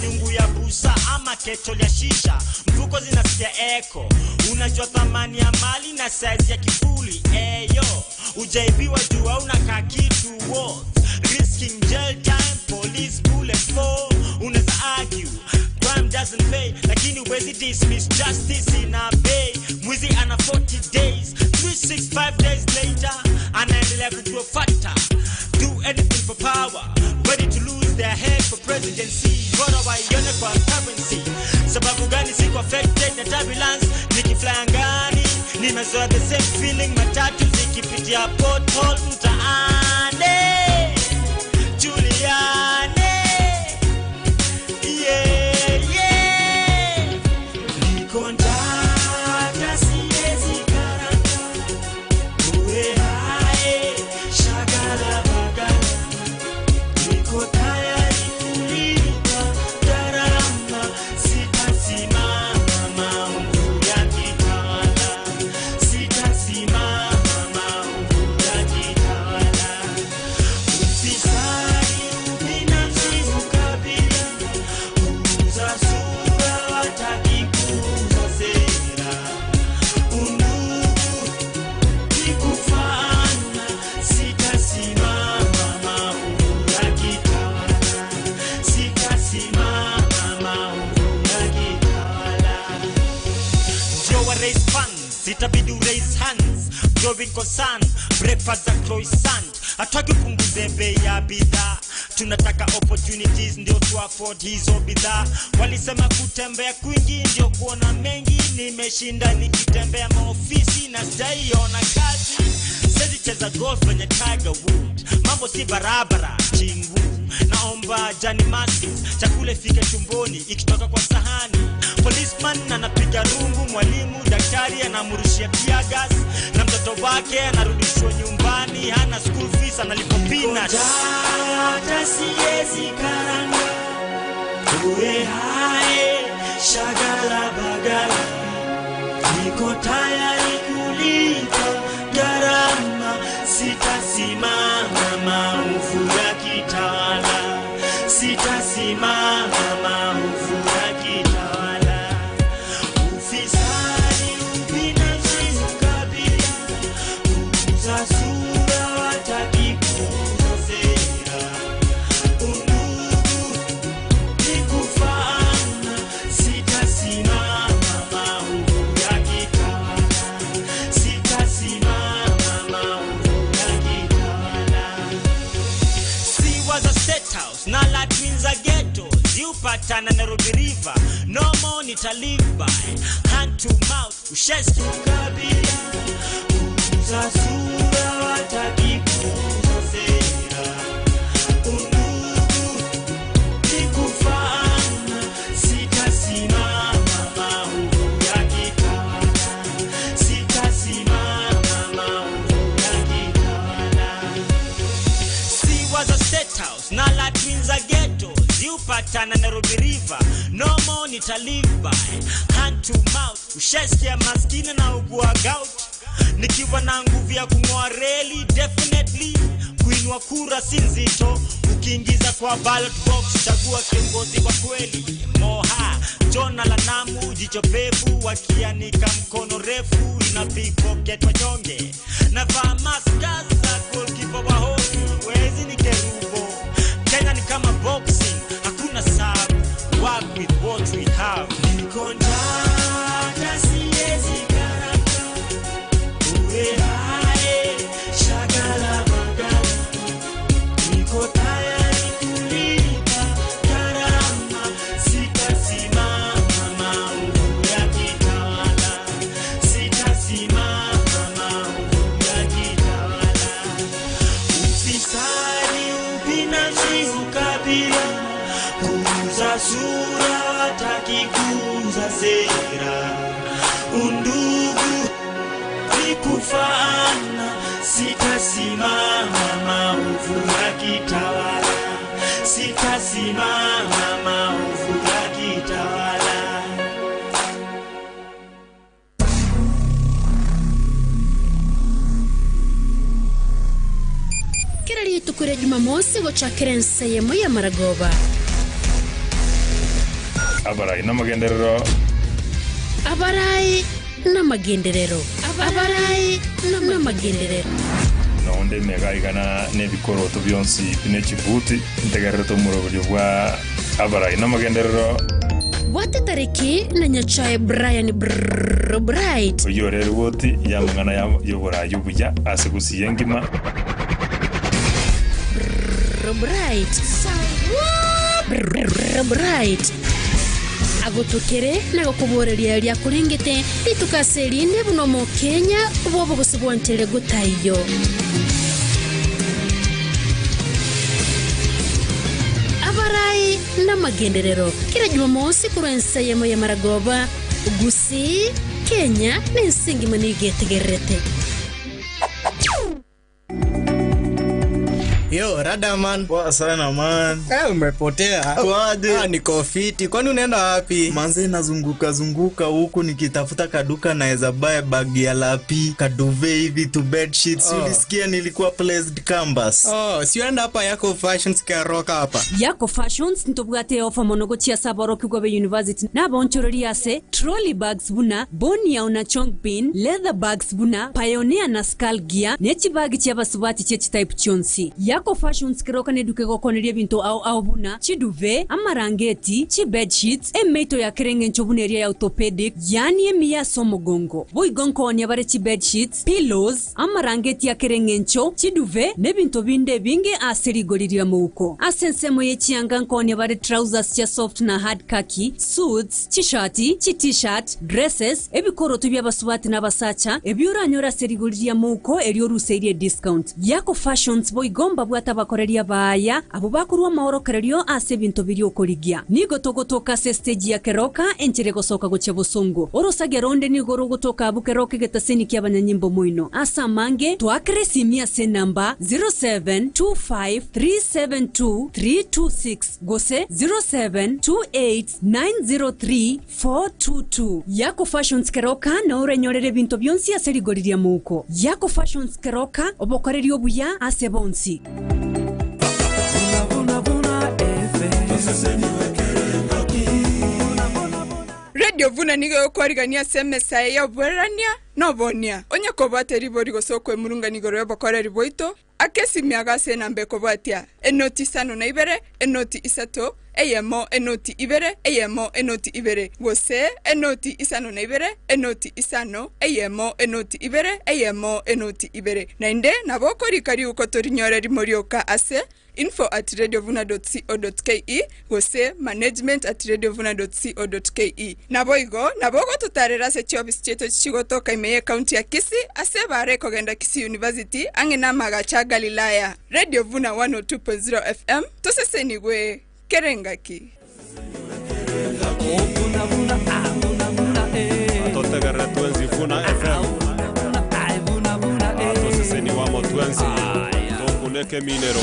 nyungu ya busa ama keto ya shisha, mfuko zinasikia echo. Unajua thamani ya mali na size ya kifuli. Eyo, ujaibiwa juu hauna kakitu worth risking jail time, police bullet for. Unaweza argue crime doesn't pay, lakini huwezi dismiss justice ina bay. Mwizi ana 40 days, 365 days later anaendelea kukufuata. Do anything for power, ready to lose their head for presidency. Bora waione kwa currency. Sababu gani siko affected na turbulence? Nikifly angani nimezoea the same feeling, matatu zikipitia pothole mtaani. Juliane, yeah, yeah. Niko njaa, siwezi karanga. Uwe hae, shagala bagala. Niko tayari kulipa gharama, sitasimama maovu yakitawala. Sitasimama maovu yakitawala. Ufisadi, ubinafsi, ukabila, kuuza sura, wataki kuuza sera. Undugu ni kufaana, sitasimama maovu yakitawala. Sitasimama maovu yakitawala. Ndio wa raise funds, itabidi u raise hands. Growing concern, breakfast za croissant. Hatutaki upunguze bei ya bidhaa, tunataka opportunities ndio tu afford hizo bidhaa. Walisema kutembea kwingi ndio kuona mengi, nimeshinda nikitembea maofisi na sijaiona kazi. Siwezi cheza golf venye Tiger Woods, mambo si barabara chingu. Naomba jani masis, chakula ifike tumboni ikitoka kwa sahani. Policeman anapiga rungu, mwalimu daktari anamrushia tear gas, na mtoto wake anarudishwa nyumbani, hana school fees, analipwa peanuts. Hata siwezi karanga, uwe hae, shagala bagala. Niko tayari kulipa gharama, sitasimama maovu yakitawala. Sitasimama maovu yakitawala. Ufisadi, ubinafsi, ukabila, kuuza sura, wataki kuuza sera. Undugu ni kufaana, sitasimama maovu yakitawala. Sitasimama maovu yakitawala. Siwa za State House na latrine za ghetto ziupatana Nairobi River. No more nita live by hand to mouth. Usheski ukabila, kuuza sura, wataki kuuza sera. Undugu ni kufaana, sitasimama maovu yakitawala. Sitasimama maovu yakitawala. Siwa za State House na latrine za ghetto ziupatana Nairobi River. No more nita live by hand to mouth. Ushasikia maskini na ugua gout, nikiwa na nguvu ya kung'oa reli, definitely kuinua kura si nzito. Ukiingiza kwa ballot box, chagua kiongozi wa kweli. Moha Jona la Namu, jicho pevu, wakianika mkono refu ina pickpocket wanyonge. Navaa maska za goalkeeper wa hoki, wezi ni kerubo. Kenya ni kama boxing, hakuna sub. Work with what we have. Niko njaa, siwezi karanga. Uwe hae, shagala bagala. Niko tayari kulipa gharama, sitasimama maovu yakitawala. Sitasimama maovu yakitawala. Ufisadi, ubinafsi, ukabila, kuuza sura, wataki kuuza sera. Undugu ni kufaana, sitasimama maovu yakitawala. Sitasimama maovu yakitawala. Kera rituko ria Jumamosi gochakera ensa eyemo ya maragoba. Abarai namagenderero. Abarai namagenderero. Abarai namagenderero. Noonde emega igana nebikoroto bionsi ne chibuti, ntegererete omoroberio bwa abarai namagenderero. Bwate tariki na Nyachae Brian Brrrr Bright. Oyio ore erigoti y'amang'ana y'oboraai obuya ase gusii engima. Brrrr Bright. Brrrr Bright. Agotokere na gokoboreria riakorengete rituko ase erinde buna Omokenya bw'obogosi bwantere gotaiyo. Abarai namagenderero kera Jumamosi korwa ense eyemo y'amaragoba, Gusii, Kenya na ense engima nigo etegererete. Yo, rada man. Poa sana man. Eh, umepotea. Kwaje? Ah, niko fiti. Kwani unaenda wapi? Manze nazunguka zunguka huku nikitafuta kaduka naweza buy bag ya lapi, kaduve hivi tu bed sheets. Oh. Ulisikia nilikuwa placed canvas. Oh, si uenda hapa yako fashions karoka hapa. Yako Fashions ntobwate ofa mono gochia ase aborokigwa be university na abaonchoreria ase trolley bags buna Boniao na Chongbin, leather bags buna Pioneer na Skull Gear, ne chibagi chi'abasubati chie chitype chionsi. Yako Fashions keroka neduka egokoneria ebinto ao ao buna chiduvet, amarangeti, chibedsheets, emeito ya kera engencho buna eria ya orthopedic, yaani emiya ase omogongo. Boigo nkoonia bare chibedsheets, pillows, amarangeti a kera engencho, chiduvet, na ebinto binde ebinge ase rigori ri'amouko. Ase ensemo ye chianga nkoonia bare trousers chia soft na hard khaki, suits, chishati, chi-t-shirt, dresses, ebikoroto bi'abasubati na abasacha, ebi oranyore ase rigori ri'amouko erio oruseirie ediscount. Yako Fashions boigo mbabwate abakoreria abaaya, abwo bakorua amaorokererio ase ebinto biria okorigia. Nigo togotoka ase estage ya Keroka, enchera egosoka gochia bosongo. Orosagia ronde nigo rogotoka abwo Keroka egetaseni ki'abanyanyimbo moino. Ase amange, toakere esimi ase enamba 0725372326 gose 07289034 422. Yako Fashions Keroka nao orenyorere ebinto bionsi ase rigori ria mouko. Yako Fashions Keroka, obokoreri obuya ase bonsi. Radio Vuna nigo egokwarigania ase emesa eye y'oboererania na obonia. Onye kobwate ribori gose okwemurungania igoro y'obokoreri bwaito, Aka esimiaga ase enamba ekobwatia, enoti isano na ibere, enoti isato, eyemo, enoti ibere, eyemo, enoti ibere, gose enoti isano na ibere, enoti isano, eyemo, enoti ibere, eyemo, enoti ibere. Naende nabo okorika riuko torinyore rimo rioka ase info at radiovuna dot co dot ke gose management at radiovuna dot co dot ke. Naboigo nabo ogototaarera ase chiofisi chiaito chigotoka ime y'ecounty ya Kisii ase ebaara ekogenda Kisii University ang'e n'amagacho a Galilaya. Radio Vuna 102.0 FM, tosesenigwe kera engaki. Totegerere twensi Vuna FM. Tosesenigwe amo twensi. Tokuneke eminero.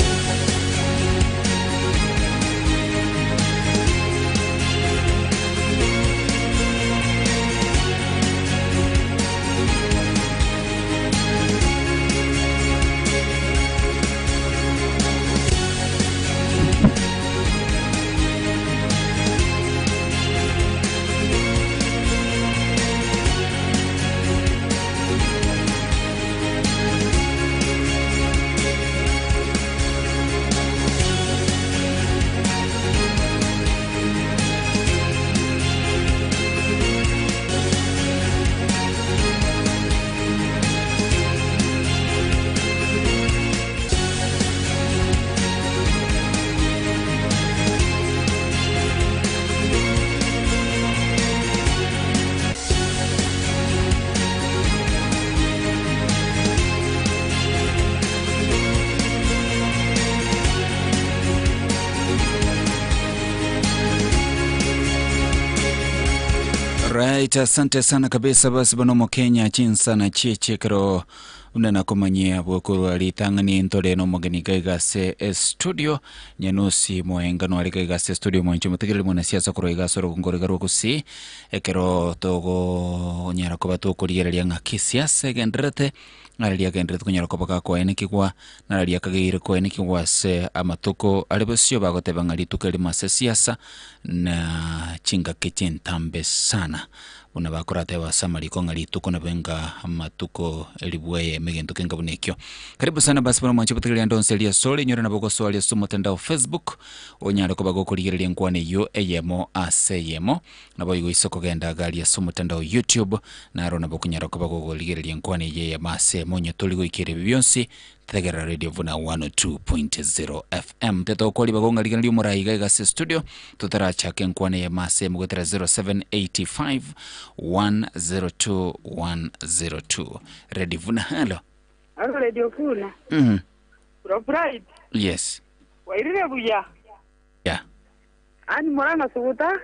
Right, asante sana kabisa basi bano mokenya chinsana chiechekero buna nakomanyia bwokorwa ritang'ani ntore nomogeni gaiga ase estudio nyanusi moenga nware gaiga ase estudio mwanche motegereri mwanasiasa korwa iga ase orogongo riga rwa gusii Ekero togonyara koba tokorigereria ng'aki siasa egendererete, nararia agendererete konyara koba gakoenekigwa, nararia akageire koenekigwa ase amatuko are bosio bagoteba ng'a rituko erimo ase siasa na. Chingaki chintambe sana buna bakorateba ase amariko ng'a rituko nabe nga amatuko elibu eyemo egento kenga buna ekio. Karibu sana basi bono mwanche botegereria ande onsi aria asore inyore nabo ogosoa aria ase omotandao Facebook onyare koba gokorigereria enkwana eyio eyemo ase eyemo. Naboigo ase okogenda iga aria ase omotandao YouTube naro nabo okonyara koba gokorigereria enkwana eyio eyemo ase eyemo onye tori goikera ebi bionsi Tegerera Radio Vuna 102.0 FM. Tetokwa ribaga ng'a rigana ri'omorai iga iga ase studio totarachaka enkwana eyemo ase eyemo goetera 0785 102 102. Radio Vuna, hello. Aro Radio Vuna. Bro Bright. Yes. Wairire buya. Yeah. Ani Murang'a Suguta.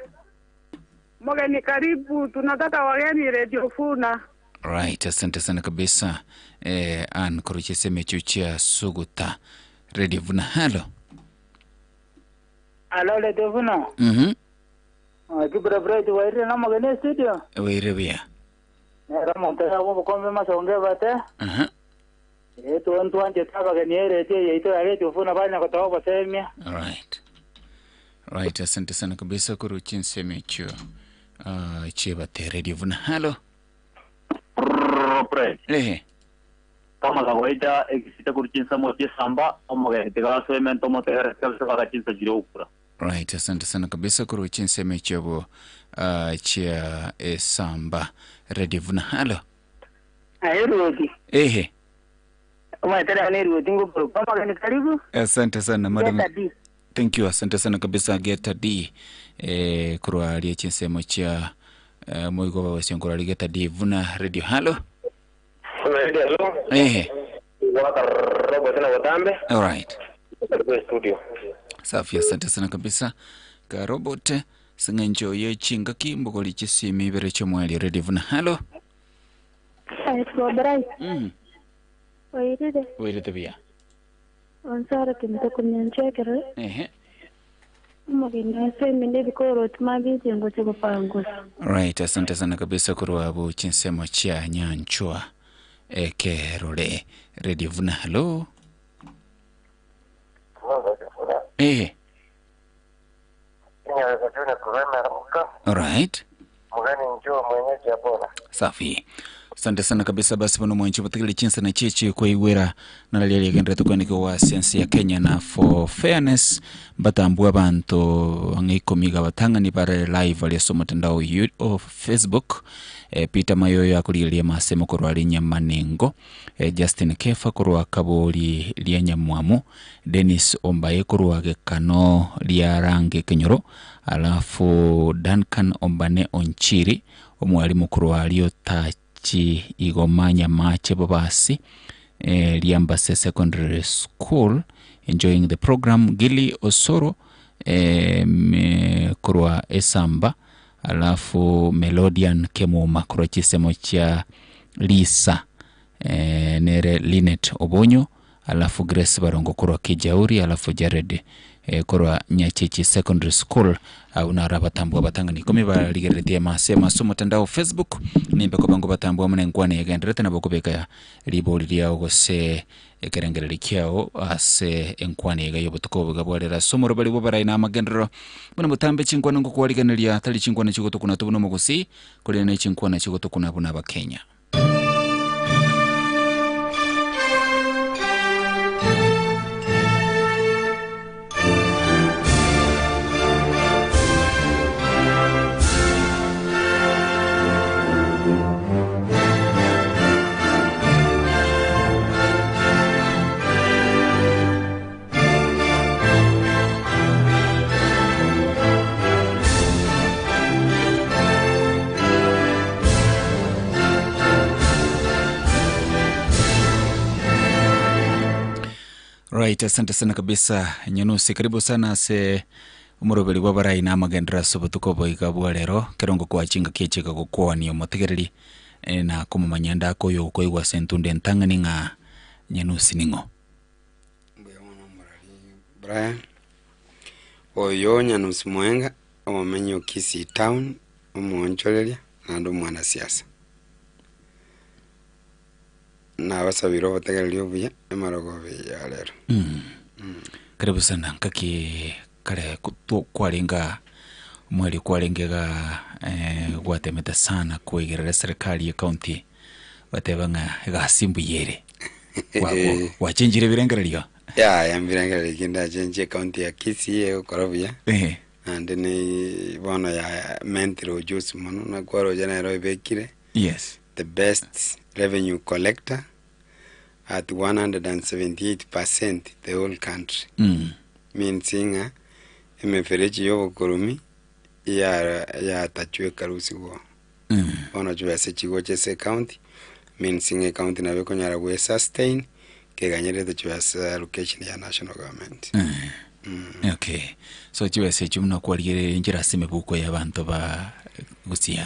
Mgeni karibu, tunataka wageni Radio Vuna. Right, asante sana kabisa eh, Ann koruchese emechu chia Suguta. Radio Vuna, hello. Alo Radio Vuna. Kibra Bright wairire na omogeni studio. Wairire buya. Nero omonto oyo bw'obokombe masonge bate. Aha. Eh, ntwanchete abageni eredio eye yaito ya Radio Vuna banya gotoa obosemia. Right. Right, asante sana kabisa korwa chinsemo echio uh, chiebate Radio Vuna. Hello. Propre. Ehe. Kama kawaida egisita kuri chinsemo chiesamba omogeni tiga asome ntomotegere kabisa baka chinsa chire okura. Right, asante sana kabisa korwa chinsemo echio bo uh, chia esamba Radio Vuna. Hello. Aye Ruoti. Ehe. Omanyete ane Ruoti ngokoroka omogeni karibu. Asante sana madam. Geta D. Thank you, asante sana kabisa Geta D. Eh, korwa aria chinsemo chia eh, moigo babasionkorwa aria Geta D Vuna Radio. Hello. Radio, hello. Ehe. Waka Robert na Watambe. All right. Karibu studio. Safi, asante sana kabisa ka Robert sing'encho ye chingaki mbogori chisimi ibere chiomweri Radio Vuna. Hello. Aye, Bright. Wairire. Wairete buya. Onsara kinto kunyanchekere. Ehe. Omogeni ase emene ebikoroto mambia ngoche gopangusa. Right, asante sana kabisa korwa abo chinsemo chia nyanchwa ekerore Radio Vuna. Hello. Ehe. All right. Mugani njoo mwenyeji abona. Safi. Asante sana kabisa basi bono mwanchi batigire chinsa na chichi koigwera nararia riagenderete kwanike wa sensi ya Kenya na for fairness batambua bantu ang'e ikomi iga batang'ani bare live aria ase omotandao o Facebook Peter Mayoyo akorigereria masemo korwa aria Nyamanengo Justin Kefa korwa Kabori ria Nyamwamu Dennis Ombaye korwa Gekano ria Range Kenyoro alafu Duncan Ombane Onchiri omwalimu korwa aria Otachi Igoma Nyamache Bobasi Riambase Secondary School enjoying the program Gilly Osoro korwa Esamba alafu Melodian Kemuma korwa chisemo chia Lisa nere Linet Obonyo alafu Grace Barongo korwa Kijauri alafu Jared korwa Nyachechi Secondary School abwo naro abatambwa abatang'ani ikomi barigereretie amase ase omotandao Facebook nimbe kobango batambwa amo na enkwana egendererete nabo okobeka ribori riao gose ekerengererio kiao ase enkwana iga y'obotuko obo iga bwarera ase omoroberi bw'abarai na amagenderero buna botambe chinkwana ngokwarigeneria tari chinkwana chigotokuna to buna omogusii korende ne chinkwana chigotokuna buna abakenya. Right, asante sana kabisa Nyanusi, karibu sana ase omoroberi bw'abarai na amagenderero ase obotuko oboiga bwa rero kerongo kwa chingaki echi egagokwania omotegereri eh, na komomanya ndaka oyo okoigwa ase entunda entang'ani ng'a Nyanusi ning'o. Brian, oyo Nyanusi Mwenga, omomenyi o Kisii Town, omoonchoreria, naende omwanasiasa. Nabasabire obotegereri obuya emarogoba eye ya rero. Karibu sana nkaki kare kwarenge aa Omweri kwarenge iga gwatemete sana koigerera eserekari ye county gwateba ng'a egasi mbuya ere. Gwachenchire ebirengererio? Yaya mbirengererio ki ndachenchie ecounty ya Kisii egokora buya, naende ne bono ya mentire ujuzi mono nakwaroche nere oebekire the best revenue collector at 178% the whole country. Means ng'a emeferechi ya obokorumi yatachwa ekarusigwa oo. Bono chibesa chigocha ase ecounty, means ng'a ecounty nabo ekonyara gwe sustain keganyerete chibesa allocation ya national government. Okay, so chibesa echio buna kwarigereria inchera ase emebuko ya abanto ba Gusii.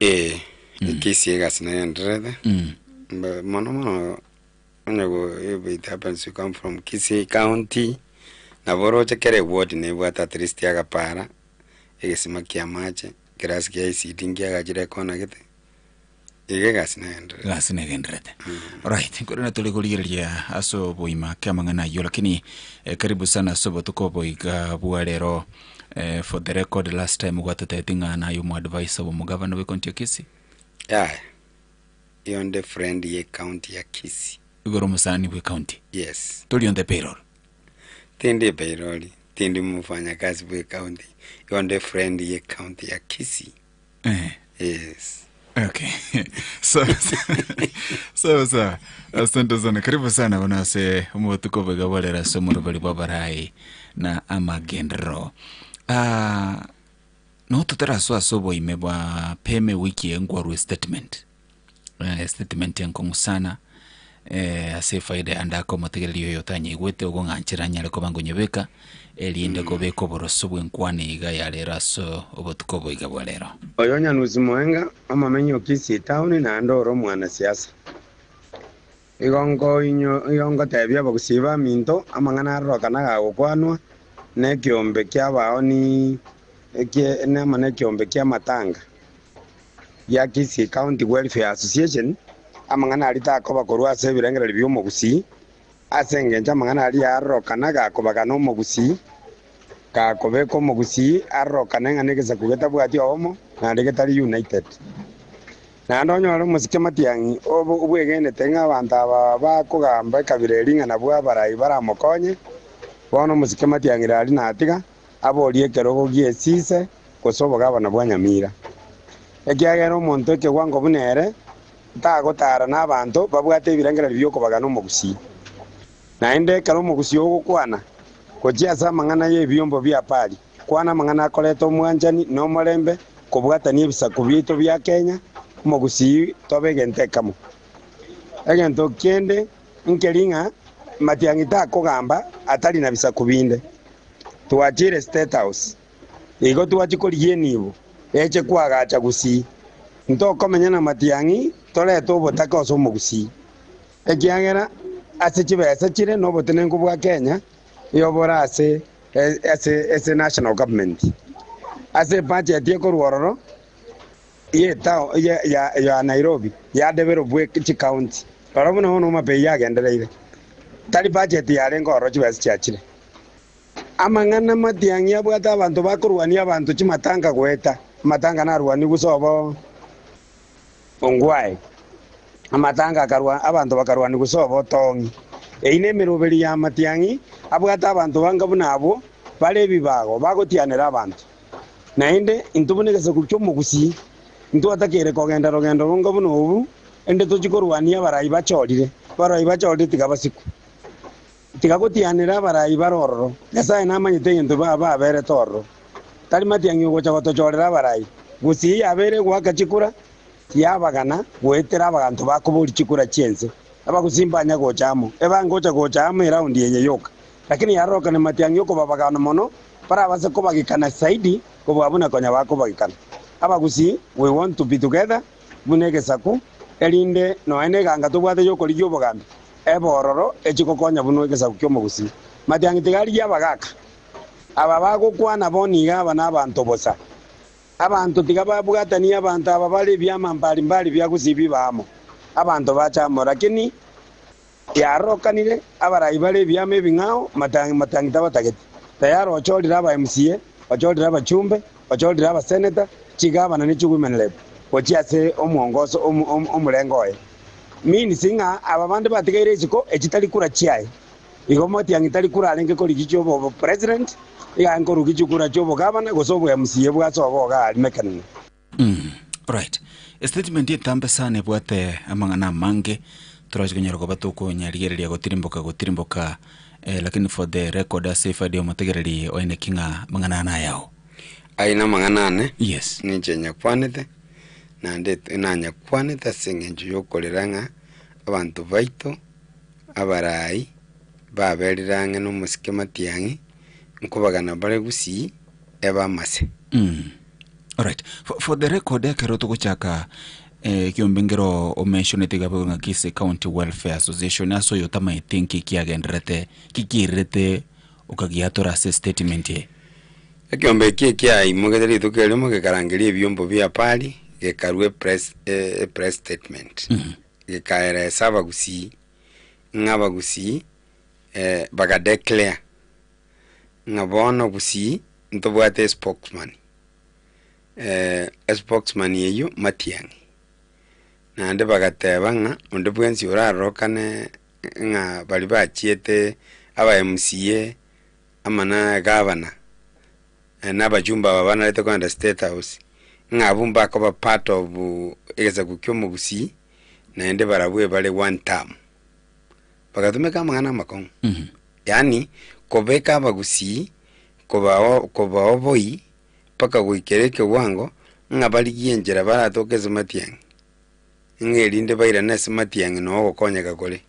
Ee, ekesi egasi nagendererete, mono mono onye go if it happens you come from Kisii county, nabo oroche kera eward nebwate at least agapara, egesima kia amache, ekerasi kia ECD nkiagachire ekona gete, iga egasi nagendererete. Egasi negendererete. Alright, nkorende tore korigereria ase oboima kia amang'ana ayio lakini karibu sana ase obotuko obo iga bwa rero for the record last time gwatotebetie ng'a naye omo advisor bwa omogavana bwe county ya Kisii. Yaya, iyo nde friend ye county ya Kisii. Igoro omosani bwe county. Yes. Tori on the payroll. Tindi payroll, tindi mfanyakazi bwe county, iyo nde friend ye county ya Kisii. Yes. Okay. Sawa sawa sawa. Asante sana. Karibu sana bono ase omotuko boiga borera ase omoroberi bw'abarai na amagenderero. Ah, no totarasoa ase oboime bwa peme wiki eye nkwarwa statement. Eh, statement enkong'u sana eh, ase efaida yande ake omotegereri oyo otanyaigwete ogong'anchera anyare koba ngonyebeka erinde kobeka oboroso bw'enkwana iga ya rero ase obotuko oboiga bwa rero. Oyo Nyanusi Moenga, omomenyi o Kisii Town naende ore omwanasiasa. Igo igo ngotebia abagusii baminto amang'ana arorokana gagokwanwa nekiombe kiabaoni amo nekiombe kiamatanga. gia Kisii County Welfare Association, amang'ana aria takoba korwa ase ebirengererio bi'omogusii, ase engencho amang'ana aria arorokana gakobagana omogusii, gakobeka omogusii arorokane ng'a negesaku getabwati obomo naende getari united. Naende onyore omosike Matiang'i obwegenete ng'a abanto aba bakogamba ekabira eria ng'a nabwo abarai baramokonye, bono omosike Matiang'i riaria natiga aborie ekerogo gi'esise gose obogabana bwa Nyamira, ekiagera omonto ekegwango buna ere tagotara nabanto babwate ebirengererio bi'okobagana omogusii. Naende ekero omogusii ogokwana gochia ase amang'ana y'ebiombo bia Pali, kwana amang'ana akoreta omwanchani na omorembe kobwatania ebisaku biaito bia Kenya, omogusii tobe egento ekemo. Egento kende nkeri ng'a Matiang'i takogamba atari na bisaku binde. Twachire State House. Igo twachia korigia enibo eche koagacha Gusii. Ntokomenya na matiang'i torete obotaka ase omogusii, ekiagera ase chibesa chire nobotenenku bwa Kenya nigo bore ase ase ase national government. Ase ebudget ekorwa ororo ye ya ya ya Nairobi ya develop chicounty. Rora buna bono Homa Bay yagendereire. Tari budget yarenge ororo chibesa chiachire. Amang'ana matiang'i abwate abanto bakorwania abanto chimatanga goeta, amatanga narwanigwe sobo ongwae, amatanga akarwa abanto bakarwanigwa sobo otong'i. Eyio nemeroberi y'amatiang'i abwate abanto banga buna abwo bare ebibago bagotianera abanto. Naende intwe buna egesaku ki'omogusii ntwatakeire kogenda rogendo ronga buna obu, erinde tochie korwania abarai bachorire, abarai bachorire tiga basikwe. Tiga gotianera abarai bare ororo. Nyasae namanyete egento baberete ororo. Tari matiang'i ogocha gotochorera abarai. Gusii yabeire egoaka chikura, tiyabagana goetera abanto bakoboria chikura chi'ense. Abagusii mbanya gocha amo, ebangocha gocha amo eraundi eye yoka. Lakini yarorokane matiang'i okobabagana mono, barabase kobagekana zaidi kobua buna konya bakobagekana. Abagusii, we want to be together buna egesaku, erinde nonya neganga tobwate y'okorigia obogambi, Ebe ororo echie gokonya buna egesaku ki'omogusii. Matiang'i tiga arigie abagaaka aba bagokwana bono iga aba nabanto bosa. Abanto tiga babwatanie abanto aba bare ebiama mbari mbari bia gusii bibe amo. Abanto bache amo. Lakini yarokanire abarai bare ebiama ebing'ao matiang'i matiang'i tabatageti. Tayari ochorire aba MCA, ochorire abachumbe. Ochorire abaseneta, chigavana ne chiwomen rep gochia ase omwongoso omorengo oye. Means ng'a aba bande batigaire isiko echi tari kura chiaye. Igo Matiang'i tari kura arenge korigia chiobo president, iga arenge korugia chikura chiobogavana gose obo MCA bwa sobo iga aria Mekenene. Alright. Estatement etambe sana ebwate amang'ana amange torache konyara koba tokonyarigereria gotirimboka gotirimboka eh, lakini for the record ase efaida ya omotegereri oine ki ng'a amang'ana aya nayao. Ayio namang'ana ane, Yes. ninche nyakwanete, naende nanyakwanete ase eng'encho y'okorera ng'a abanto baito abarai baberire ang'e nomosike matiang'i, nkobagana bare gusii ebe amase. Alright. For, for the record ekero togochaka eh, ekiombe nkero omentionete iga boigo ng'a Kisii County Welfare Association ase oyo otamaeti nki kiagendererete, ki kiirerete okagiatora ase estatement eye. Ekiombe eki ekiaimogete rituko erimo gekarangeria ebiombo bia pari gekarua epress epress statement. Gekaeresa abagusii ng'a abagusii bagadeclare ng'a bono gusii ntobwate espokesman, espokesman eyio Matiang'i. Naende bagateba ng'a onde bwensi orarorokane ng'a baria bachiete aba MCA amo na egavana, na abachumba aba banarete kogenda state house, ng'a abwo mbakoba part of egesaku kia omogusii, naende barabwo ebare one term. Bagatumeka amang'ana amakong'u, yaani kobeka abagusii kobao kobaoboi mpaka goikera ekewango ng'a barigie enchera baratoke ase matiang'i, ng'a erinde bairane ase matiang'i noo ogokonyeka kore.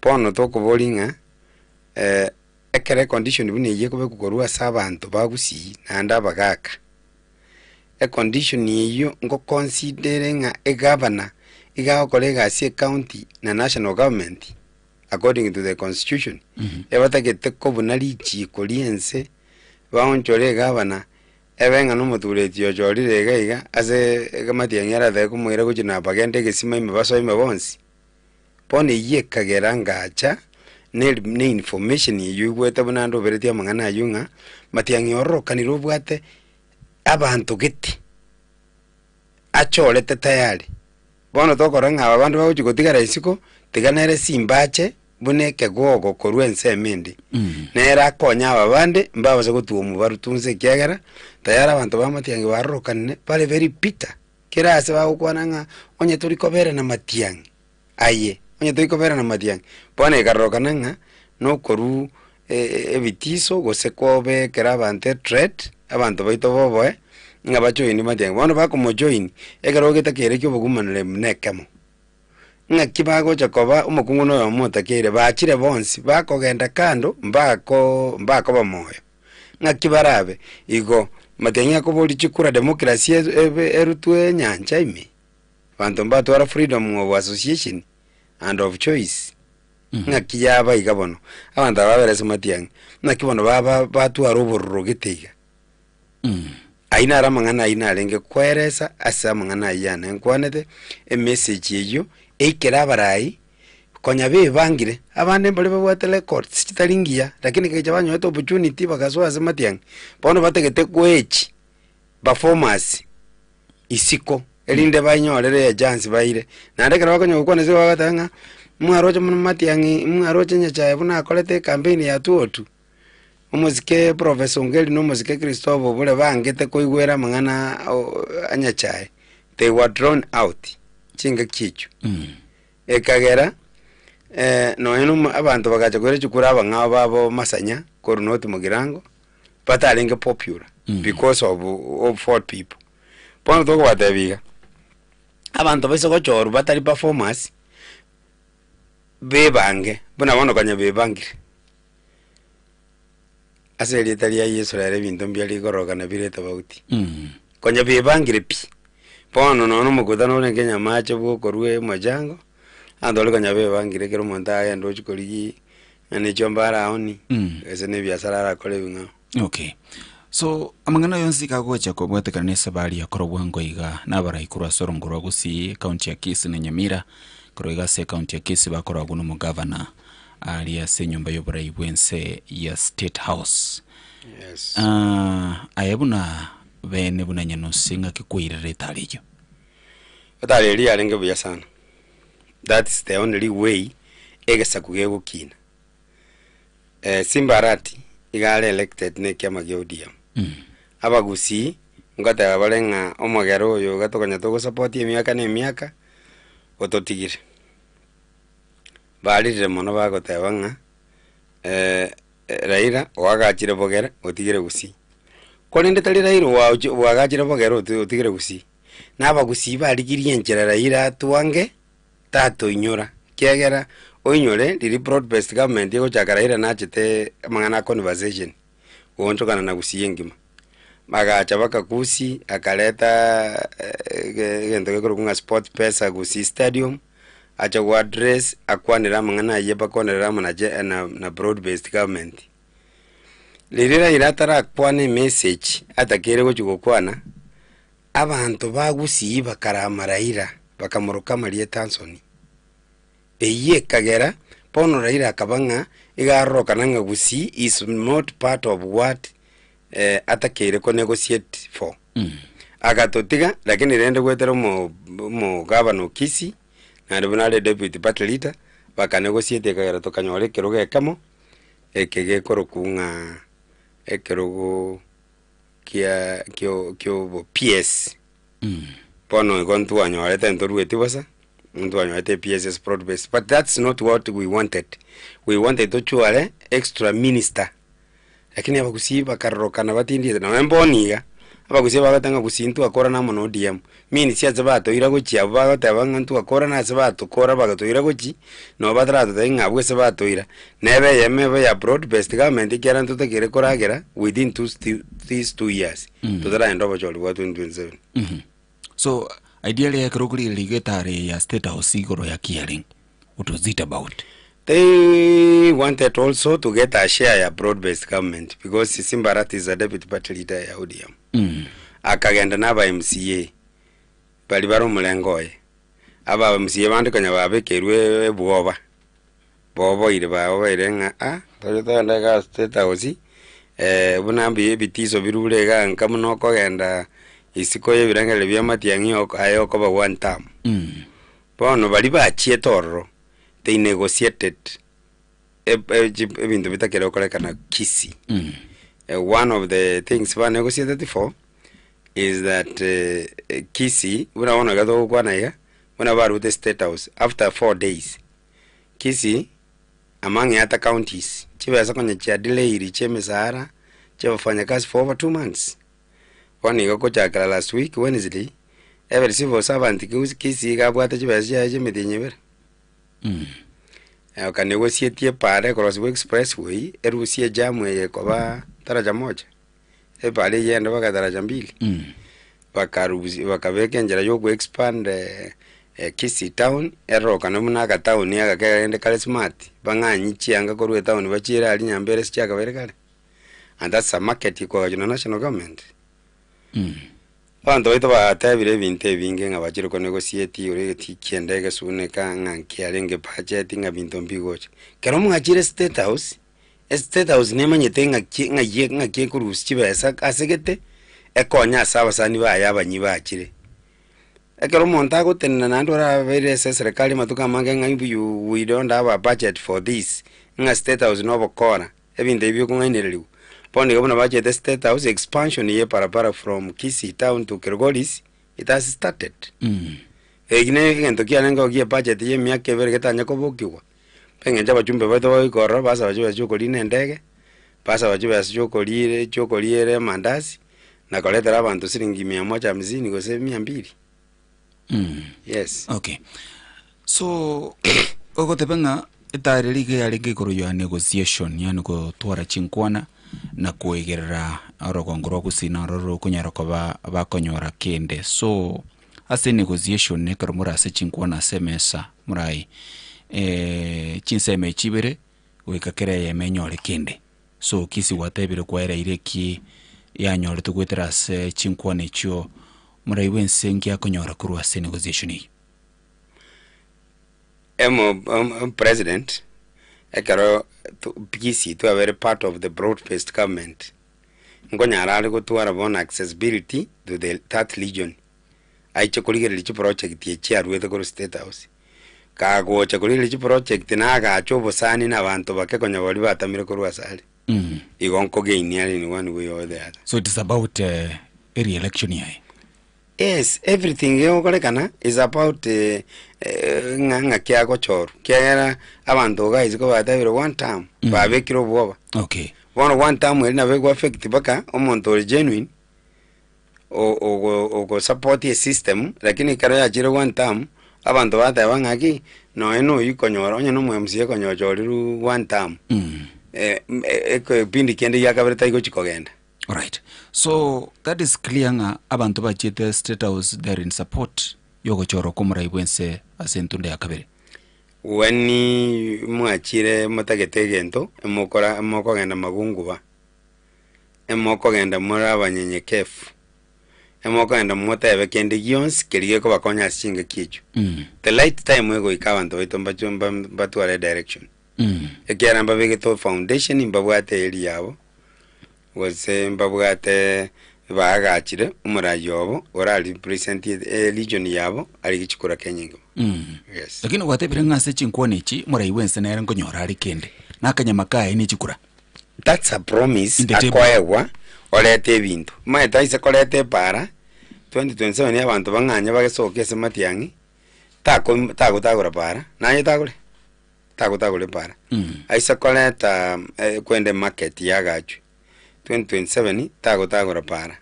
Bono tokoboria ng'a ekero econdition buna eyio ekobekwa korwa ase abanto ba gusii naende abagaka, econdition eyio ngoconsider ere ng'a egavana iga agokora egasi ecounty na national government according to the constitution, ebatagete kobuna richiko riense baonchore egavana ebe ng'a nomotureti ochorire iga iga ase matiang'i aratake komoira gochia nabagende egesima ime basoe ime bonsi. Bono eyio ekagera ngacha ne ne information eyio igwete buna ndoberetie amang'ana ayio ng'a matiang'i ororokanire obwate abanto gete achorete tayari. Bono tokorora ng'a aba bande bagochia gotigara isiko, tiga nere simbache buna ekegogo korwa ensemo ende. Nere akonye aba bande mbabase gotua omobarutu inse ekiagera tayari abanto ba matiang'i barorokanire bare very bitter. Kera aase bagokwana ng'a onye tori kobera na matiang'i aye, onye tori kobera na matiang'i, bono ekarorokana ng'a nokorwa ebitiso gose kobekera abanto ethreat, abanto baito boboe, ng'a bajoini matiang'i. Bono bakomojoini, ekero ogetakeire kia obogumanere buna ekemo, ng'aki bagocha koba omokungu na oyomo otakeire, bachire bonsi, bakogenda kando mbako mbakoba moyo. Ng'aki barabe igo, matiang'i akoboria chikura democracy ebe erutwe enyancha ime? Abanto mbatwara freedom of association and of choice? Ng'aki yaba iga bono? Abanto aba babere ase matiang'i, naki bono baba batwara obororo gete iga? Ayio naro amang'ana ayio narenge koeresa ase amang'ana ayio yane nkwanete, emessage eyio eikere abarai konya bebangire, abande mbare babwate records chitari ngiya, lakini kecha banyorete opportunity bagasoa ase matiang'i, bono batagete goechi performers isiko, erinde banyorere echance baire. Naende ekero bakonya gokwana ase bagoteba ng'a mwaroche mono matiang'i, mwaroche Nyachae buna akorete ecampaign ya 202. Omosike Professor Ongeri na omosike Christopher Obure bangete koigwera amang'ana a Nyachae, they were drawn out chingaki echio. Ekagera nonya na abanto bagacha koira chikura abang'ao babo Masanya korwa North Mugirango batarenge popular because of of four people. Bono tokobatebia iga, abanto baise gochorwa batari performers, bebange buna bono konya bebangire. Ase erieta ria Yeso rero ebinto mbiaria rikororokana bire etofauti. Konya bebangire pi, bono nonya omokutano orenge nyamache bwa okorwa emochango, abanto baria konya bebangire ekero omonto agenda ochia korigia ng'a ne chiombe araoni, gose na ebiasara arakore ebing'ao. Okay. So, amang'ana ayio onsi iga agocha kobwatekana na esabari ya korwa bwango iga na abarai korwa ase orongo rwa Gusii, ekaunti ya Kisii na Nyamira, korwa iga ase ekaunti ya Kisii bakorwa agwo na omogavana aria ase enyomba y'oborai bw'ense ya State House. Yes. Ah, aye buna. bene buna Nyanusi ng'aki kwairera etari eyio? Etari eria yarenge buya sana. That's the only way egesaku gegokina. Simba Arati iga are elected na ekiama gia ODM. Abagusii ngoteba bare ng'a omogere oyo iga tokonya togosupport emiaka na emiaka, ototigire. Baririre mono bagoteba ng'a Raila oagachire bogere otigire gusii. Korende tari Raila oaochi oagachire bogere oti otigire gusii, na abagusii barigirie enchera Raila atwange, tatoinyora, ekiagera oinyore riria broad based government egochaka Raila nachete amang'ana a conversation, goonchokana na gusii engima. Bagacha baka gusii akareta ege egento gekorokwa ng'a sport pesa gusii stadium. ache go address akwanere amang'ana ayio bakonerere amo na che na na broad based government. Riria Raila atarakwana emessage atakeire gochia gokwana, abanto ba Gusii bakarama Raila bakamoroka amarieta Anthony. Eyio ekagera bono Raila akaba ng'a iga arorokana ng'a Gusii is not part of what atakeire ko negotiate for. Agatotiga, lakini rende goetera omo omogavana o Kisii, naende buna are deputy party leader, bakanegosieti ekagera tokanyora ekerogo ekemo, eke gekorokwa ng'a ekerogo kia kio kiobo PS. Bono igo ntwanyorete ntorueti bosa, ntwanyorete PS as broad based, but that's not what we wanted. We wanted tochware extra minister. Lakini abagusii bakarorokana batindiete nonye mbono iga, abagusii bagoteba ng'a gusii ntwakorana amo na ODM, means ase batoira gochia abwo bagoteba ng'a ntwakorana ase batokora bagatoira gochia, nabo bataratotebia ng'a abwo ase batoira, nebe eyemo ebe ya broad based government ekiagera ntotakeire koragera within two these 2 years, totaragenda obochori bwa 2027. So ideally ekero okorigereria getare ya state house igoro ya ki yarenge? What was it about? They wanted also to get a share ya broad based government because Simba Arati is a deputy party leader ya ODM. Akagenda na aba MCA bari bare omorengo oye. Aba MCA bande konya babekerwe ebwoba boboire baoboire ng'a ah toria togende igaa State House buna mbuya ebitiso birure igaa nka buna okogenda isiko ya ebirengererio bia Matiang'i oko aye okoba one term. Bono baria bachiete ororo, they negotiated ebinto bitakere gokorekana Kisii. One of the things ba negotiated for is that Kisii, buna bono iga togokwana iga, buna barwete State House after 4 days, Kisii among other counties, chibesa konya chia delayiri chia emisara, chia wafanyakazi for over 2 months. Bono igo gochakera last week Wednesday, every civil servant Kisii iga abwate chibesa chiaye chia emetienyi ebere. Okanegotiatie epara ekorosiwa expressway, erusie ejam eye ekoba daraja moja, epara eywo eyende mpaka daraja mbili. Bakarusia bakabeka enchera ya ogo expand Kisii town, erorokane buna agatown agake rende kare smart, bang'anyi chianga korwa etown bachiire aria Nyambere ase chiakabeire kare, and that's a market ekoagachwa na national government. Abanto baito batebire ebinto ebinge ng'a bachire konegotiate igoro egetii kiende egesuneka ng'a nkiarenge budget ng'a binto mbigocha. Ekero mwachire state house, estate house nemanyete ng'aki ng'ai ng'aki ekorusia chibesa ase gete, ekonye ase abasani baye abanyi bachire. Ekero omonto agotenena naende orabeire ase eserekari amatuko amange ng'a you we don't have a budget for this, ng'a state house na obokora, ebinto ebi bikong'ainereriwa. Bono iga buna bachete state house, expansion ya ebarabara from Kisii town to Kilgoris, it has started. Eki na egento kiarengeo gia ebudget ya emiaka ebere getanya kobokiwa, eng'encho abachumbe baito bagoika ororo basaba chibesa chia okorina endege, basaba chibesa chia okoriere chia okoriera amandasi, na koretera abanto siringi mia moja hamsini gose mia mbili. Yes. Okay. So, ogoteba ng'a etari riga yarenge igoro ya negotiation, yaani gotwara chinkwana na koegerera orogongo rwa gusii naro rokonyara koba bakonyora kende. So, ase negotiation ekero more ase chinkwana ase emesa morae chinsemo echi ibere goika kera eyemo enyore kende. So Kisii gwatebire kwaereire eki yanyorete goetera ase chinkwana echio morai bwense nki akonyora korwa ase negotiation eyio? Emo president ekero Kisii twabere part of the broad based government. Nkonyara are gotwara bono accessibility to the that region, aiche korigereria chiproject echi chiaruete korwa State House. Kagocha korigereria chiproject na agache obosani na abanto bake konya baria batamire korwa ase are. Igo nkogainia are in one way or the other. So it is about e-re-election yaye. Yes, everything egokorekana is about ng'a ng'aki agochorwa, ekiagera abanto iga isiko batebire one term, babekire obwoba. Bono one term eria nabo ego affect mpaka omonto ore genuine, o- ogo ogosupport esystem, lakini ekero yachire one term, abanto bateba ng'aki, nonye na oyio konyora onye na omo MCA konya ochorirwe one term, ekepindi kende gia kabere taigochi kogenda. Alright. So that is clear ng'a abanto bachiete State House they are in support yogochorwa kw'omorai bw'ense ase entunda ya kabere. When mwachire motagete egento, emokora emokogenda magunguba, emokogenda more abanyenyekevu, emokogenda motebe kende gionsi keria gekobakonya ase chingaki echio. The right time egoika abanto baito mbache mba mbatware edirection. Ekiagera mbabegete foundation mbabwate area yabo, gose mbabwate baagachire omoraia obo ora represent e region yabo arige chikura Kenya engima. Yes. Lakini gwatebire ng'a ase chinkwana echi morai bwense nere nkonyora are kende, na akanyama kaye ne chikura. That's a promise In the table. akoegwa orete ebinto. Omanyete aise koreta epaara, 2027 abanto bang'anye bagesoke ase matiang'i, tako tagotagora paara, naye tagore? Tagotagora epaara. Aise koreta kwende emarket yagachwe, 2027 tagotagora paara.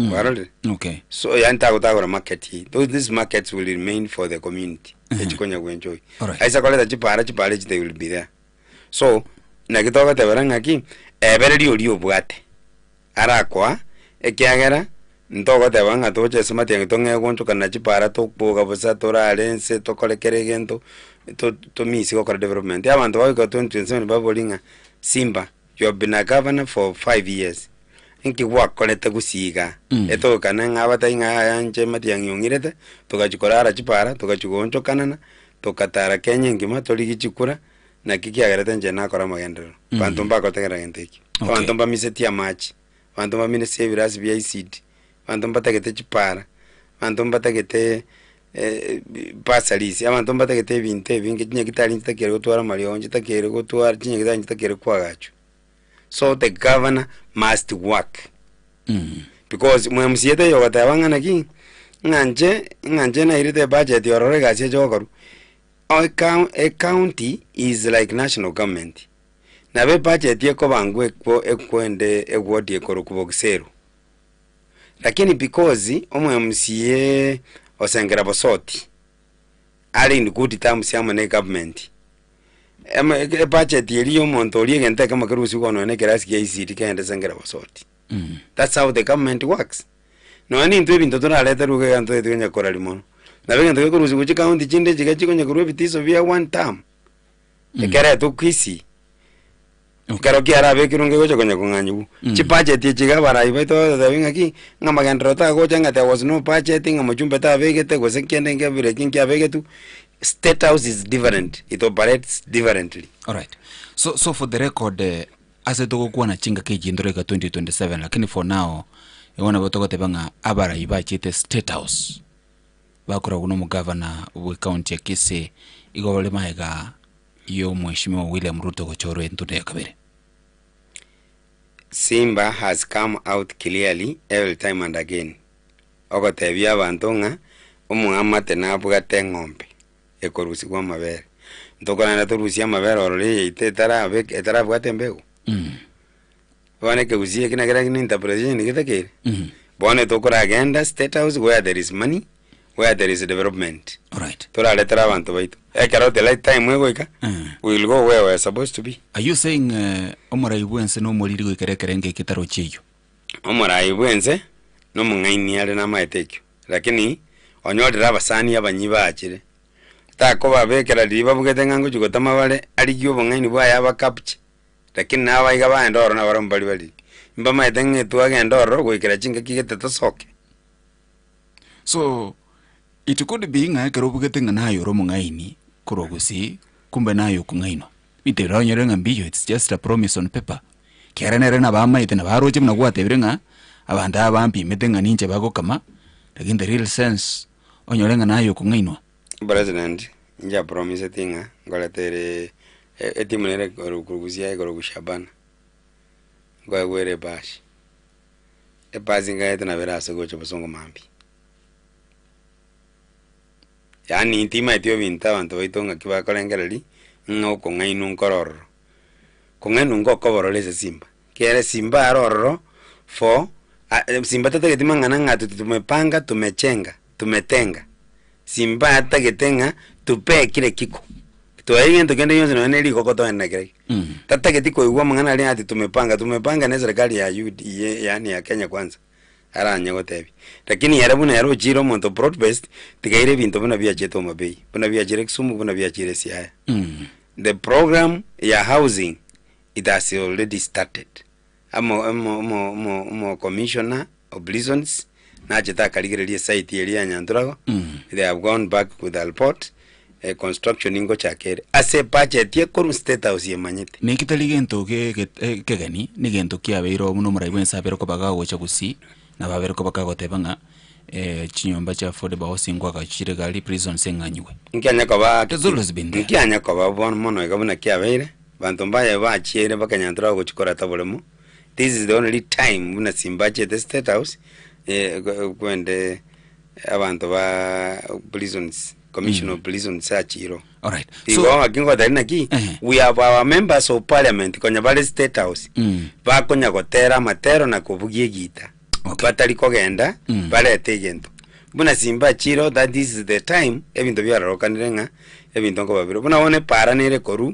Kwarorire? Okay. So yaani tagotagora market eye. Those these markets will remain for the community. Echi konya gwenchoy. Alright. Aise koreta chipara, chipara echi they will be there. So, naki togotebera ng'aki, ebereria oria obwate. Arakoa, ekiagera ntogoteba ng'a toche ase matiang'i tong'ee goonchokana na chipara tokwoga bosa torare ense tokore kera egento, to tomiss gokora development. Abanto bagoika 2027 baborie ng'a Simba, you have been a governor for 5 years, inki gwakorete gusii igaa? Etogokane ng'a abatebi ng'a yaya inche matiang'i ong'irete, togachia korara chipara, togachia goonchokanana, togatara Kenya engima torigie chikura, Naki kiagerete inche nakora amagenderero? Abanto mbagotegerera gento ekio. Abanto mbamisetie amache, abanto mbaminesie ebirasi bia ECD, abanto mbatagete chipara, abanto mbatagete bursaries, abanto mbatagete ebinto ebinge, chinyagitari nchitakeire gotwara amariogo, nchitakeire gotwara chinyagitari nchitakeire koagachwa. So the governor must work. Because mwa MCA taiyo ogoteba ng'a naki, ng'a inche, ng'a inche nairete ebudget ororo egasi eche gokorwa. Ecounty is like national government. Nabo ebudget ekobangwa ekwo ekwende eward ekorokwa Bogiseru. Lakini because omo MCA osengera Bosoti are in good terms amo ne egovernment, emo ebudget eria ya omonto oria egento ekemo kerusiwe bono nonye na ekerasi kia ECD kegende Sengera Bosoti. That's how the government works. Nonya nintwe ebinto torareterwe iga egento totagete konya koraria mono. Nabo egento gekorusiwa chikaunti chinde chiga chikonya korwa ebitiso bia one term, ekeretwe Kisii, ekero kiarabekirwe ngegocha konya kong'anyiwa. Chibudget echi iga abarai baito bagototebia ng'aki, ng'a magenderero tagocha ng'a there was no budget ng'a mochumbe tabegete gose kende nkebire eki nkiabegetwe, state house is different, it operates differently. Alright. So, so for the record eh, Ase togokwana chingaki echi ntore iga 2027 lakini for now igo nabo togoteba ng'a abarai bachete state house bakoragwa na omogavana bwe county ya Kisii igo bare magega ya omweshimiwa William Ruto gochorwa entunda ya kabere. Simba has come out clearly every time and again ogotebia abanto ng'a omoamate nabwate eng'ombe ekorusigwa amabere. Ntokorenda torusie amabere ororo eyaito etarabeka etarabwata embegu? Bono ekegusii eki nakere ne interpretation getakeire? Bono tokoragenda state house where there is money, where there is development. Alright. Toraretere abanto baito. Ekero the right time egoika, we will go where we are supposed to be. Are you saying eh, omorai bwense na omoriri goikera ekerengo eke tarochi eyio? Omorai bwense nomong'aini are namaete ekio, lakini onyorire abasani abanyi baachire, Takobabekera riria babugete ng'a ngochia gotama bare, arigie obong'aini bwaye abacapture, lakini nabaiga baende ororo nabarabwo mbari bariri. Mbamaete ng'a etwagenda ororo goikera chingaki gete tosoke. So, it could be ng'a ekero obugete ng'a naye ore omong'aini korwa gusii, kumbe naye okong'ainwa. Ebinto ebi oranyore ng'a mbiyo, it's just a promise on paper. Kere nere nabamaete nabo aroche buna gwatebire ng'a abanto aba bampimete ng'a ninche bagokama, lakini the real sense onyore ng'a naye okong'ainwa. President inche apromiseti ng'a nkoretere etimu nere korwa Busia ekorokwa Shabana, nkoegwa ere ebashi. Ebasi nkaete nabo erase gocha bosongo mambia. Yaani ntimaeti ebinto abanto baito ng'aki bakorengereria, ng'a okong'ainwa nkore ororo. Kong'ainwa ngokoborora ase simba, kiagera simba are ororo for simba tatageti mang'ana ng'a ati tumepanga tumechenga tumetenga. Simba atagete ng'a tupee kire kiko, twaye gento kende gionsi nonye na erikoko togende na kerokio. Tatageti koigwa amang'ana aria ati tumepanga tumepanga na eserekari ya UDA yaani ya Kenya kwanza. aranye gotebia. Lakini ere buna ere ochire omonto broad based, tiga aire ebinto buna biachete Homa Bay, buna biachire Kisumu, buna biachire Siaya. The program ya housing it has already started. Amo omo omo omo omo commissioner of prisons nachete akarigereria esite eria ya Nyanturago, they have gone back with a report, construction ngochaka ere ase ebudget ekorwa state house emanyete. Neki tari gento ekegeni, negento kiabeire oo buna omorai bwense abere koba gagocha gusii, nabo abere koba kagoteba ng'a chinyomba chia affordable housing nkoagachire gari prisons eng'anyigwe. Nkianya koba It has always been there. nkianya koba bono mono iga buna kiabeire, banto mbaye bachiire mpaka Nyantura gochia koreta oboremo, this is the only time buna Simba achiete state house, kwende abanto ba prisons, commissioner of prisons achire oo. Alright. Igo So, ng'aki ngotebia naki, Ehe. we have our members of parliament konya bare state house, Mm. bakonya gotera amatero na kobugia egita, Okay. batari kogenda Mm. barete egento. Buna Simba achire oo that this is the time ebinto biarorokanire ng'a ebinto nkoba bire. Buna bono epara nere korwa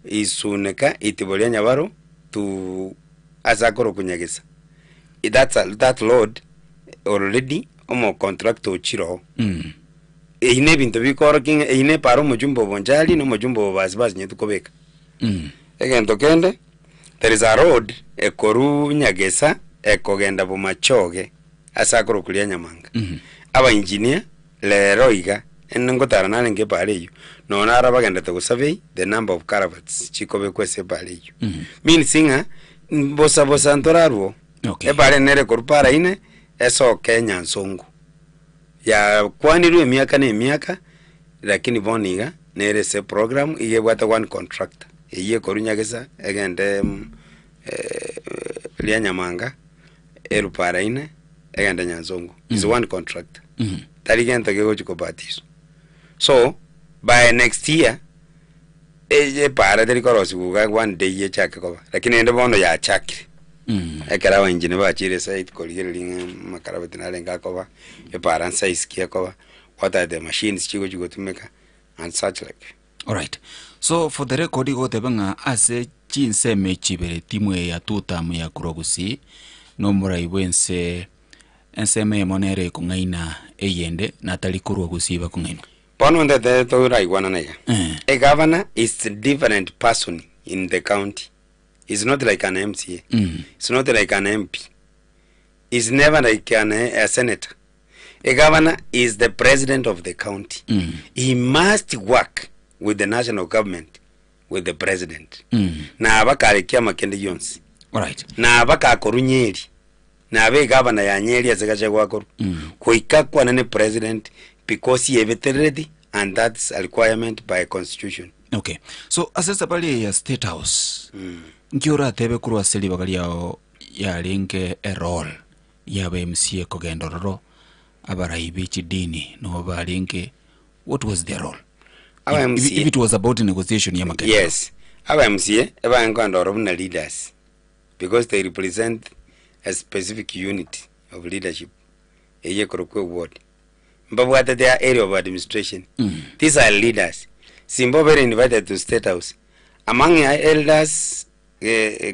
Isuneka itibo ria Nyabaro to ase akorokwa Nyagesa. That's a that road already omo contractor ochire oo. Mm. Eyio na ebinto bikorokia ng'a eyio nepara omochumba o Bonchari na omochumba o Bobasi basinyetwe kobeka. Mm. Egento kende, there is a road ekorwa Nyagesa ekogenda Bomachoge ase akorokwa Rianyamanga. Mm. Aba engineer rero iga, ende ngotara narenge epara eyio, nonya naro bagendete go survey the number of culverts chikobekwa ase epara eyio. Mm. Means ng'a bosa bosa ntorarwo oo. Okay. Epara eye nere ekorwa para ine esoke Nyansongo. Yakwanirwe emiaka na emiaka, lakini bono iga nere ase eprogram iga ebwate one contractor, eywo ekorwa Nyagesa egende Rianyamanga, erupara ine egende Nyansongo, is one contractor. Tari gento kegochi kobatiswa. So, by next year, epara teri korosiwa iga one day echake koba, lakini rende bono yachakire. Ekero abaengineer bachire site korigereria ng'a amakarabati narenge akoba, epara nsize ki ekoba, what are the machines chigochi gotumeka and such like. Alright. So for the record igo ogoteba ng'a ase chinsemo echi ibere timu eye ya Tutam ya korwa Gusii na omorai bwa ense ensemo eyemo nere ekong'aina eyende natari korwa Gusii bakong'ainwa. Bono ntete toraigwanana iga. Eh. A governor is different person in the county. Is not like an MCA. Is not like an MP. Is never like an, a senator. A governor is the president of the county. He must work with the national government, with the president. Naba kare kiama kende gionsi. Alright. Naba kakorwa Nyeri. Naba egavana ya Nyeri ase Gachagua akorwa. Goika akwane ne president because yebeterereti and that's a requirement by constitution. Okay. So ase esabari eye ya State House, nki oratebe korwa ase ribaga riao yarenge erole ya aba MCA kogenda ororo, abarai be chidini nabo barenge, what was their role? Aba If, MCA if it was about negotiation ya magenderero. Yes. Aba MCA ebarenge kogenda ororo buna leaders because they represent a specific unit of leadership eyio ekorokwa eward. Mbabwate their area of administration. These are leaders. Simba obere invited to state house. Among elders,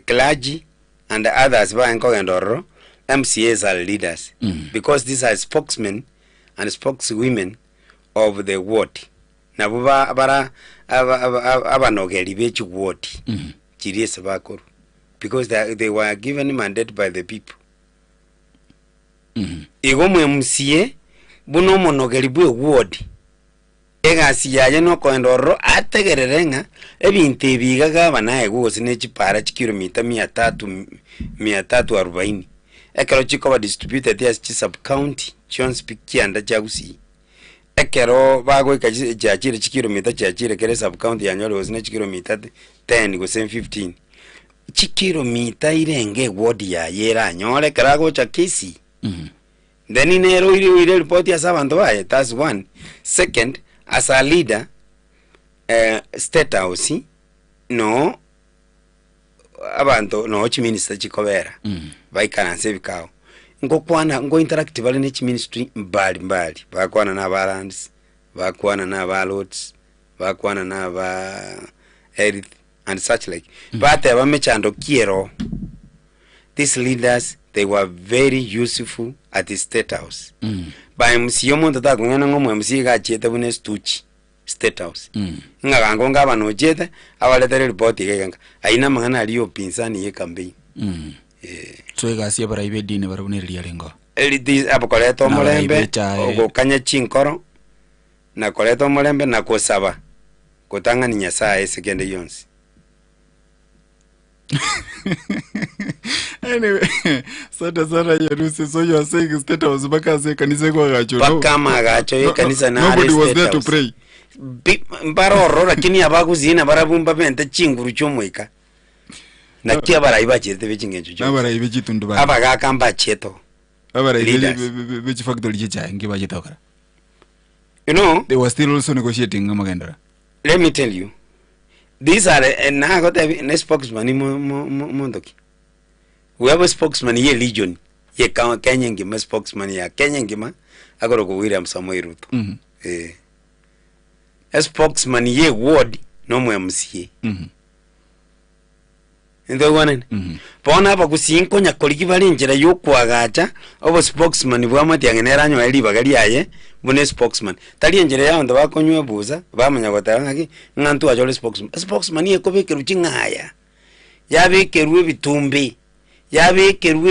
clergy and others barenge kogenda ororo, MCAs are leaders because these are spokesmen and spokeswomen of the ward. Nabo ba bara aba aba abanogeri be chiward chiria ase bakorwa because they, they were given mandate by the people. Igo omwe MCA buna omonogeri bwe ward, Egasi yaye nokoenda ororo ategerere ng'a ebinto ebi iga gavana aegwe gose ne chipara chikilomita mia tatu mia tatu arubaini, ekero chikoba distributed ase chi sub-county chionsi pi kianda chia Gusii. Ekero bagoika chi chiachire chikilomita chiachire kera esub-county yanyore gose ne chikilomita ten gose 15, chikilomita irenge eward yaye eranyore ekero agocha Kisii. Then nere oire oire report ase abanto baye, that's one. Second, as a leader, eh, state house no abanto no chiminister chikobera baikaranse ebikao ngokwana ngo interact bare ne chiministry mbali mbali bakwana na aba lands bakwana na aba roads bakwana na aba health and such like bateba mechando ki ero These leaders they were very useful at the state house. Ba MCA omonto takong'aina ng'a omo MCA iga achiete buna estuchi state house. Ng'a gango ngabana ochiete abaretere report iga iga iga. Ayio namang'ana aria ya upinzani ye campaign. Eh. So egasi y'abarai b'edini barabwo nere riarengeo. Eri ti abo koreta Nabarai omorembe, b'echae. ogokanya chinkoro, na koreta omorembe na kosaba, gotang'ani Nyasaye ase kende gionsi. Anyway, asante sana Yerusi. So you are saying state house mpaka ase ekanisa ekwagachwa. No- Mpaka amagacho no- y'ekanisa no- nare Nobody was state there to house. pray. Bi- mbarororo lakini abagusii nabarabwo mbabente chinguru chi'omoika naki abarai bachirete be chingencho chionsi Nabarai be chitundubari. abagaka mbachete oo. Abarai be- leaders. be- be- be chifactory chi'echae nki bachete gokora. You know, They were still also negotiating amagendera. let me tell you These are eh, nagotebi ne spokesman mo mo mo monto ki? We have a spokesman ye region ye ka- Kenya engima spokesman ya Kenya engima akorokwa William Samoei Ruto. Mhm. Eh. A spokesman ye ward no mo MCA. Mhm. Ntoigwanane? Bono abagusii nkonya korigia bare enchera y'okoagacha obospokesman bwa Matiang'i nere anyoe ribaga riaye buna espokesman. Tari enchera ya abanto bakonywa ebusa bamanya goteba ng'aki, ng'a ntwachore spokesman. Espokesman ekobekerwa ching'aya, yabekerwa ebitumbe, yabekerwa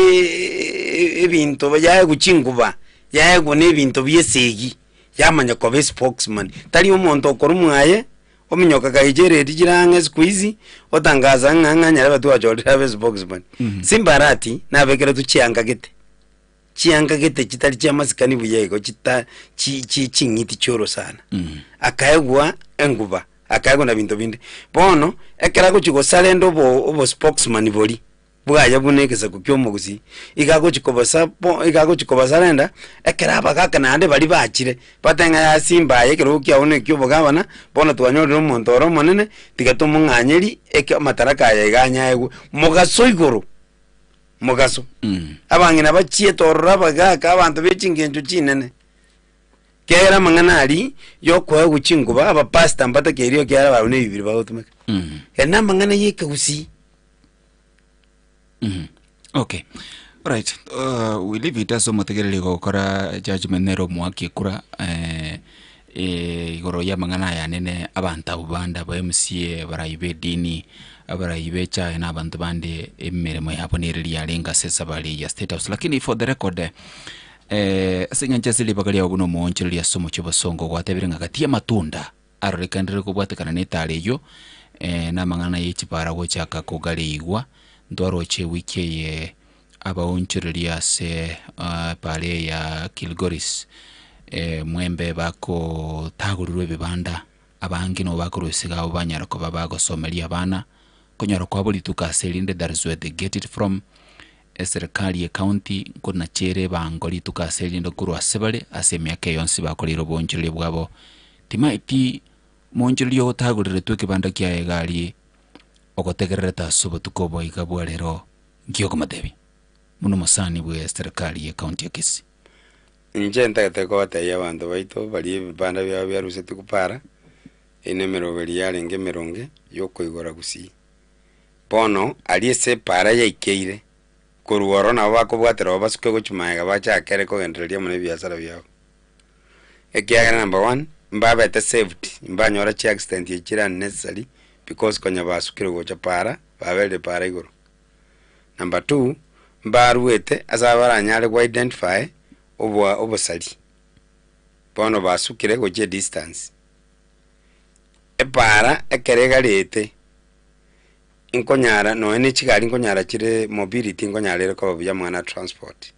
ebinto yaegwa chinguba, yaegwa na ebinto bia esegi, yamanya koba espokesman. Tari omonto okorwa mwaye. Ominyoka kaicha eredi chire ang'e siku hizi, otangaza ng'a ng'a nyarebe twachorire abe spokesman. Simba Arati nabekeretwe chianga gete, chianga gete chitari chia masikani buya igo chita chi chi ching'iti chi'orosana. Akaegwa enguba, akaegwa na binto binde. Bono, ekero agochia gosarenda obo obo spokesman boria, bwaye buna egesaku ki'omogusii, iga agochia kobosa bo iga agochia kobasarenda, ekero abagaka naende baria bachire, batebe ng'a yaya simba aye ekerogo kiago na eki'obogabana, bono twanyorire omonto ore omonene, tiga tomong'anyerie eke amataraka aya iga anyaegwe. Mogaso igoro, mogaso. Abang'ina bachiete ororo abagaka, abanto be chingencho chinene. Kera amang'ana aria yokoegwa chinguba, abapastor mbatakeiri ekiagera barabwo na ebibiri bagotumeka. Ere namang'ana ya ekegusii. Okay. Alright. We leave it ase omotegereri gokora judgment nere omoaki ekura eh, eh, igoro y'amang'ana aya anene abanto abwo bande aba MCA, abarai b'edini, abarai b'echae na abanto bande emeremo yabo nere riarenge ase esabari eye ya State House. Lakini for the record eh, ase eng'encho ase ribaga riao buna omoonchoreria ase omochie o Bosongo gwatebire ng'a gati y'amatunda Arorekanire kobwatekana netaaro eyio, na amang'ana ye chipara gochaka kogareigwa. Ntwaroche ewiki eye abaonchoreria ase epaara eye ya Kilgoris, Mwembe bakotagorirwa ebibanda, abange nigo bakorwa isiko abwo banyara koba bagosomeria abana, konyora kwabo rituko ase erinde that is where they get it from. Eserekari ye county nkonachere ebango rituko ase erinde korwa ase bare ase emiaka eye yonsi bakoreire oboonchoreria bwabo. Timaeti moonchoreria ogotagoreretwe ekebanda kiaye iga arie ogotegererete ase obotuko obo iga bwa rero nki okomotebia? Buna omosani bwe serekari ye county ya Kisii. Inche ntagete kobatebia abanto baito baria ebibanda biabo biarusetwe kobara, eye nemeroberi yarenge emeronge yokoigora gusii. Bono aria ase epaara yaikeire, korwa ororo nabo bakobwatera oo basuke gochia magega bachakere kogendereria amo nebiasara biabo. Ekiagera number one, mbabete saved, mbanyora chiaccident echi chire unnecessary because konya basukire gocha paara, baberire paara igoro. Number two, mbaruete ase abaranyare go identify oboa obosari, bono basukire gochia edistance. Epaara ekero egarete, nkonyara nonya ne chigari nkonyara chire mobility nkonyara ere koba buya amang'ana a transport.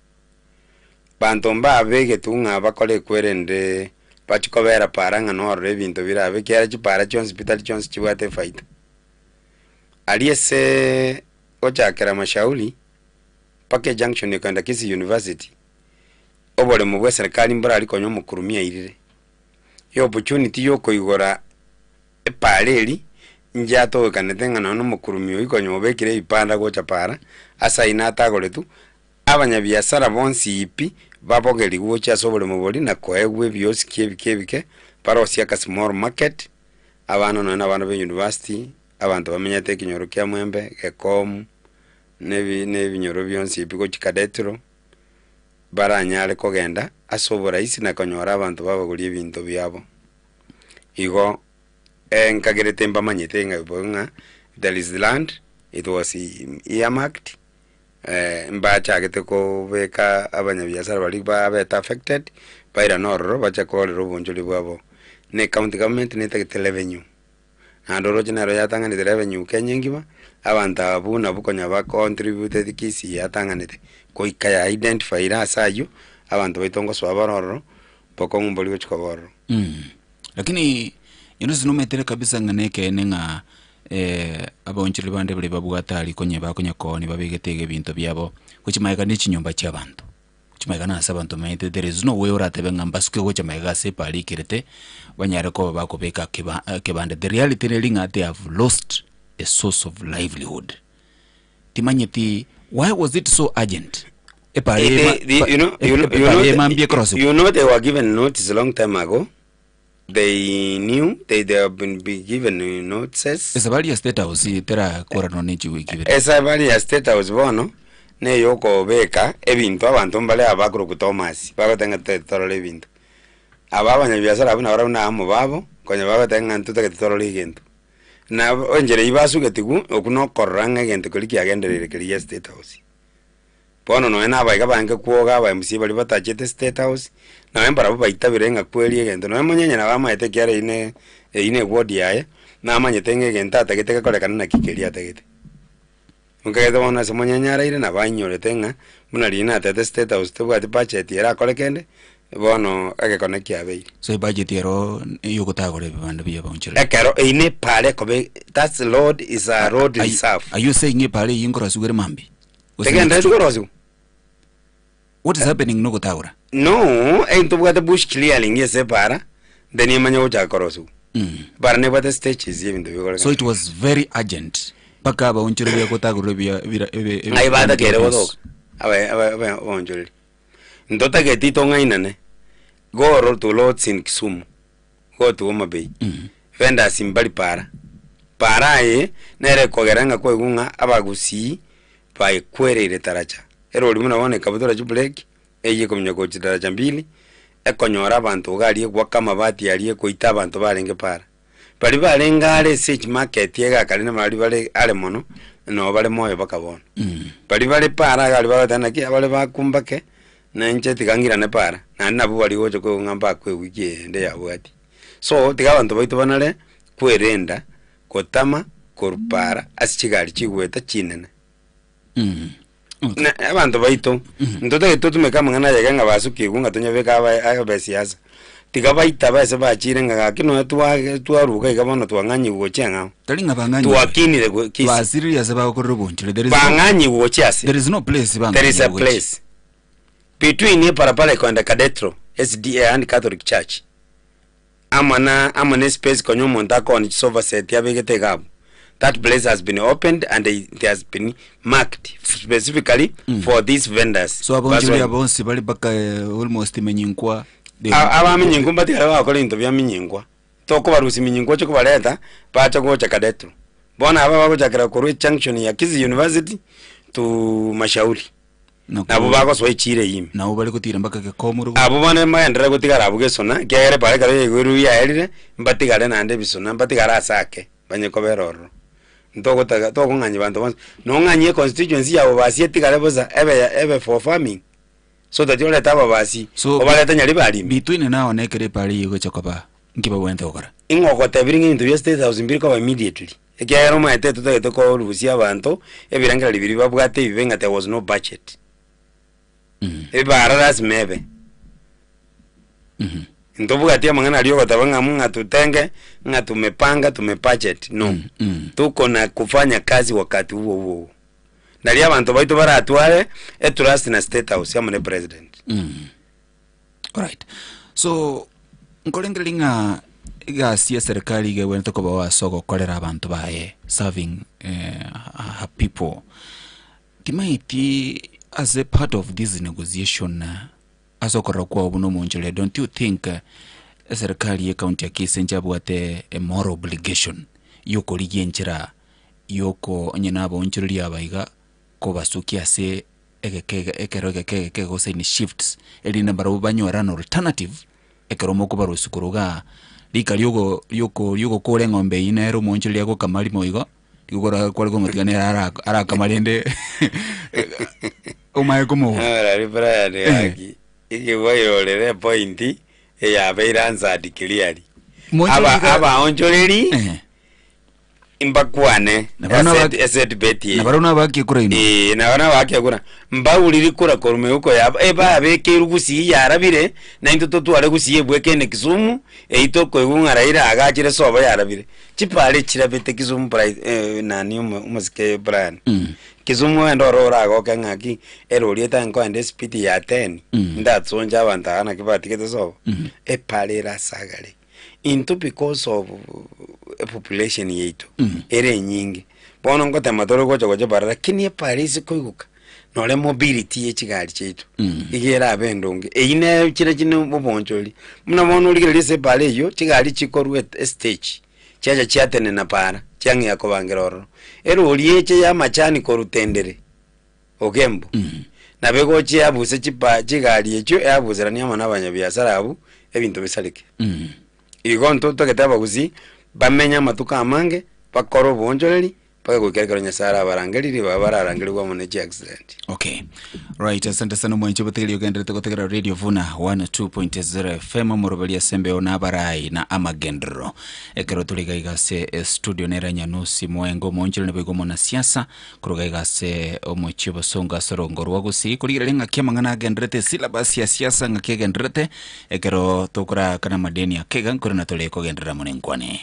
Banto mbabegetwe ng'a bakore ekwerende bachie kobera paara ng'a nororo ebinto birabe ekiagera chipaara chionsi pi tari chionsi chibwate efaida. Aria eseee gochakera mashauri mpaka ejunction ekogenda Kisii University, oboremo bwa eserekari mborari konya omokurumi airire. Eopportunity ya okoigora epaara eria, inche atogekanete ng'a nonya omokurumi oyio konya obekire ebipanda gocha paara, ase ayio natagoretwe, abanyabiasara bonsi pi, babogerigwe gochia ase oboremo boria na koegwa ebiosiki ebike ebike, barosie aka small market, abana nonya na abana ba university, abanto bamenyete ekenyoro kia Mwembe, Gekomu, na ebi na ebinyoro bionsi pi gochia Cadetro. baranyare kogenda ase oboraisi na konyora abanto babagorie ebinto biabo. Igo nkagerete mbamanyete ng'a bo ng'a there is land, it was earmarked, mbachagete kobeka abanyabiasara baria babete affected, bairane ororo bache korera obonchori bwabo. Na ecounty government netagete revenue. Naende oroche nero yatang'anete revenue Kenya engima, abanto abwo nabwo konya ba contributed Kisii yatang'anete, goika ya identifyire ase aywo, abanto baito ngosoa bare ororo, bokong'u mbori gochia koba ororo. Lakini Eunice nometere kabisa ng'a nekeene ng'a abaonchoreri bande baria babwate aria konya bakonya koonia babegete iga ebinto biabo, gochia magega ne chinyomba chia abanto. Gochia magega nase abanto bamaete there is no way oratebe ng'a mbasuke gocha magega ase epara ekerete, banyare koba bakobeka keba kebande. The reality neri ng'a they have lost a source of livelihood. Timanyeti why was it so urgent? Epara Eh, ema they, they, you know, you know, you epara know, ema mbuya ekorosiwa. you know they were given notice a long time ago. They knew they, they have been, be given notices. Esabari ya State House terakoranwa ne chiwiki ibere. Esabari ya State House bono neyokobeka ebinto abanto mbare aba bakorokwa Thomas bagoteba ng'a totagete torore ebinto. Aba abanyabiasara abwo nabarabwo na amo babo konya bagoteba ng'a ntotagete torore egento. Na enchera eywo basugetigwe okwo nokorora ng'a egento keria kiagendereire keria gia State House. Bono nonya na abaiga bange kwoga aba MCA baria batachete state house, nonya mbarabwo baitabire ng'a kweri egento, nonya monyenye nabo amaete ekiagera eyio ne eyio ne eward yaye, namanyete ng'a egento atagete gekorekane naki keria atagete. Nkagete bono ase monyenye araire nabo ainyorete ng'a buna riria natete state house tebwati budget erakore kende, bono egekone kiabeire. So ebudget ero eyogotagora ebibanda bia abaonchoreri. Ekero eyio ne epara ekoba that's road is a road reserve. Are you saying epara eyio nkorosiwa ere mambia? Gose Tegendereti korosiwa. What is happening nogotagora? No, ntobwate bush clearing ase epara, then emanye gochaka korosiwa. Epara nebwate stages ya ebinto bigokorekana. So it was very urgent mpaka abaonchoreria gotagorera ebia ebira ebe ebe Ng'ai batakeire gotoka abae abae abae abaonchoreri. Ntotageti tong'ainane, go to roads in Kisumu, go to Homa Bay, vendors mbari para. Para aye nere ekogera ng'a kwaigwa ng'a abagusii baekwereire taracha. Erori buna bono ekabutora chibreki, eyio ekominyoka gochia daraja mbili, ekonyora abanto iga aria egwaka amabati aria ekoita abanto barenge para. Baria barenge are ase echimarket iga kare na baria bare are mono, nabo bare moyo mpaka bono. Baria bare para iga aria bagoteba naki abare bakumbake, na inche tiga ng'irane para, naende nabwo baria gocha koigwa ng'a mbakwe ewiki eye yabwatia. So, tiga abanto baito banare kwerenda. gotama korwa para ase chigari chigweta chinene. Na abanto baito, ntotagete totumeke amang'ana aya iga ng'a basukigwe ng'a tonyabeke abae abesiasa. Tiga baitabe ase bachire ng'a gaki nonya twage twaruga iga bono twang'anyigwe gochia eng'ao. Tari ng'a bang'anyigwe. Twakinire go Kisii. Basiririe ase bagokorera obonchore. There is no, Bang'anyigwe gochia ase. there is no place There is a bang'anyigwe gochia. place. Between eparapara ekoenda Cadetro, SDA and Catholic Church. Amo na amo ne space konya omonto akooni chisofa set abegete iga abwo. That place has been opened and it has been marked specifically for these vendors. So abonchori Basoe. aba bonsi bari mpaka almost Menyinkwa. they- A- Abamenyinkwa mbatigare bagokora ebinto bia menyinkwa. Tokobarusia menyinkwa oche kobareta, bache gocha Cadetro. Bono aba bagochakera korwa ejunction ya Kisii University to Mashauri. Nabwo bagosoa echiira eyio ime. Nabo bare gotiira mpaka gekomuru. Abwo bono mbagenderere gotigara abwo gesona, ekiagera epaara ekero yaigwerwe yaerire, mbatigare naende ebisona, mbatigare aase ake, banye kobera ororo. Ntogotaga tokong'anyia banto bonsi, nong'anyie econstituency ya bobasi etigare bosa ebe ya ebe for farming, so that orete ababasi, So, obarete nyaribari ime. Between now na ekero epaara eyio egocha koba, nki babwenerete gokora? Ing'o ogotebirie ng'a ebinto bia State House mbiri koba immediately? Ekiagera omanyete totagete korusia abanto ebirengererio biria babwate ebibe ng'a there was no budget. Ebara lasima ebe. Ntobwati amang'ana aria ogoteba ng'a ng'a tutenge ng'a tumepanga tumebudget no. Tuko na kufanya kazi wakati huo huo huo. Nario abanto baito baratware etrust na State House amo ne president. Alright. So, nkorengereria ng'a egasi ya serikali iga ebwenerete kobao ase ogokorera abanto baye, serving eh, her people. Timaeti as a part of this negotiation ase okorora kwao buna omonchore, don't you think eserikali ye county ya Kisii nchabwate a moral obligation yokorigia enchera yoko onye nabaonchoreria aba iga kobasukia ase egeke ege ekero egeke egeke gose in shifts, erinde barabwo banyore an alternative ekero mokobarusia korwa igaa, rika riogo rioko riogokora eng'ombe eywo nere omoonchoreria agokama rimo igo, rigo kora kware komotiga nere ara arakama rende omanye komoa. Orari Brian gaki, ekebwairorere epoint eyabeire answered clearly. Moonchoreria Aba iga- abaonchoreri Ehe. Mbakwane Na barabwo ase nabak- ase debate eye. na barabwo nabakie kura inwe. Ee, nabo nabakia kura. Mbauriri kura korwa meuko yabo, ebabekeirwe gusii yarabire, naintwe totware gusii ebwekaine Kisumu, eyio tokoigwa ng'a Raila agachire sobo yarabire. Chipara echirabete Kisumu Bri nani omo omosike Brian. Kisumu ogende ororo oragoke ng'aki, erori etari nkoenda espeed ya ten, ndatsonche abanto aba naki batigete sobo, epara ere ase agare. Intwe because of epopulation yaito ere enyinge, bono ngotema tore gocha gocha bara lakini epara ase koigoka nore mobility ye chigari chiaito iga erabe endonge. Eywo nero chire chine obonchori, buna bono origereria ase epara eywo chigari chikorwa estage chiacha chiatenena para chiang'ea kobangera ororo. Erori eche ya amachani korwa tendere. Ogembo, nabo egochia eabuse chipa chigari echio eabuseranie amo nabanyabiasara abwo, ebinto bisareke. Igo ntotagete abagusii bamenye amatuko amange, bakore oboonchoreri, mpaka goika ekero Nyasaye arabarangerie ribaga bararangerigwe amo ne chiaccident. Okay. Right, asante sana omwanchi obotegereria ogenderete gotegera Radio Vuna 102.0 FM omoroberi ase embeo na abarai na amagenderero. Ekero tore iga iga ase estudio nere Nyanusi Mwenga omoonchoreri naboigo omonasiasa Korwa iga ase omochie obosongo ase orongo rwa Gusii, korigereria ng'aki amang'ana agendererete esyllabus ya siasa ng'aki egendererete, ekero tokoraakana amadeni ake iga nkorende tore kogenderera mono enkwane.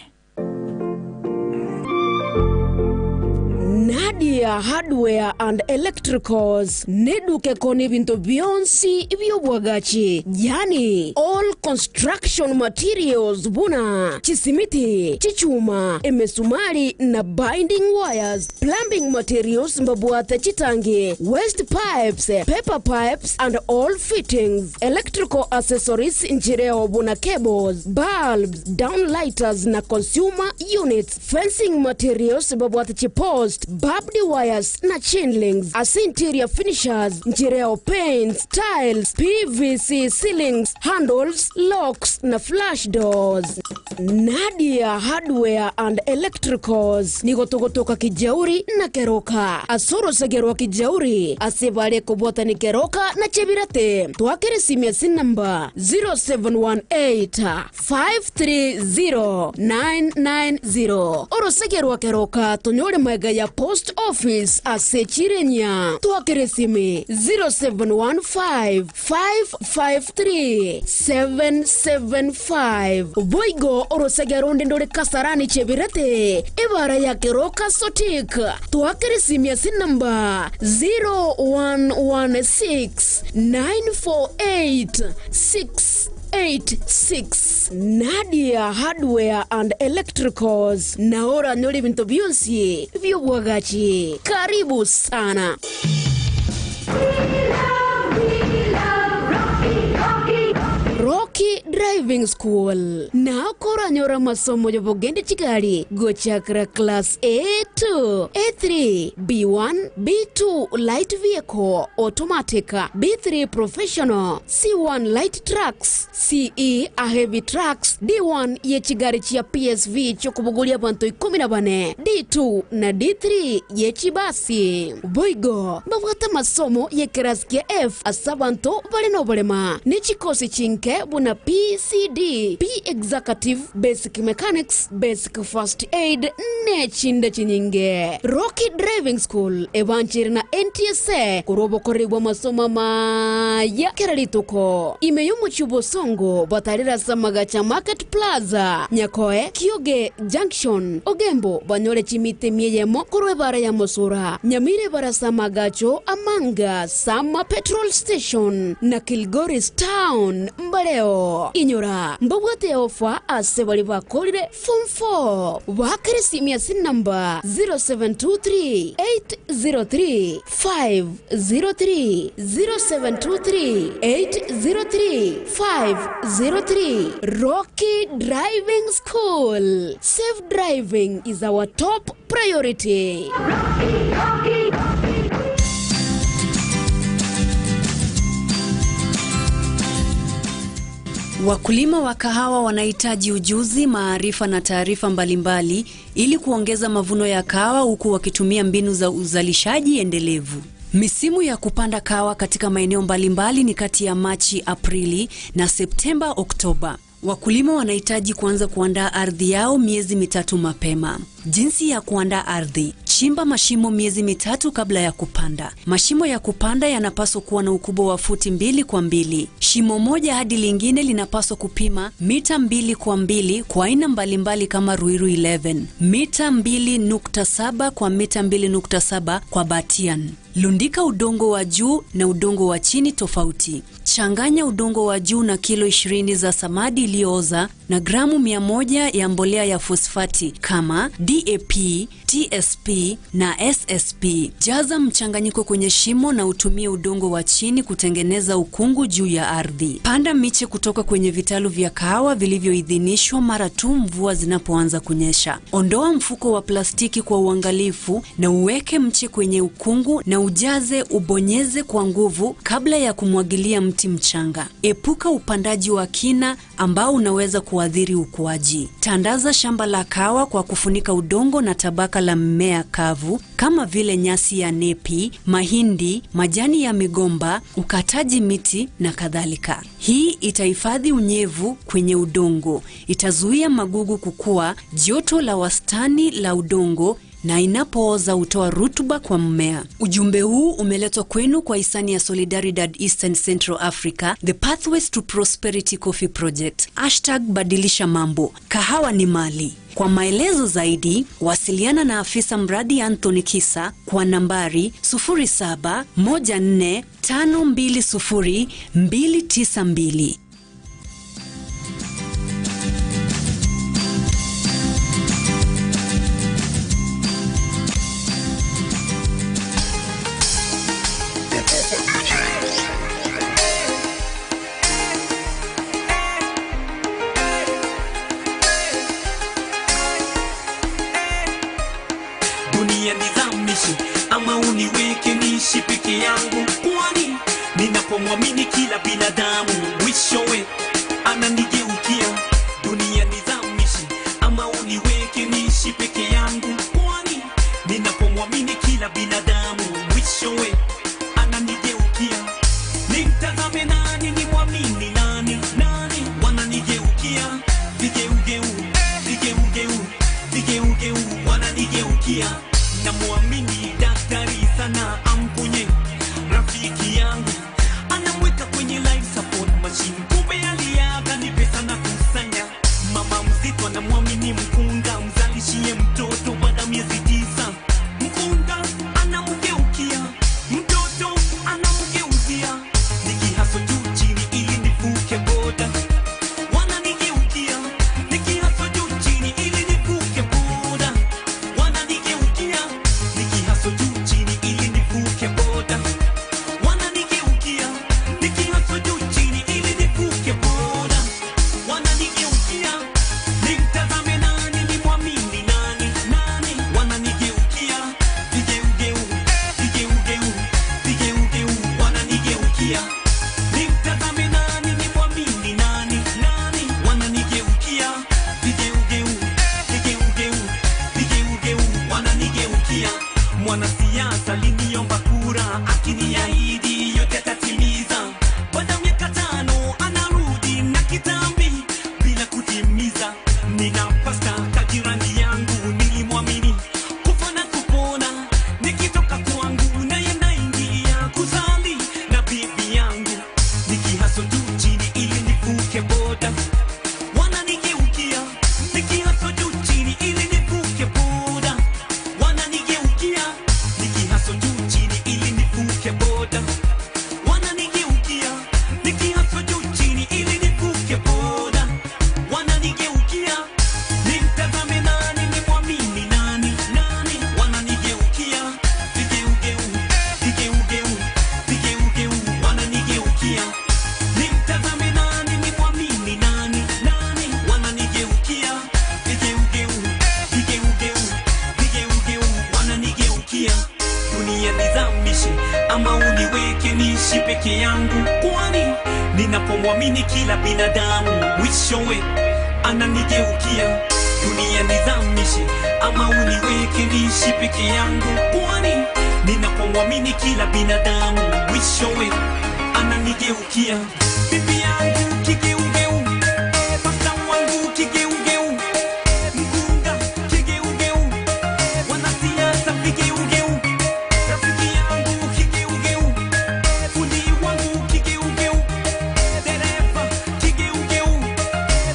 Nadia Hardware and Electricals neduka ekona ebinto bionsi bi'obwagachi, yaani all construction materials buna chisimiti, chichuma, emesumari na binding wires. Plumbing materials mbabwate chitangi, waste pipes, paper pipes and all fittings, electrical accessories nchireo buna cables, bulbs, down lighters na consumer units, fencing materials mbabwate chipost, barbed wires na chain links. Ase interior finishers nchireo paints, tiles, PVC ceilings, handles, locks na flush doors. Nadia Hardware and Electricals nigo togotoka Kijauri na Keroka. Ase orosege rwa Kijauri ase bare kobwatani Keroka na Chebirate, twakere esimi ase enamba 0718 530 990. Orosege rwa Keroka tonyore magega ya Post Office ase Chirenya, twakere esimi 0715 553-775. Boigo orosege ronde ndore Kasarani Chebirete, ebara ya Keroka Sotik. Twakere esimi ase enamba 0116 948 686. Nadia Hardware and Electricals nao oranyore ebinto bionsi bi'obwagachi. Karibu sana. Rocky Driving School nao koranyore amasomo y'obogende chigari gochakera class A2, A3, B1, B2 light vehicle, automatic, B3 professional, C1 light trucks, CE a heavy trucks, D1 ye chigari chia PSV chi'okobogoria abanto ikomi na bane, D2 na D3 ye chibasi. Boigo mbabwate amasomo y'ekerasi kia F ase abanto bare noborema, ne chikosi chinke buna. buna PCD, P Executive, Basic Mechanics, Basic First Aid ne chinde chinyinge. Rocky Driving School ebanchire na NTSA korwa obokoreri bw'amasomo amaya kera rituko. Ime y'omochie o Bosongo batarire ase amagacho a Market Plaza, Nyakoe, Kioge Junction, Ogembo banyore chimita emia eyemo korwa ebara ya Mosura, Nyamira ebara ase amagacho a Manga, Sama Petrol Station na Kilgoris Town mbareo. Inyora, mbabwate ofa ase baria bakorire Form 4. Baakere esimi ase enamba 0723 803 503, 0723 803 503. Rocky Driving School, safe driving is our top priority. Wakulima wa kahawa wanahitaji ujuzi, maarifa na taarifa mbalimbali ili kuongeza mavuno ya kahawa huku wakitumia mbinu za uzalishaji endelevu. Misimu ya kupanda kahawa katika maeneo mbalimbali ni kati ya Machi, Aprili na Septemba, Oktoba. Wakulima wanahitaji kuanza kuandaa ardhi yao miezi 3 mapema. Jinsi ya kuandaa ardhi: chimba mashimo miezi 3 kabla ya kupanda. Mashimo ya kupanda yanapaswa kuwa na ukubwa wa futi 2 kwa 2. Shimo moja hadi lingine linapaswa kupima mita 2 kwa 2 kwa aina mbalimbali kama Ruiru 11, mita 2.7 kwa mita 2.7 kwa Batian. Lundika udongo wa juu na udongo wa chini tofauti. Changanya udongo wa juu na kilo 20 za samadi iliyooza na gramu 100 ya mbolea ya fosfati kama DAP, TSP na SSP. Jaza mchanganyiko kwenye shimo na utumie udongo wa chini kutengeneza ukungu juu ya ardhi. Panda miche kutoka kwenye vitalu vya kahawa vilivyoidhinishwa mara tu mvua zinapoanza kunyesha. Ondoa mfuko wa plastiki kwa uangalifu na uweke mche kwenye ukungu na ujaze, ubonyeze kwa nguvu kabla ya kumwagilia mti mchanga. Epuka upandaji wa kina ambao unaweza kuathiri ukuaji. Tandaza shamba la kahawa kwa kufunika udongo na tabaka la mmea kavu kama vile nyasi ya nepi, mahindi, majani ya migomba, ukataji miti na kadhalika. Hii itahifadhi unyevu kwenye udongo, itazuia magugu kukua, joto la wastani la udongo na inapooza hutoa rutuba kwa mmea. Ujumbe huu umeletwa kwenu kwa hisani ya Solidaridad Eastern Central Africa, The Pathways to Prosperity Coffee Project. Hashtag badilisha mambo. Kahawa ni mali. Kwa maelezo zaidi, wasiliana na afisa mradi Anthony Kisa kwa nambari 0714520292. Dunia nizamishe ama uniweke niishi peke yangu, kwani ninapomwamini kila binadamu mwishowe ananigeukia. Dunia nizamishe ama uniweke niishi peke yangu, kwani ninapomwamini kila binadamu mwishowe ananigeukia. Nimtazame nani, nimwamini nani? Nani wananigeukia? Vigeugeu, vigeugeu, vigeugeu wananigeukia. Namwamini daktari sana amponye rafiki yangu, anamweka kwenye life support machine, kumbe Wananigeukia nikihaso juu chini ili nivuke boda. Wananigeukia nikihaso juu chini ili nivuke boda. Wananigeukia nikihaso juu chini ili nivuke boda. Wananigeukia nimtazame nani, nimwamini nani, nani? Wananigeukia vigeugeu, vigeugeu, vigeugeu, wananigeukia nimtazame nani, nimwamini nani, nani? Wananigeukia vigeugeu, vigeugeu, vigeugeu, wananigeukia. Dunia nizamishe ama uniweke niishi peke yangu, kwani ninapomwamini kila binadamu mwishowe ananigeukia. Dunia nizamishe ama uniweke niishi peke yangu, kwani ninapomwamini kila binadamu mwishowe ananigeukia. Bibi yangu kigeugeu, pasta wangu kigeugeu, mkunga kigeugeu, wanasiasa vigeugeu, rafiki yangu kigeugeu, fundi wangu kigeugeu, dereva kigeugeu,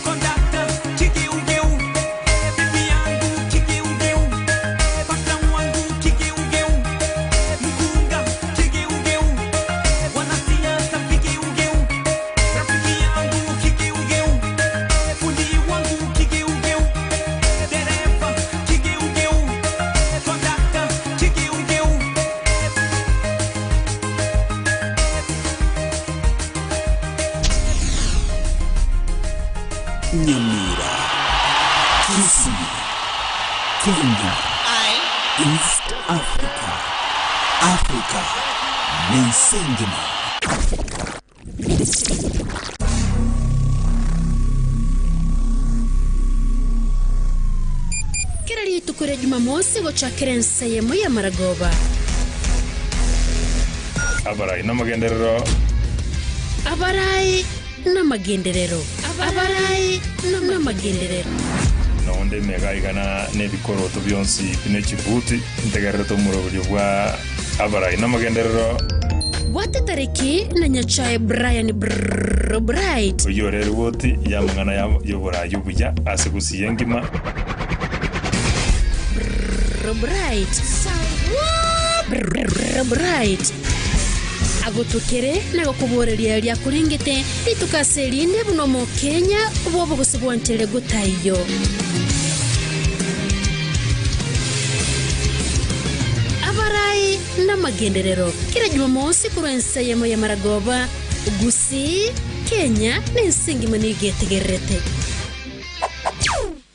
kondakta kigeugeu, bibi yangu kigeugeu, pasta wangu kigeugeu, mkunga kigeugeu, wanasiasa vigeugeu, rafiki yangu kigeugeu, fundi wangu kigeugeu, dereva kigeugeu, kondakta kigeugeu. Nyamira, Kisii, Kenya, East Africa, Africa, Nensengima. Kila rituko rya Jumamosi gochakera ensemo ya maragoba. Abarai n'amagenderero. Abarai n'amagenderero. Abarai n'amagenderero. Nonde megaigana n'ebikoroto byonsi bine chibuti ntegererete omurobori bwa abarai n'amagenderero. Bwate tariki na Nyachae Brian Brrrr Bright. Oyo rero boti yamang'ana y'oborayi obuya ase gusiya engima. Brrrr Bright. Brrrr Bright. Agotukere na gokuboreria ria kurengete ritukase rinde buno mu Kenya bobo gusibwantere gutaiyo. Abarai n'amagenderero kila Jumamosi kurwa enseyemo ya maragoba Gusii Kenya n'ensingi manigetegerete.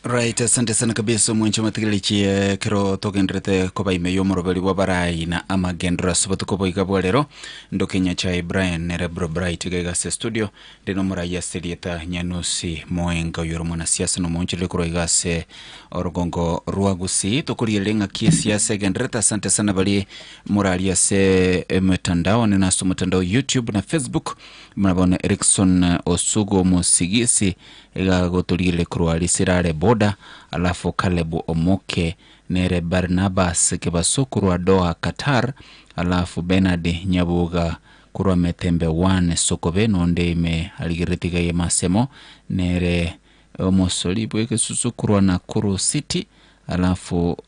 Right, asante sana kabisa mwenche matigirichie kero togenderete koba ime y'omoroberi bwa barai na amagendero ase botuko boiga bwa rero ndo Kenya cha Brian nere Bro Bright gaiga ase studio ndino morai ase rieta Nyanusi Moenga oyoro mwanasiasa na omoonchoreri korwa iga ase orogongo rwa Gusii tokorigereria ng'aki esiasa egenderete. Asante sana bari morari ase emetandao nene ase omotandao YouTube na Facebook muna bono Erikson Osugo Mosigisi iga gotorigereria korwa Risirare boda, alafu Caleb Omoke nere Barnabas Kibaso korwa Doha Qatar, alafu Bernard Nyabuga korwa Metembe 1 Sokobe nonde ime aligereti iga masemo nere omosori bwa egesusu korwa Nakuru City, alafu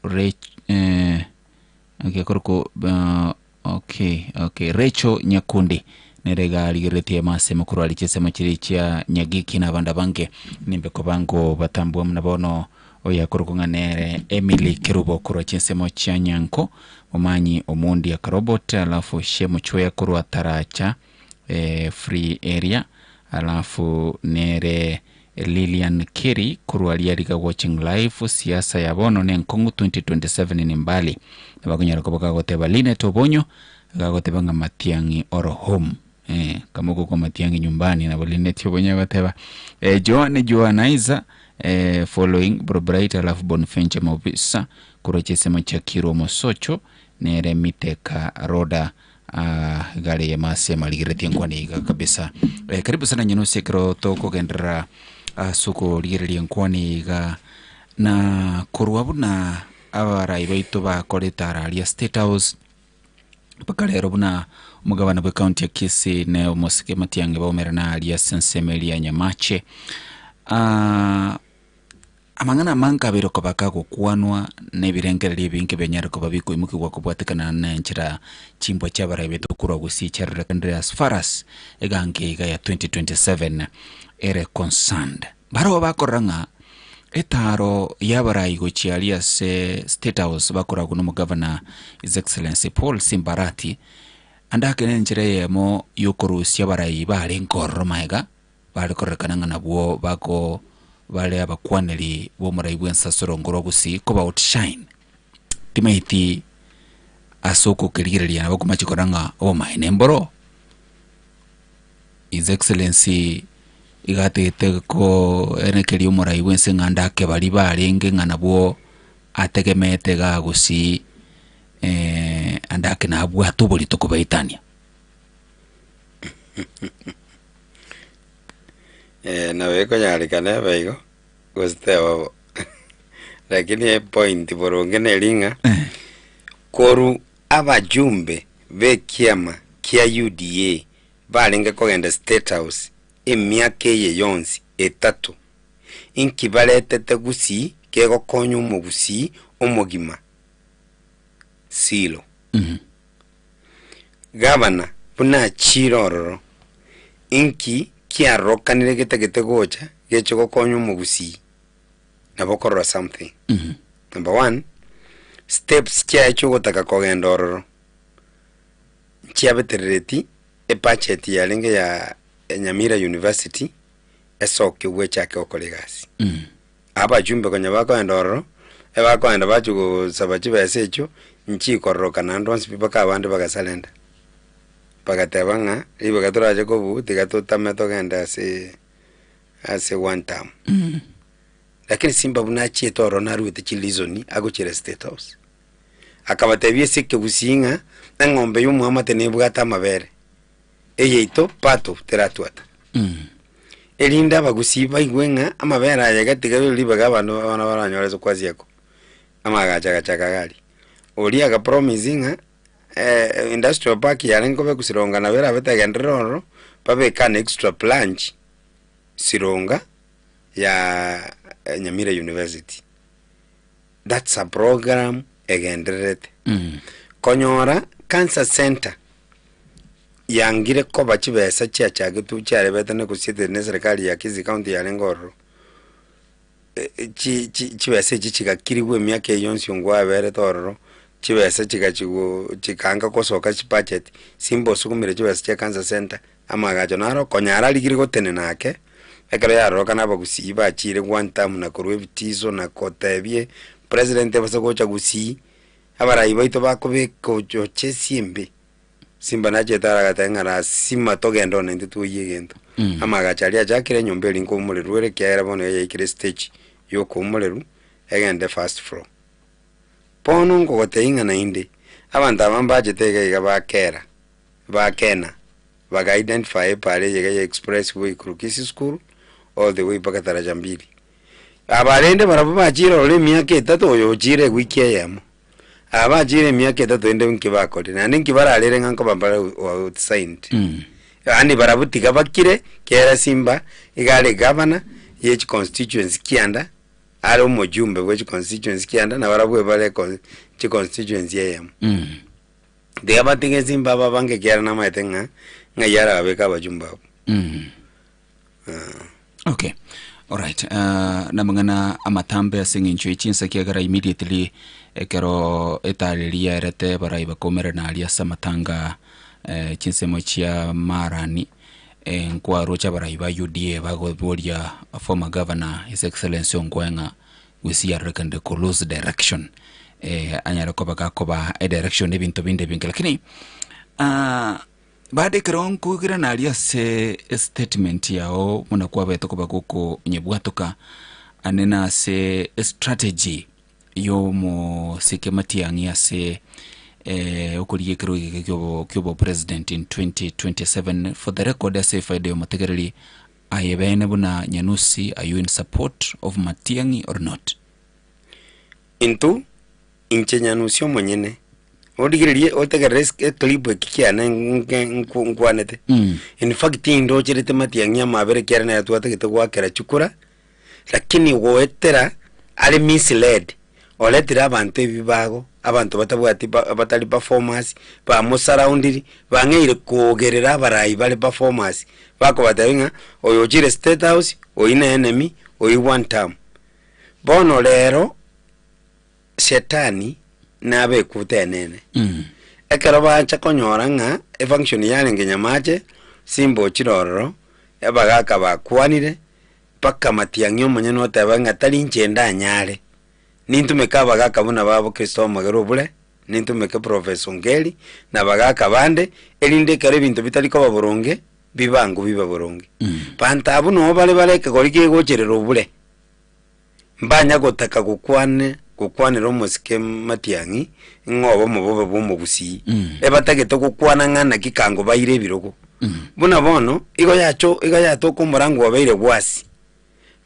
okay, koroko okay, Rachel Nyakundi nere iga arigeretie masemo korwa aria chisemo chiria chia Nyagiki na abande abange nimbe kobango batambua muna bono oyo akorokwa ng'a nere Emily Kerubo korwa chinsemo chia Nyanko omanyi Omondi Akarobot, alafu Shemu Chweya korwa Taracha free area, alafu nere Lilian Keri korwa Riariga watching live siasa ya bono ne nkongu 2027 ni mbali nabakonyara koba gagoteba Linet Obonyo gagoteba ng'a Matiang'i oro home kama uko kwa Matiang'i nyumbani nabo Linet Obonyo agoteba Joan Joanaiza following Bro Bright, alafu Bonfenche Mobisa korwa chisemo cha Kirwa Mosocho nere Miteka Roda gari ya masema aligeretie nkwani iga kabisa. Karibu sana Nyanusi ekero tokogenderera ase okorigereria nkwani iga na korwa buna abarai baito bakorete araria State House. Mpaka rero buna omogabana bw'ekaunti ya Kisii ne omosike Matiang'i baumerana aria ase ensemo eria ya Nyamache. Ah, amang'ana amange abeire koba kagokwanwa na ebirengererio ebinge bianyare koba bikoimokigwa kobwatekana na enchera chimbwa chiabarai baito korwa gusii chiarorekanire as far as egangi iga ya 2027 ere concerned. Barabwo bakorora ng'a Etaaro y'abarai gochia aria ase State House bakoragwa n'omogavana His Excellency Paul Simba Arati, ande ake nenchera eyemo y'okorusia abarai barenge ororo magega bare kororekana ng'a nabwo bako bare abakwaneri b'omorai bw'ensasoro ngoro gusii koba outshine. Timaeti ase okokerigereria nabo komache korora ng'a obomaene mboro. His Excellency iga atagete koenekeria omorai bwense ng'a ndake baria barenge ng'a nabwo ategemeete iga gusii ande ake nabwate oborito kobaetania. Nabo ekonyarekana ebe igo, gose teba bo, lakini epoint boronge neri ng'a, korwa abajumbe ba ekiama kia UDA barenge kogenda State House emiaka eye yonsi etato, inki baretete gusii kegokonya omogusii omogima? Zero. Gavana buna achiire ororo, inki kiarokanire getagete gocha geche gokonya omogusii? Nabo okorora something. Number one, steps chiaye chiogotaka kogenda ororo, nchiabeterereti ebudget yarenge ya Nyamira University esoke bwechake gokora egasi. Abajumbe konya bakoenda ororo, ebakoenda bachia gosaba chibesa echio, nchikororoka naende onsi pi mpaka abande bagasurrender. Bagateba ng'a ribaga torache kobua tiga totame togende ase ase one term. Lakini simba buna achiete ororo naruete chireason agochiera state house. Akabatebia ase ekegusii ng'a eng'ombe ya omwamate nebwate amabere, eyaito pato teratwata. Erinde abagusii baigwe ng'a amabere aya iga tiga ribaga abanto abana baranyore ase kwasiekwa, amagacho agachaka iga aria. Oria aga promise ng'a industrial park yarenge kobekwa Sironga nabo erabe tegenderera ororo, babeke an extra branch Sironga ya Nyamira University. That's a program egendererete. Konyora cancer center yangire koba chibesa chiachagetwe chiarebete na gosietete na eserekari ya Kisii county yarenge ororo, chi chi chibesa echi chigakirigwa emiaka eyio yonsi ngwaberete ororo, chibesa chigachigwa chikaanga gosoka chibudget, simba osukumire chibesa chia cancer center, Amaagacho naro konyara arigire gotenena ake, ekero yarorokana abagusii bachiire Guantanamo na korwa ebitiso na kotebie president abase gocha gusii, abarai baito bakobeka ochocha esimbe. Simba nachete aro agateba ng'a lazima togende one intwe twoyie egento. Amaagacho aria achakire enyomba eria nkoumorerwa ere ekiagera bono iga yaikire estage ya okoumorerwa, egende first floor. Bono nkogotebia ng'a naende, abanto aba mbachete iga iga bakera, bakena. Baka identify epara eye iga ya express way korwa Kisii school all the way mpaka Taraja Mbili. Aba rende barabwo bachire ororo emiaka etato oyo ochire ewiki eyemo. Aba bachire emiaka etato ende nki bakorire naende nki bararere ng'a nkoba mbare outsigned. Yaani barabwo tiga bakire kera simba iga are governor ye chiconstituency kianda are omojumbe bwe chiconstituency kianda na barabwo ebare chiconstituency eyemo. Tiga batige simba aba abange ekiagera namaete ng'a ng'ai arabeke abachumba abwo. Okay. Alright. Namang'ana amatambe ase eng'encho ye chinsa ekiagera immediately ekero etari eria yaerete barai bakoumerana aria ase amatanga chinsemo chia Marani, nkwaroche abarai ba UDA bagoboria former governor His Excellency Ongwae ng'a Gusii arorekanire ko lose direction anyare koba gakoba edirection na ebinto binde ebinge lakini bado ekero nkoigurana aria ase estatement yao buna kwabete koba gokonyebwatoka ane na ase estrategy ya omosike Matiang'i ase okorigia ekerogo eke kia obopresident in 2027 for the record ase efaida ya omotegereri Aye bene buna Nyanusi are you in support of Matiang'i or not? Intwe, inche Nyanusi omonyene, Origererie otegerere esi eclip eki kiane nke nku nkwanete. In fact ndocherete matiang'i amabere ekiagera nere twatagete goakera chikura, lakini goetera are misled, oretire abanto ebibago, abanto batabwati ba batari performers, bamosaraundiri, bang'eire kogerera abarai bare performers, bakobatebia ng'a oyo ochire state house, oyio ne enemy, oyio one term. Bono rero. Shetani nabekute enene. Ekero bacha konyora ng'a efunction yarenge Nyamache, Simba ochire ororo, abagaka bakwanire, mpaka Matiang'i omonyene oteba ng'a tari inche ndanyare, nintumeke abagaka buna babo Kristo omogere obure, nintumeke Professor Ongeri, na abagaka bande, erinde ekero ebinto bitari koba boronge, bibangu bibe boronge. Banto abwo noo bare bare ekegori kegocherera obure. Mbanya gotaka gokwane gokwanera omosike Matiang'i ng'a obomo bobe bw'omogusii. Ebatagete gokwana ng'a naki kango baire ebirogo. Buna bono, igo yacho igo yatoka omorango obeire gwasi.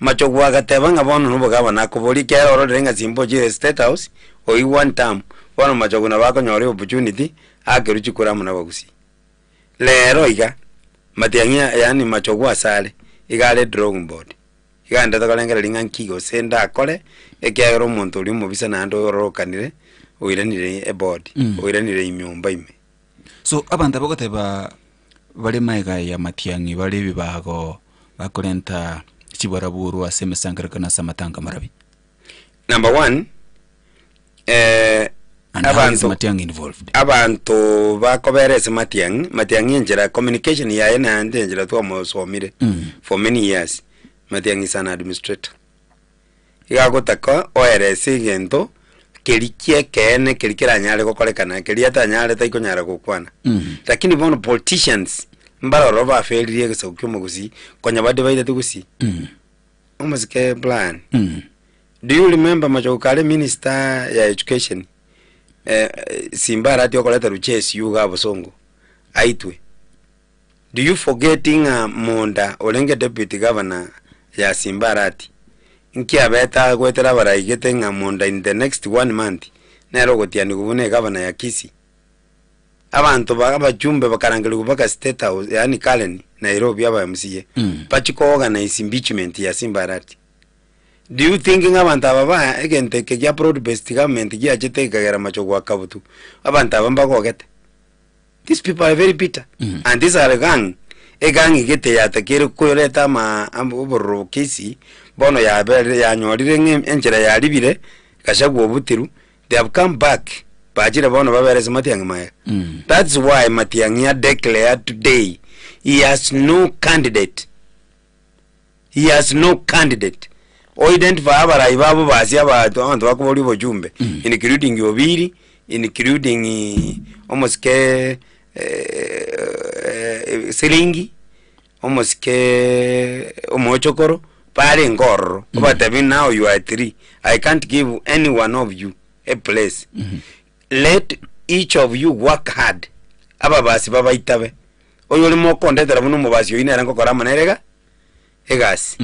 Machogu agateba ng'a bono nobogabana akoboria ekiagera ororire ng'a Simba ochire State House, oyio one term, bono Machogu nabo akonyora eopportunity akerwe chikura amo nabagusii. Rero iga, Matiang'i yaani Machogu asare, iga are drawing board. Iga ndete korengereria ng'a nki gose ndakore, ekiagera omonto oria omobisa naende ororokanire, oiranire eboard, oiranire enyomba ime. So abanto abagoteba bare magega ya matiang'i bare ebibago bakorenta chibaraburu ase emesangererekano ase amatanga marabi. Number one, And how is abanto Matiang'i involved? abanto bakobera ase Matiang'i, Matiang'i enchera communication yaye naende enchera twamosomire for many years, Matiang'i is an administrator. Iga agotaka oerese egento keria kia ekeene keria keranyare gokorekana keria atanyare taikonyara gokwana. Lakini bono politicians mbare ororo baferirie egesaku kia omogusii konya badivided gusii. Omosike Brian, do you remember Machogu kare minister ya education eh, Simba arati okoreta Ruchesi iga abosongo aitwe. Do you forget ng'a Monda orenge deputy governor ya Simba Arati nki abete agoetera abaraigete ng'a Monda in the next one month nere ogotianigwa buna egavana ya Kisii. Abanto ba abachumbe bakarangerigwa mpaka State House yaani Karen, Nairobi aba MCA bachie ko organise impeachment ya Simba Arati. Do you think ng'a abanto aba ba egento eke gia broad based government giachete gekagera machogu akabutu, abanto aba mbagogete? These people are very bitter and these are gang, egang gete yatakeire koreta ama obororo Kisii, bono yaberire yanyorire ng'a enchera yaribire, Gachagua obutirwe, They have come back bachire bono babere ase Matiang'i magega. That's why Matiang'i a declared today he has no candidate. He has no candidate. O identify abarai babo basi abanto abanto bakoboria obochumbe including Obiri, including omosike eh, Siringi, omosike omochokoro, barenge ororo, obatebie now you are three, I can't give any one of you a place, let each of you work hard, ababasi babaitabe, oyore mokondetera buna omobasi oyio nere ngokora amo nere iga egasi.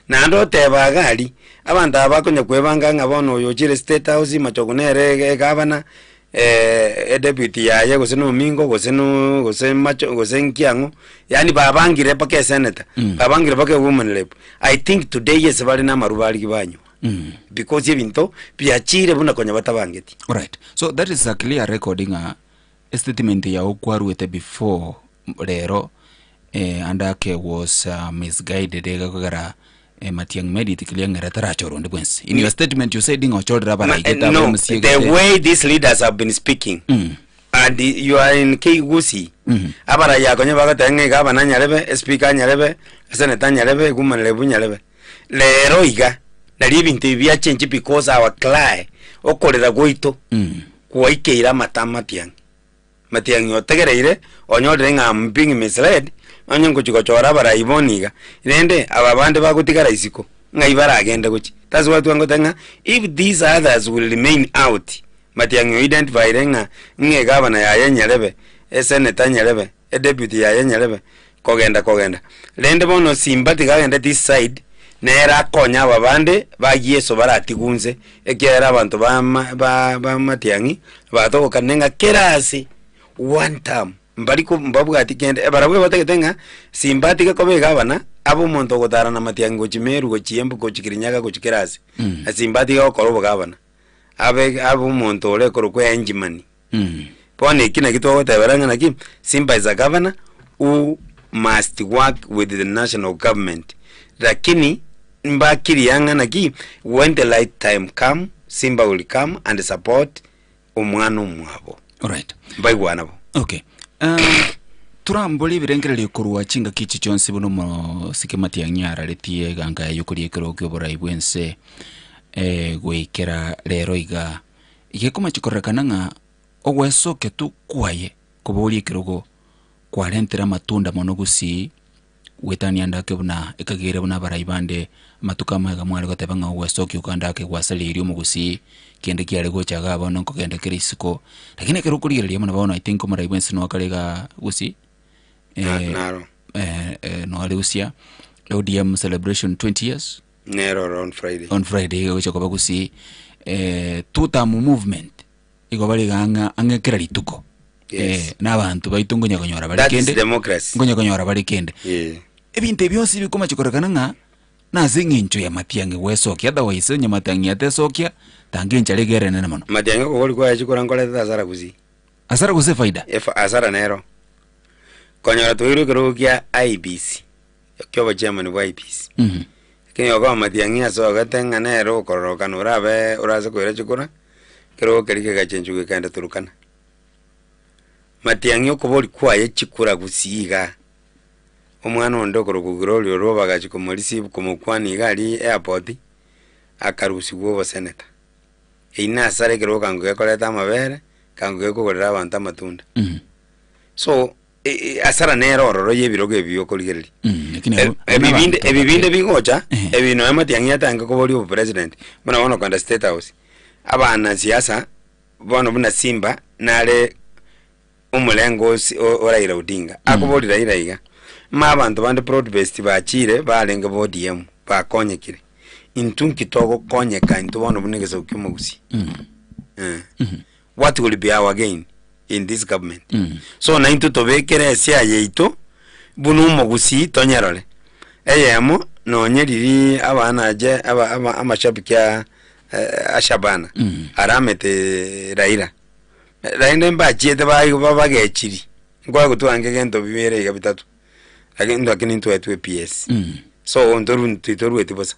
Naende oteba iga aria, abanto aba bakonya kwebanga ng'a bono oyo ochire state house, machogu nere egavana, edeputy yaye gose na omingo gose no gose macho gose nki ang'o, yaani babangire mpaka esenator, babangire mpaka ewoman rep, I think today ase bare na amaruba aria banywa, because ebinto biachire buna konya batabangeti. Alright, so that is a clear record ng'a estatement yago kwaruete before rero ande ake was misguided iga kogera Matiang'i made it clear ng'a ere tarachore onde bwensi. In your statement you said ng'a ochorire Ma, abarai gete no, abamusie the gete. way these leaders have been speaking and you are in Kigusi abarai akonye bagoteba ng'a iga abana nyarebe, espeaker nyarebe, esenator nyarebe, woman rep nyarebe. Rero iga, nari ebinto ebi biachenchi because our cry, okorera gwaito gwaikeire amato a Matiang'i. Matiang'i otegereire, onyorire ng'a am being misled, onye ngochia gochora abarai bono iga, rende aba bande bagotigara isiko, ng'ai baragende gochia? That's why twangoteba ng'a if these others will remain out, Matiang'i o identifyire ng'a ng'a egavana yaye nyarebe, esenator nyarebe, edeputy yaye nyarebe, kogenda kogenda. Rende bono Simba tiga agende this side, Nere akonye aba bande ba Yeso baratigwe inse, ekiagera abanto ba ma ba ba matiang'i batogokanire ng'a kera ase one term mbari ko mbabwati kende, barabwo ebatagete ng'a simbatige koba egavana, abe omonto ogotara na matiang'i gochia Meru, gochia Embu, gochia Kirinyaga, gochia kera ase, na simbatige gokora obogavana, abe abe omonto ore korokwa enchimani. Bono eki naki twagotebera ng'a naki, Simba is a governor who must work with the national government lakini mbakirie ang'e naki when the right time come Simba will come and support omwana omwabo. Alright. Mbaigwana bo. Okay. Uh, turambore ebirengererio korwa chingaki echi chionsi buna omosike Matiang'i araretie eganga yaye okoria ekero kioborai bwense eh, goikera rero iga. Gekomachi kororekana ng'a ogwesokia tu kwaye koboria ekerogo kwarentire amatunda mono gusii goetania ande ake buna ekagere buna abarai bande amatuko amaiga mware goteba ng'a ogwesokia oko ande ake gwasareirie omogusii kende kiare gocha igaa bono nkogenda kere isiko. Lakini ekero okorigereria buna bono I think omorai bwensi nigo akare igaa gusii Naro. noare gusia ODM celebration 20 years. Nero oro on Friday. On Friday iga gocha koba gusii eh, two term movement igo bare iga ang'a ang'e kera rituko. Yes. Eh, na abanto baito nkonya konyora bare That is kende. democracy. Nkonya konyora bare kende. Yeah. Ebinto ebi bionsi bikomachi korekana ng'a nase eng'encho ya matiang'i gwesokia otherwise onye matiang'i atesokia tanga enchara iga ere enene mono. Matiang'i okogori kwaye chikura nkoretete asara gusii. Asara gose faida? Efa asara nero. Konyora twairwe ekerogo kia IEBC. Kia obochairman bwa IEBC. Lakini okoba matiang'i ase ogete ng'a nere okororokana orabe orase koira chikura, ekerogo keria kegachenchwa gekaenda Turkana. Matiang'i okobori kwaye chikura gusii igaa, omwana onde okorokwa Gloria orwo bagachia komoreceive komokwania iga aria airport, akarusiwa obosenator. Eyio nasare ekerogo kango gekoreta amabere, kango gekogorera abanto amatunda. So. Asara nere ororo y'ebirogo ebi okorigereria. Lakini abwo- Ebibinde abanto ebibinde bake- bigocha ebi nonya matiang'i atange koboria obopresident buna bono kogenda state house abana siasa bono buna Simba nare omolengo osi o o Raila Odinga akobori Raila iga ma abanto bande broad based bachire barenge ba ODM bakonyekire intwe nki togokonyeka intwe bono buna egesaku kia omogusii eh. What will be our gain in this government? So naintwe tobekere esia yaito buna omogusii tonyerore. Eyemo nonye riria abana je aba aba amashabiki a a Shabana aramete Raila. Raila mbachiete bai babagechiri nkoa gotwanga egento bibere iga bitato lakini lakini ntwaetwe PS. So ntoru titorueti bosa.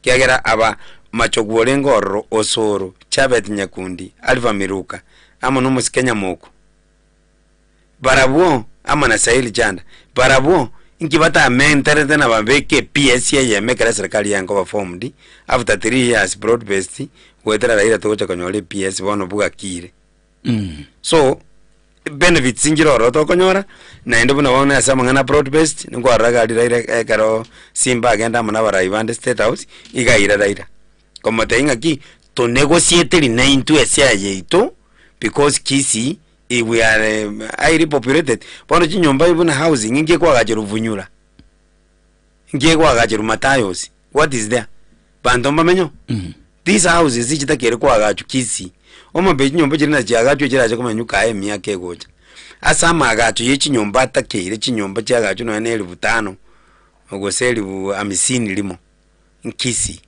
Kiagera aba machogu orenge ororo, Osoro, Chabet Nyakundi, Alpha Miruka, amo nomosike Nyamoko, barabwo amo na Saili Chanda, barabwo inki batamenterete na babeke ePS eyemo ekero eserikari yaye nkoba formed after 3 years broad based goetera Raila togocha konyora ePS bono bwakire. So benefits nchire ororo tokonyora, naende buna bono ase amang'ana a broad based, nkwarora iga aria Raila ekero Simba agenda amo na abarai bande state house, iga aira Raila, komotebia ng'aki tonegosieteri naintwe ase aya yaito because Kisii we are highly populated, bono chinyomba buna housing nki ekwagacherwa Bunyura, nki ekwagacherwa Matayos, what is there? Banto mbamenye oo? These houses chitakere koagachwa Kisii, omobee chinyomba chiria nachiagachwe chirache komenya kaye emiaka egocha. Ase amaagacho ye chinyomba atakeire chinyomba chiagachwe nonya na elifu tano, gose elifu hamsini rimo, Kisii,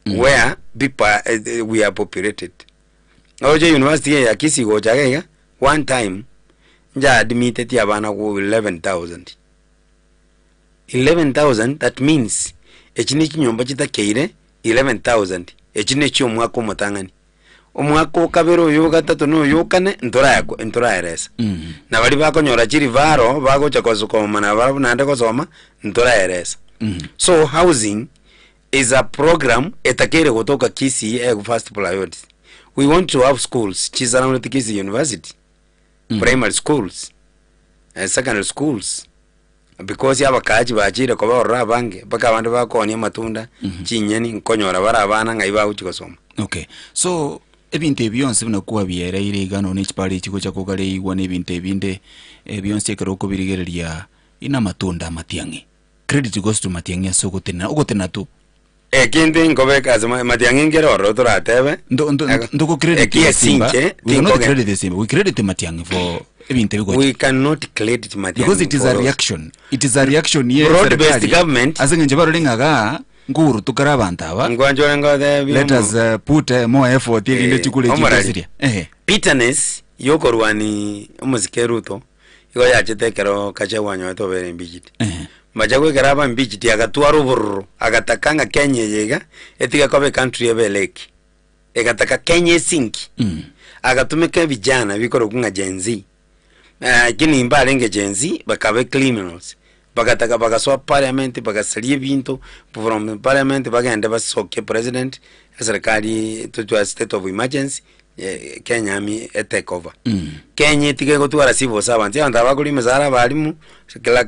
where people are we are populated. Oroche university eye ya Kisii gocha iga iga, one time, njaadmiteti abana go 11,000. 11,000 that means echi ne chinyomba chitakeire 11,000 echi ne chiomwaka omotang'ani. Omwaka o kabere oyo o gatato na oyo o kane ntoraya ntoraeresa. Na baria bakonyora chirivaro bagocha kosoma na barabwo naende gosoma ntoraeresa. So housing is a program etakeire gotoka Kisii egu first priority. We want to have schools chisaramete Kisii University, primary schools, secondary schools. Because abakaachi bachire koba ororo abange, mpaka abande bakoonia amatunda, chinyeni, nkonyora bare abana ng'ai bagochia gosoma. Okay, so ebinto ebi bionsi buna kwabiereire iga nonya echipara echi gocha kogareigwa na ebinto ebinde bionsi ekero okobirigereria ina amatunda amatiang'i. Credit goes to matiang'i ase ogotenena, ogotenena tu. Ekende nkobeka ase Matiang'i nkere ororo toratebe. Ndo ndo Ego. ndoko credit Eki Simba. esinche, We cannot tinkoge- credit Simba. We credit Matiang'i for ebinto ebigocha. We cannot credit Matiang'i Because it is for a those. reaction. It is a reaction ye Broad-based serikali. government. Ase eng'encho barore ng'a igaa nkourutokera abanto aba. Nkwanchore ngotebi Let omo- us put more effort erinde Eh, chikure chinto omorari. chiria. Ehe. Bitterness yokorwani omosike Ruto igo yachete ekero Gachagua anyorete obere impeached. Mbacha goikera aba impeached agatwara obororo agataka ng'a Kenya eye iga etige koba ecountry ebe elake. Egataka Kenya esinki. Agatumeka ebijana bikorokwa ng'a Gen Z. Lakini mbarenge Gen Z bakaba criminals. Bagataka bagasoa parliament bagasaria ebinto from parliament bagende basokie president eserekari totware state of emergency Kenya army e take over. Kenya etige gotwara civil servants abanto aba bakoria emesara abalimu,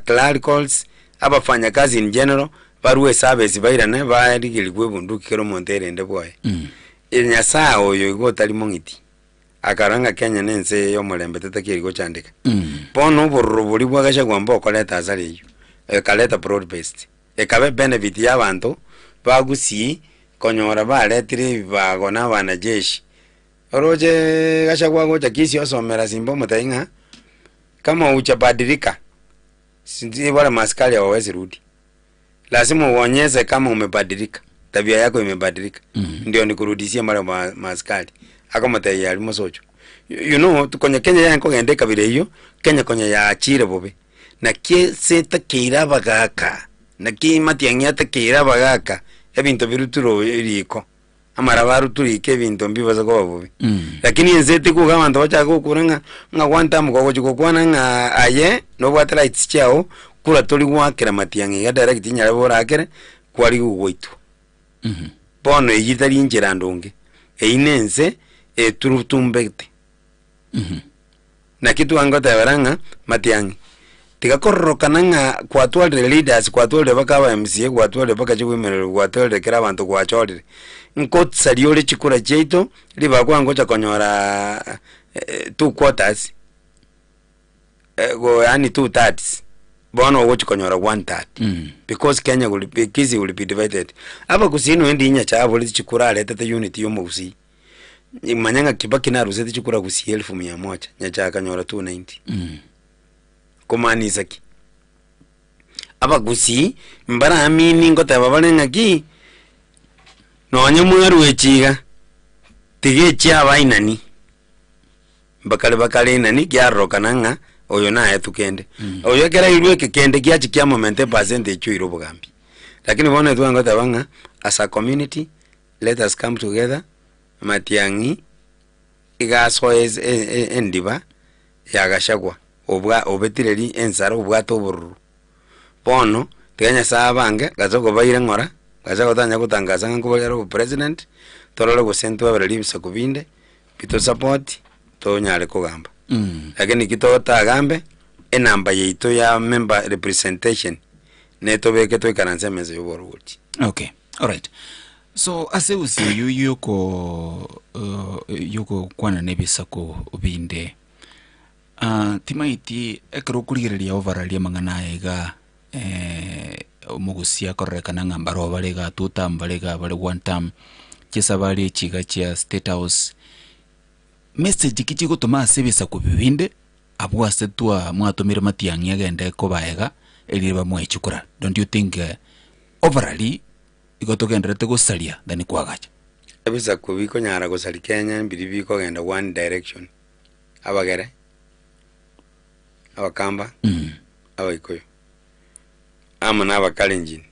clericals, abafanyakazi in general barwe eservice bairane barigerigwe ebunduki kera omonto erende bwoye. Nyasaye oyo igo otari mong'iti. Akarora ng'a Kenya nense y'omorembe tetakieri gochandeka. Bono obororo boria bwa Gachagua mbokoreta hasara eyio, ekareta broad based. Ekaba ebenefit y'abanto ba Gusii konyora baretire ebibago na abanajeshi. Oroche Gachagua agocha Kisii osomera Simba omotebi ng'a kama hujabadilika wale maaskari hawawezi rudi. Lazima uonyeshe kama umebadilika, tabia yako imebadilika, ndio nikurudishie mara maaskari. Akomotebia aria mosocho. You know, konya Kenya yaye nkogenda ekabira eyio, Kenya konya yaachire bobe. Naki ase etakeire abagaka, naki matiang'i atakeire abagaka, ebinto biruture riko. Amaraba arutwe riko ebinto mbibase koba bobe. Lakini ense etikuga abanto bachake gokura ng'a ng'a one term kogochi gokwana ng'a aye nobwate rights chiago, kura tori goakera matiang'i iga direct nyarebe orakere, kwarigwe goitwa. Bono eyio tari enchera ndonge, eyio na ense eturutumbete. Naki twangotebera ng'a matiang'i, tiga kororokana ng'a kwatwarire leaders, kwatwarire mpaka aba MCA, kwatwarire mpaka chiwomen rep, kwatwarire kera abanto gwachorire, nkosaria ore chikura chiaito, ribaga kwangocha konyora two quarters, go yaani two thirds, bono ogochi konyora one third, because Kenya will be, Kisii will be divided. Abagusii nonya ndinya chaboreti chikura aretete unity ya omogusii. Manya ng'a Kibaki naruseti chikura gusii elfu mia moja, Nyachae akanyora 290. Kumaanisha ki? Abagusii mbaramini ngoteba bare ng'aki, nonye mwarwa echi iga, tiga echi abainani, mbakare bakare inani kiarorokana ng'a oyo naetwe kende. Oyo ekero airwe eke kende giachia kiamomenta epercentage oire obogambi. Lakini bono intwe ngoteba ng'a as a community, Let us come together, Matiang'i iga asoe endiba ya Gachagua obwa obetire ri ensara obwate obororo. Bono tiga Nyasaye abange gose okobaira ng'ora, Gachagua tanya gotangasa ng'a nkobaria are obopresident, torore gose ntwabereri ebisaku binde bito support tonyare kogamba. Lakini ki totagambe, enamba yaito ya member representation netobeke toikaranse emesa ya oborwoti. Okay. Alright. So ase gose eyio yoko yogokwana na ebisaku binde, ah, timaeti ekero okorigereria overall amang'ana aya iga omogusia akororekana ng'a mbaroo bare igaa two term bare igaa bare one term, chisabari echi iga chia state house, message ki chigotoma ase ebisaku binde abwo ase twa mwatomire matiang'i agende kobaega erire bamoe chikura, don't you think overally igo togendererete gosaria than koagacha? Ebisaku bikonyara gosaria Kenya mbiria bikogenda one direction, Abagere, Abakamba, Abaikuyu, amo na Abakalenjin.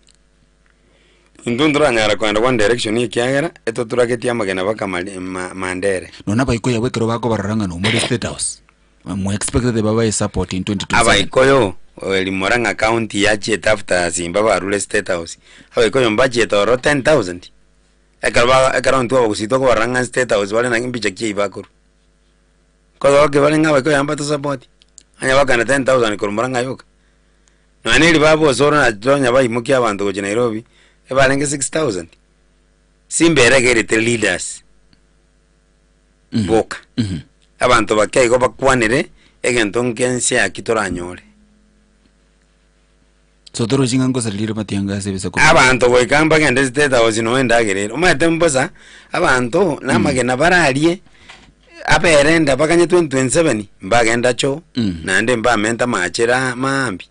Intwe ntoranyara kogenda one direction ekiagera etoturagetie amagena baka mari ma mandere. Nonya Abaikuyu abwo ekero bakobarora ng'a nomore State House, mwe expectete babae support in 2027. Abaikuyu eri Murang'a county yachiete after Simba barure State House, Abaikuyu mbachiete ororo 10,000 ekero ba ekero intwe abagusii tokobarora ng'a State House bare naki mbicha ki eywo bakorwa. Nkosokia bare ng'a Abaikuyu aba mbatosapoti, onye bakana 10,000 korwa Murang'a yoka. Nonya na eribaga osoro na tonya baimokia abanto gochia Nairobi, ebarenge 6,000. Simba ere egerete leaders boka. Abanto bake igo bakwanere egento nkense aki toranyore. So torochi ng'a nkosarerire matianga ase ebisaku. Abanto goika mbagende State House noe endagera ere. Omanyete mbosa, abanto namagena bararie, aberende baganye 2027, mbagenda choo, naende mbamente amache ra maambia.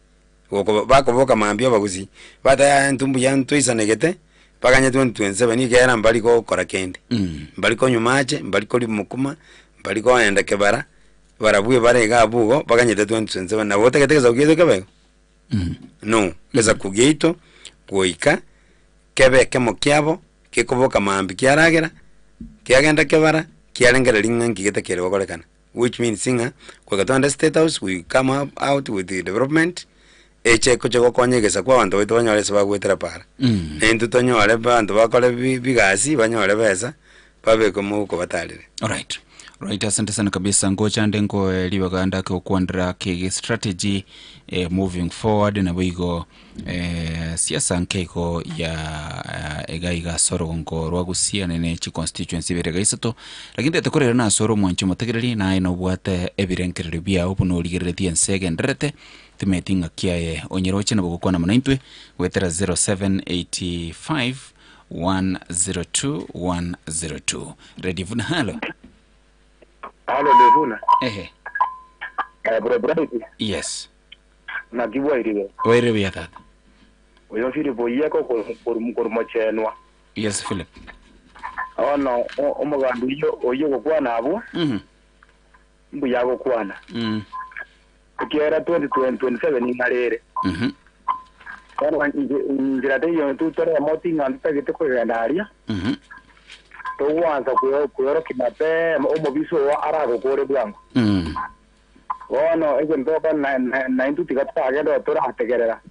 Goko bakoboka mambia abagusii, bateba yaya intwe mbuya ntoisanegete, baganye 2027 ekiagera mbari gokora kende. Mbari konywa mache, mbari koria omokuma, mbari koenda kebara, barabwo ebare iga abwo igo, baganyete 2027 nabo otagete egesaku giaito kebe igo? No, egesaku giaito goika kebe ekemo kiabo, gekoboka mambia kiaragera, kiagenda kebara, kiarengereria ng'a nki getakeire gokorekana. Which means ng'a goika togende state house we come up out with the development, eche ekocha gokonya egesaku abanto baito banyore ase bagoetera para. Na intwe tonyore abanto bakore bi- bigasi banyore besa, babekwe mouko batarire. Alright. Right, asante sana kabisa ngocha nde nkoe ribaga ndake gokwanera kege strategy eh, moving forward nabo igo eh, siasa nkeigo ya eh, iga iga ase orogongo rwa Gusii ne chi constituency ibere iga isato lakini tete korera nase ore omwanchi omotegereri naye nobwate ebirengererio biao buna origereretie ense egendererete timeti ng'aki aye onyeroche nabo gokwana mono intwe goetera 0785 102 102 Radio Vuna halo Halo Devuna. Ehe. Eh, bro Bright. Yes. Naki bwairire. Bwairire buya tata. Oyo Philip oyeko koru mochenwa. Yes Philip. Ono omogambi oyio oyio gokwana abwo. Mbuya agokwana. Ekiagera 2027 ing'arere. Bono inchera teiyo intwe tore emoti ng'a ntotagete kogenda aria, togwansa kweorokia mapema omobisa oo aragokore bwango. Bono egento togokora naintwe tiga toragende oo torategerera.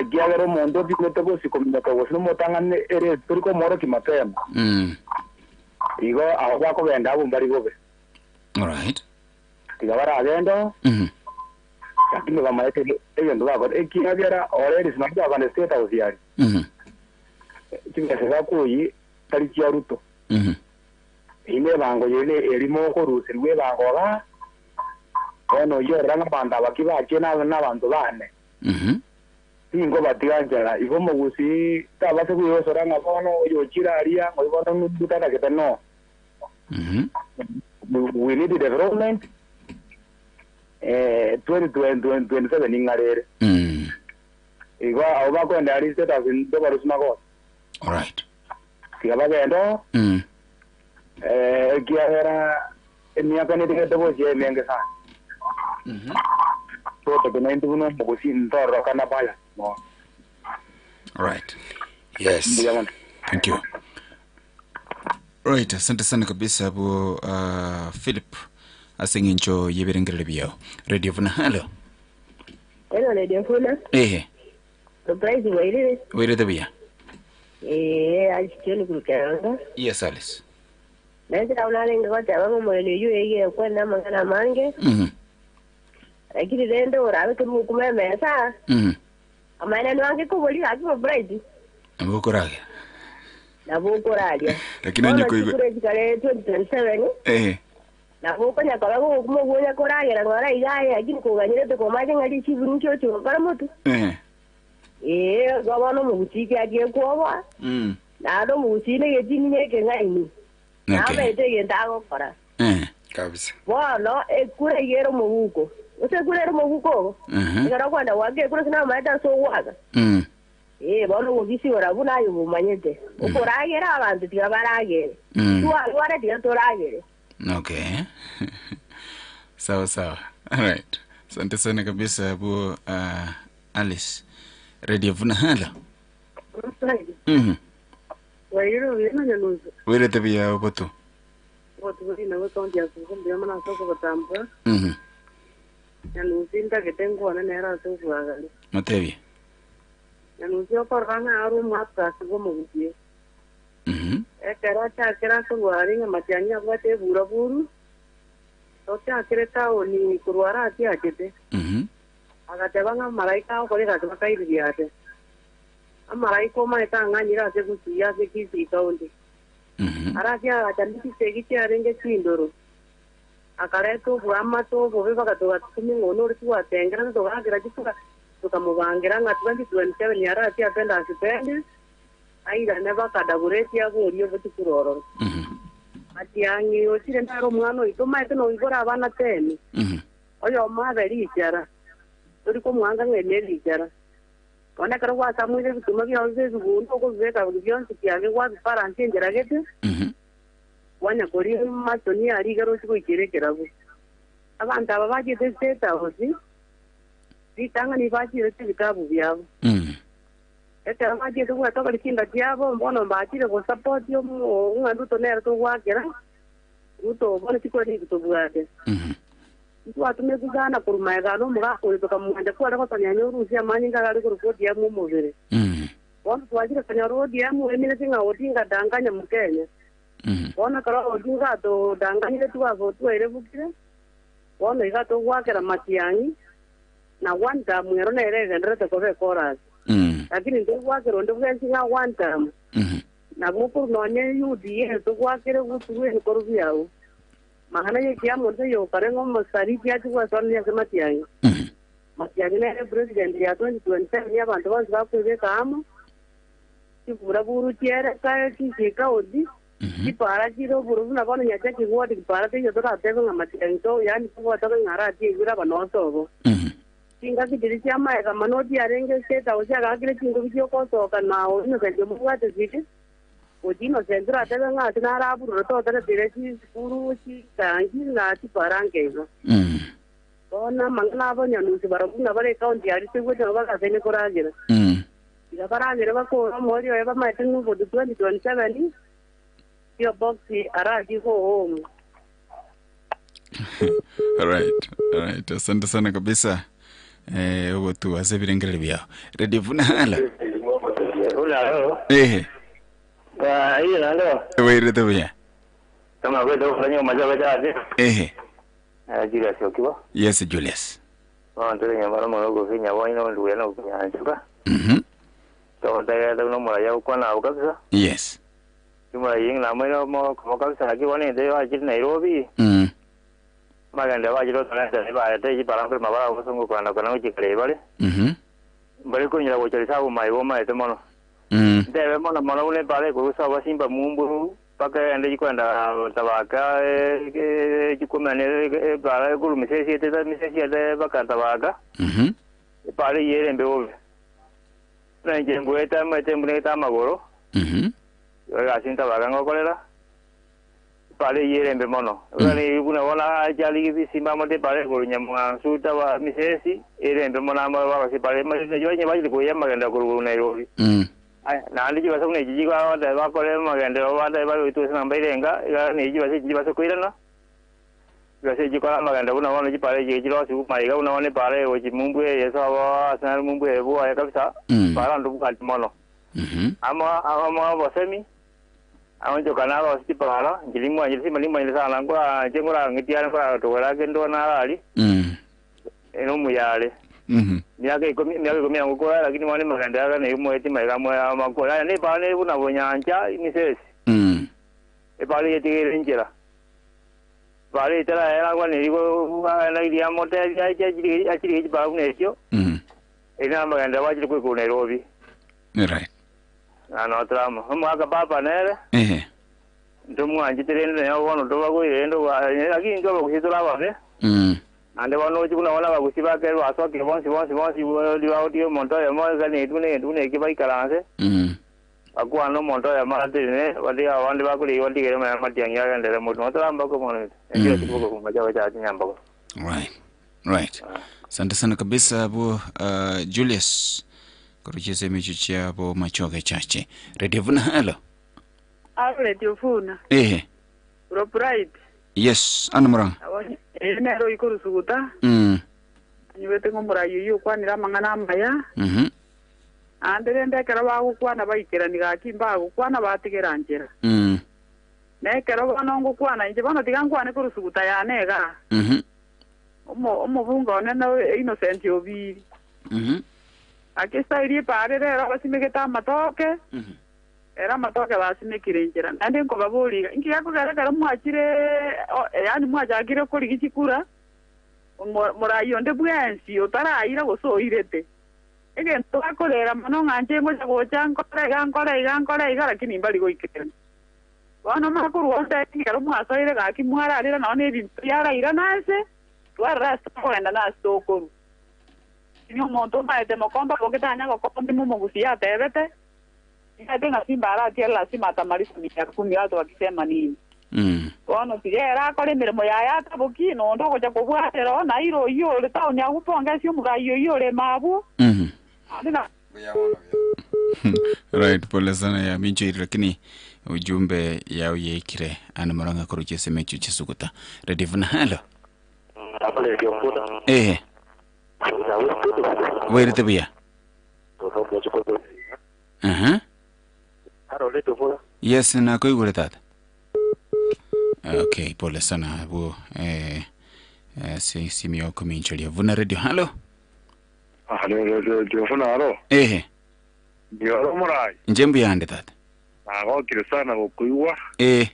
Ekiagera omonto otimete bosio kominyoka gose nomotang'ani ere tori komoorokia mapema. Igo abwo bakogenda abwo mbari bobe. Alright. Tiga baragende oo. Lakini bamaete egento bakora, ekiagera already sinachia kogenda State House aria. Chibesa bakoyia tari chia Ruto. Eyio nebango yene erimo okoruserigwa ebango igaa, bono oyio orora ng'a abanto aba ki bachie nabanto bane. Tinkobatiga nchara. Igo omogusii tabasa koigosora ng'a bono oyo ochire aria, ng'oi bono Ruto atagete no. We need development. 2027 ing'are ere. Igo abwo bakoenda aria State House ntobarusie magoso. Alright. Tiga bagende oo. Ekiagera emiaka netigete gochia emenge sana. Totake naintwe buna omogusii ntororokana bias mono. Alright. Yes. Mbuya mono. Thank you. Right, asante sana kabisa abo Philip ase eng'encho y'ebirengererio biao. Radio Vuna, hello. Hello, Radio Vuna. Ehe, Surprise bwairire. bwairete buya. Eh, Alice John kurukeranga. Yes, Alice. Naende nabo narenge goteba ng'a omogeni oyio oigire kwana amang'ana amange. Lakini rende orabe kerwa okuma emesa. Amaene nwange koboria gaki bo Bright. Nabo okoragera. Nabo okoraria. Lakini onye Bono koigwa- chikura chikare 2027. Ehe. Nabo okonya koba gogokuma ogonya koragera ng'ora iga aye lakini koganyerete komache ng'a richibu ninki ochi gokora motwe. Ehe. Ee, igo bono omogusii ki achiire kwoboa, Naende omogusii negetini na ekeng'aini, namaete egento agokora. Kabisa. Bono ekura iga ere omoguko, gose ekura ere omoguko ogo, ekero okwenda goaka ekura ase namaete ase ogoaka. Ee, bono obobisi bora buna aye obomanyete. Okoragera abanto tiga baragere, twarware tiga toragere. Okay. Sawa sawa. Alright. Asante sana kabisa abu Alice. Radio Vuna halo. Wairire buya na Nyanusu. Wairete buya obotu. Obotu bori nabwo ekaunti ya Subuku mbuya mono ase okobotambua. Nyanusu intagete nkwane nere ase obwagare. Motebie. Nyanusu okorora ng'a are omwakasi bw'omogusie. Ekero achakire ase orwari ng'a matiang'i abwate ebura-buru, tochakire taoni korwa are atiachete. Agateba ng'a amalaika agokora egasi bakairiria ase. Amalaika omanyete ang'anyire ase Gusii ase Kisii County. Arachie agacha ne chisegi chiarenge chindoro, akareta oboamate obobe bagatogatumia ng'a one ore togwatengerete togaakera chikura. Tokamobangira ng'a 2027 arachie apende asipende, airane bakadagureti aborie obotuko ororo. Matiang'i ochire nere omwana oito, omaete noibore abana teni, oyomo abe richara, tori komwanga ng'a eri nerichara. Bono ekero gwasamoire ebituma biao bibe ebigundo, okobibeka bionsi kiage gwabibalansia enchera gete, kwanya koria masoni aria igere ochie goikera ekerabu. Abanto aba bachiete State House, ritang'ani bachirete ebitabu biabo. Ekero bachiete gwetogeria chinda chiabo, bono mbachire gosupport omo ng'a Ruto nere togoakera, Ruto bono chikweri echi tobwate. Ntwatumekwa sana korwa magega na omogaka oyo tokamwancha kware gotonyenya orusie amanyinga agare korokwa ODM omobere. Bono twachire konyora ODM oemineti ng'a Odinga danganya Mokenya. Bono ekero Odinga atodanganyire twabo twairebukire, bono iga togoakera Matiang'i na one term ero nere egendererete koba ekorasi. Lakini ntogoakera onde bwensi ng'a one term. Nabo okorwa nonye UDA togoakere goturwa ebikoru biao. Mang'ana y'ekiamonto oyokare ng'a omosariti achie gwesoaneria ase Matiang'i. Matiang'i nere president ya 2027 abanto bonsi bakwebeka amo, chiburaburu chiere kae chikaunti, chipara chire obororo buna bono Nyachaki ward kipara teiyo toratebe ng'a Matiang'i to yaani tobwate ng'a aratie igure aba nonsi obo. Chingaki chiria chi'amaega mono chiarenge State House agaakire chingobi chiogosoka na Innocent omobwate siri, Gochia Innocent oratebe ng'a ase naraburure toteretire chisukuru, chitangi na chipara nke igo. Bono amang'ana abo Nyanusi barabwo buna bare ekaunti ya Rift gocha nabo bagasaine koragera. Tiga baragere bakore omoerio oye bamaete ng'a obotu 2027 P.O. Box arachie go home. Alright, alright. Asante sana kabisa. Eh, obotu ase ebirengererio biao. Radio Vunala. Ulalo. Ehe. Ba iyo nalo. Wairete buya. Kama kwenda kufanya majabu chaje. Ehe. Julius Okibo. Yes, Julius. Bono tore nyamara mono gofinya boino nduya no kunyanchuka. Togotegerete buna omoraya gokwana abwo kabisa. Yes. Timorayia ng'a namoire omokomo kabisa naki bono intwe bachire Nairobi. Amagendo bachire gotorenta nibarete chipara nkorema baragosonga okogenda kona gochia kare bare. Mbare konyora gocha risabu maiga omaete mono. Ntebe mono mono buna epara ekorusa abasimba mumbu mpaka egende chikwenda tabaka chikumene epara ekorwa misesi etete misesi ete mpaka tabaka. Epara eyio ere embe bobe. Buna inche ngoeta amaete mbunegete amagoro, igo egasi ntabaga ngokorera, epara eyio ere embe mono. Buna buna bono achari ebisimba amote epara igoro nyamwansu taba misesi, ere embe mono amo bagose epara onye bachire koyia amagenderero korwa korwa Nairobi. Aya, naende chibesa buna echi chigoteba bakore amagenderero batebe bare goitwa ase namba irenga, iga ne chibesa echi chibase koirana. Chibesa echi chikore amagendo buna bono chipara echi chirosiwu maiga buna bono epara egochi mumbu eye sobo ase nare mumbu eye bwoye kabisa epara ndobwati mono. Amo amo obosemi aonchoka narosie chipara inche nimwanchire simba nimwanchire sana nkora inche nkorang'iti are nkoratogora ake ndo narari ere omuya are. Miaka ikomi miaka ikomi na ngokora lakini bono emagendo aya nigo moeti maiga amo amakoro aya nepara nere buna bonyancha emisesi. Epara eye etigeire enchera. Bare etaraeragwanerigwe aganagirie amotebie ache achirige chipara buna echio, erio namagenderero bachire koikuru Nairobi. Right. Na notorama. Omogaka papa nere, Ehe. ntomwanchete rende nonya bono tobagoire rende oba lakini intwe abagusii tore ababe, Naende bono nochi buna bono abagusii ba kere basokire bonsi bonsi bonsi ribagotiga omonto oyomo iga negento buna egento buna ekio baikaranse, Bakwane omonto oyomo aratire, batige abande bakorigia batigere amang'ana amatiang'i agenderere motwe. Nabo toramboke mono intwe. Enchera chikoboka korwa chiabo chia chinyambogo. Right. Right. Asante sana kabisa abo Julius korwa chisemi echo chiabo machoge chache. Radio Vuna hello. Aro Radio Vuna. Ehe. Bro Bright. Yes, ano murang'a. Eye nere oikoro suguta. Anyubete ng'a omorai oyio okwanire amang'ana amaya. Naende rende ekero bagokwana baikerani gaki mbagokwana batigera nchera. Na ekero bono ngokwana inche bono tiga nkwane korwa suguta yane igaa. Omo omobunga one no Innocent Obiri. Gaki estyle epaare rero abasimegete amatoke, ere amatoke basimekire nchera. Naende nkobaboria iga, inki gekogera ekero mwachire o yaani mwachakire korigia chikura, omo morai onde bwensi otaraira gose oirete. Egento bakorera mono ng'a inche ngocha gocha nkore iga nkore iga nkore iga lakini mbari goikerana. Bono makorwa onde ekero mwasoire gaki mwararera nonya na ebinto biarairana ase, twarora ase tokogenda na ase tokorwa. Lakini omonto omaete mokombe aboke tanya gokomba ime omogusii atebete, Nigaete ng'a simba aratiare lasima atamaliza miaka kumi watu wakisema nini. Bono tiga ere akore emeremo yaye atabokie, na onde ogocha kobwatera oo naire oyio ore taoni agwo pongesi omoraai oyio ore ime abwo, naende na. Right, pole sana ya minchoiri lakini ujumbe yao yaikire ane moranga koruchia ase emecho chisuguta. Radio Vuna, hello. Eh. Bwairete buya. Aha. Yes, nakoigure tata. Okay, pole sana abwo eh, eh, si simu yao kominchoria. Vuna Radio, hello. Jofuna aro Ehe, ndioro morai nje mbuyande tata. nagokire sana gokoigwa Eh,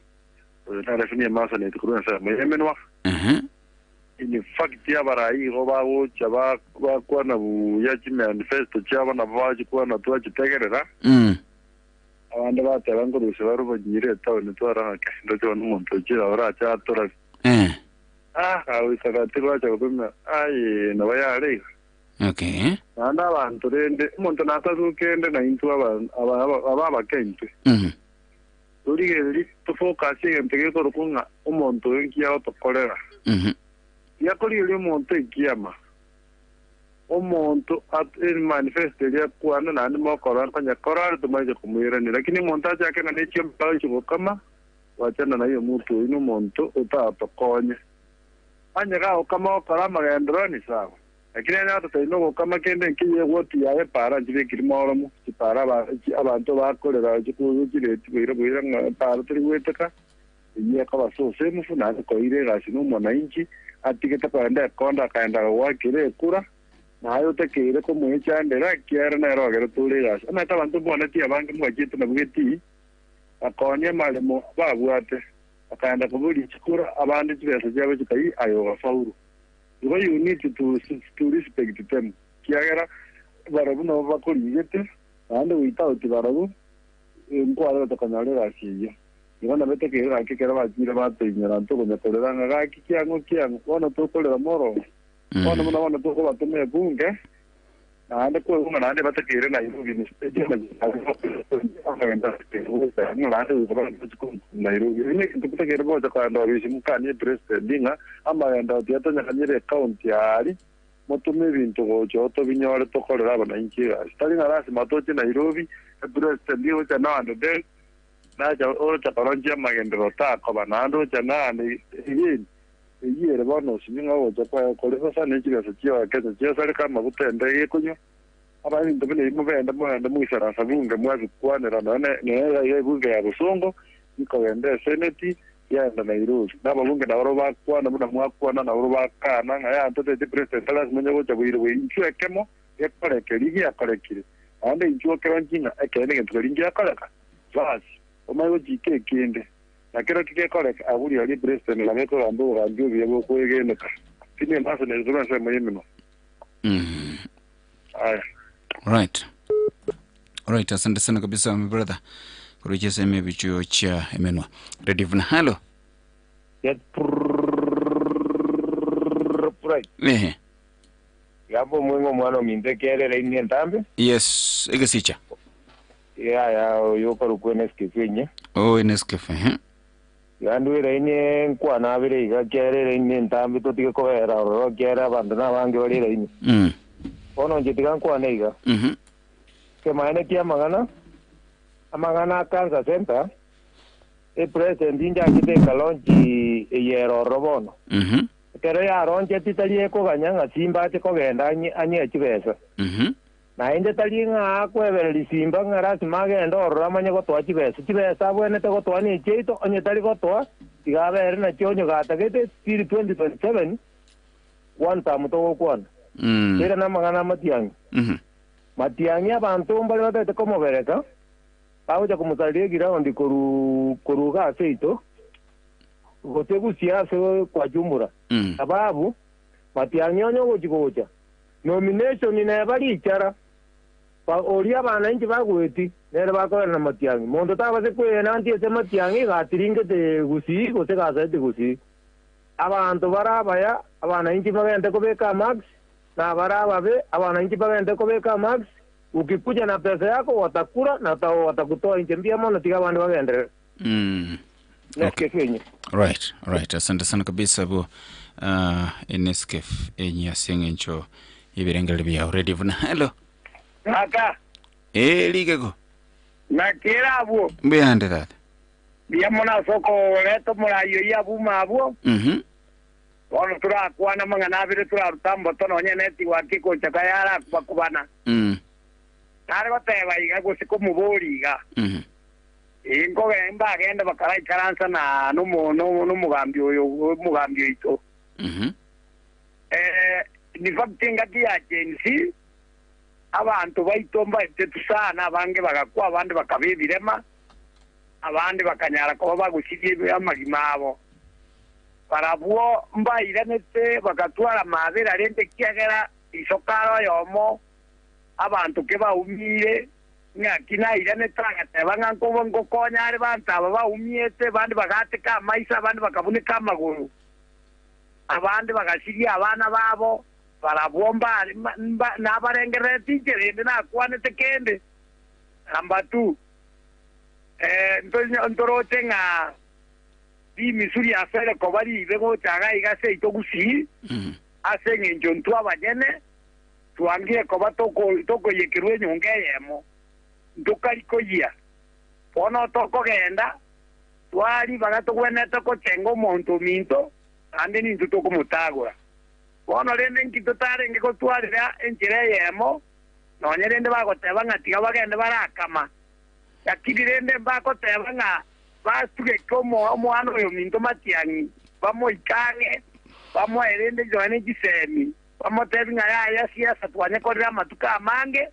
oyo nare finie masaneti korwa ensemo yemenwa aha. In fact abarai igo bagocha bakwana buya chimanifesto chiabo nabo bachikwana twachitegerera abande bateba nkorusia bare obonyire etown twarang'ake ndoche bono omonto ochire orache atorari ah kagoika gati gwacha gopima aye nabo yare iga Okay. naende abanto rende omonto natasuke na intwe aba abake intwe torigereria tofocus egento gekorokwa ng'a omonto oyo nki agotokorera Tiakorigereria omonto ekiama. Omonto manifesto eria akwana naende mokorora nkonya korora are tomache komoirania. Lakini omonto achake ng'a nechiombe agochia gokama, gwachana naye omonto oyio nomonto otatokonye. Onye gagokama gokora amagenderero ni sawa. Lakini onye gatotebi nogokama kende nkiya egoti yaye para nchibekiri moromo, chipara abanto bakorera chireti boira boira ng'a para tori goeteka. Eyio ekaba ase osemufu, naende koira egasi nomwananchi, atigete kogenda ekonda akaenda goakera ekura, na aye otakeire komoechandera, ekiagera nere ogerete ore egasi. Omanyete abanto mbwaneti abange mwachiete nabwo getii, bakoonia amaremo babwate, bakaenda koboria chikura, abande chibesa chiabo chikayia, aye ogafaulu. Igo you need to to respect them, ekiagera barabwo nabo bakorigete, naende without barabwo, nkware gotokonyora egasi eyio. Igo nabete keire gaki ekero bachiire batoinyora, ntokonya korera ng'a gaki kiang'o kiang'o, bono tokorera moro. Bono buna bono tokobatoma ebunge, naende koigwa ng'a naende batakeire Nairobi naende goika bagochi Nairobi. Ebi negento totakeire gocha kogenda obisi mokanie president ng'a amagendo tiga tonyakanyere ecounty aria, motome ebinto gocha oo tobinyore tokorere abananchi egasi. Tari ng'a lasima toche Nairobi, epresident gocha now and then. Nacha oroche koronchia amagenderero takoba, naende ocha naende again, eyio ere bono osinye ng'a ogocha kwaye kore bosa ne chibesa chi'ogokenya chiasareka amaguta ende gekonywa. Aba ebinto buna ebi mobende mogende moisaransa bunge mwabikwanera nonya ne iga ebunge ya bosongo bikogenda eseneti yaenda Nairobi. Na ababunge nabarabwo bakwana buna mwakwana nabarabwo bakana ng'a yaya ntotebeti president tari lasima onye gocha boire bwe inchuo ekemo gekoreke riria giakorekire naende inchuo keronchi ng'a ekeene egento keria ngiakoreka. Basi, omanye gochika ekende, na kerokio gekoreka agwo riaria epresident nabo ekogamba obogambi obuya bw'okwegeneka. Tindi mbaso nere korwa ensemo y'emenwa. Aya. Right. Right, asante sana kabisa my brother. Kurucha sehemu ya bichuo cha emenwa. Radio Vuna, hello. Right. Ehe. Gamba omweng'e omwana ominto ekerere ime entambe. Yes, egesicha. Yaya oyo okorokwa Enesikefu enyia. Oh, Enesikefu, ehe. Iga ndwere ine nkwana abere iga kere ere ime entambe totige kobera ororo ekiagera abanto nabange bare eraini. Bono inche tiga nkwane iga. Ekemaene ki'amang'ana, amang'ana a Cancer Centre, epresent inchachete ekalaunch eye ere ororo bono. Ekero yaroncheti tari ekoganya ng'a Simba ache kogenda anyie chibesa. Naende tari ng'a akwebereria simba ng'a lasima agende ororo amanye gotoa chibesa. Chibesa abwenerete gotoa nechiaito, onye tari gotoa, tiga abe ere nachio onye gatagete till 2027 one term togokwana. Toirane amang'ana a Matiang'i. Matiang'i abanto mbare batagete komobereka, bagocha komosareria eground korwa korwa iga ase seito, gose Gusii ase kwajumbura. Sababu, Matiang'i onye ogochi gocha, Nomination neba richara. Oria abananchi bagweti, nere bakogenda na matiang'i. Monto tabase kweyena nti ase matiang'i gatiringete gusii gose gasaete gusii. Abanto bare abaya, abananchi bagente kobeka amax, na abare ababe, abananchi bagente kobeka amax, ukikuja na pesa yako watakula na watakutoa inche mbuya mono tiga abande bagenderere. Nescafe enye. Right, right. Asante sana kabisa bo. Enescafe enye ase eng'encho y'ebirengererio biao. Radio Vuna. Hello. Tata. Eh, rigego. Nakera abwo. Mbuyande tata. Mbuya mono ase okoreta omorai oyio abume abwo. Bono torakwane amang'ana abere toraruta mboto nonya netiwaki egocha kaya arakubakubana. Nare goteba iga gose komoboria iga. Ee, nkoge mbagende bakaraikaransa na nomo no nomogambi oyo omogambi oito. Eh, in fact engaki ya Gen Z abanto baito mbaetetwe sana abange bagakwa abande bakaba ebirema abande bakanyara koba bagosiria amagima abo. Barabwo mbairanete bagatwara amabera rende ekiagera iso kare oyomo abanto kebaumire ng'aki nairanete agateba ng'a nkobo ngokonya are banto aba baumiete bande bagateka amaiso abande bakabuneka amagoro abande bagasiria abana babo barabwo mbare nabarengerereti inche rende nakwanete kende. Number two, ntoroche ng'a rimisu riasere koba ribe gocha iga iga ase oito gusii, ase eng'encho intwe abanyene twangire koba tokoiyekerwa enyongo eyemo, ntokari koyia. Bono tokogenda, twaa ribaga togwenerete gochenga omonto ominto, naende nintwe tokomotagora. Bono rende inki totarenge gotwarera enchera eyemo, nonya rende bagoteba ng'a tiga bagende barakama, lakini rende mbagoteba ng'a basugeke omwana oyo ominto matiang'i, bamoike ang'e, bamoe rende nonya ne chisemi, bamotebi ng'a yaya siasa twanyekorire amatuko amange,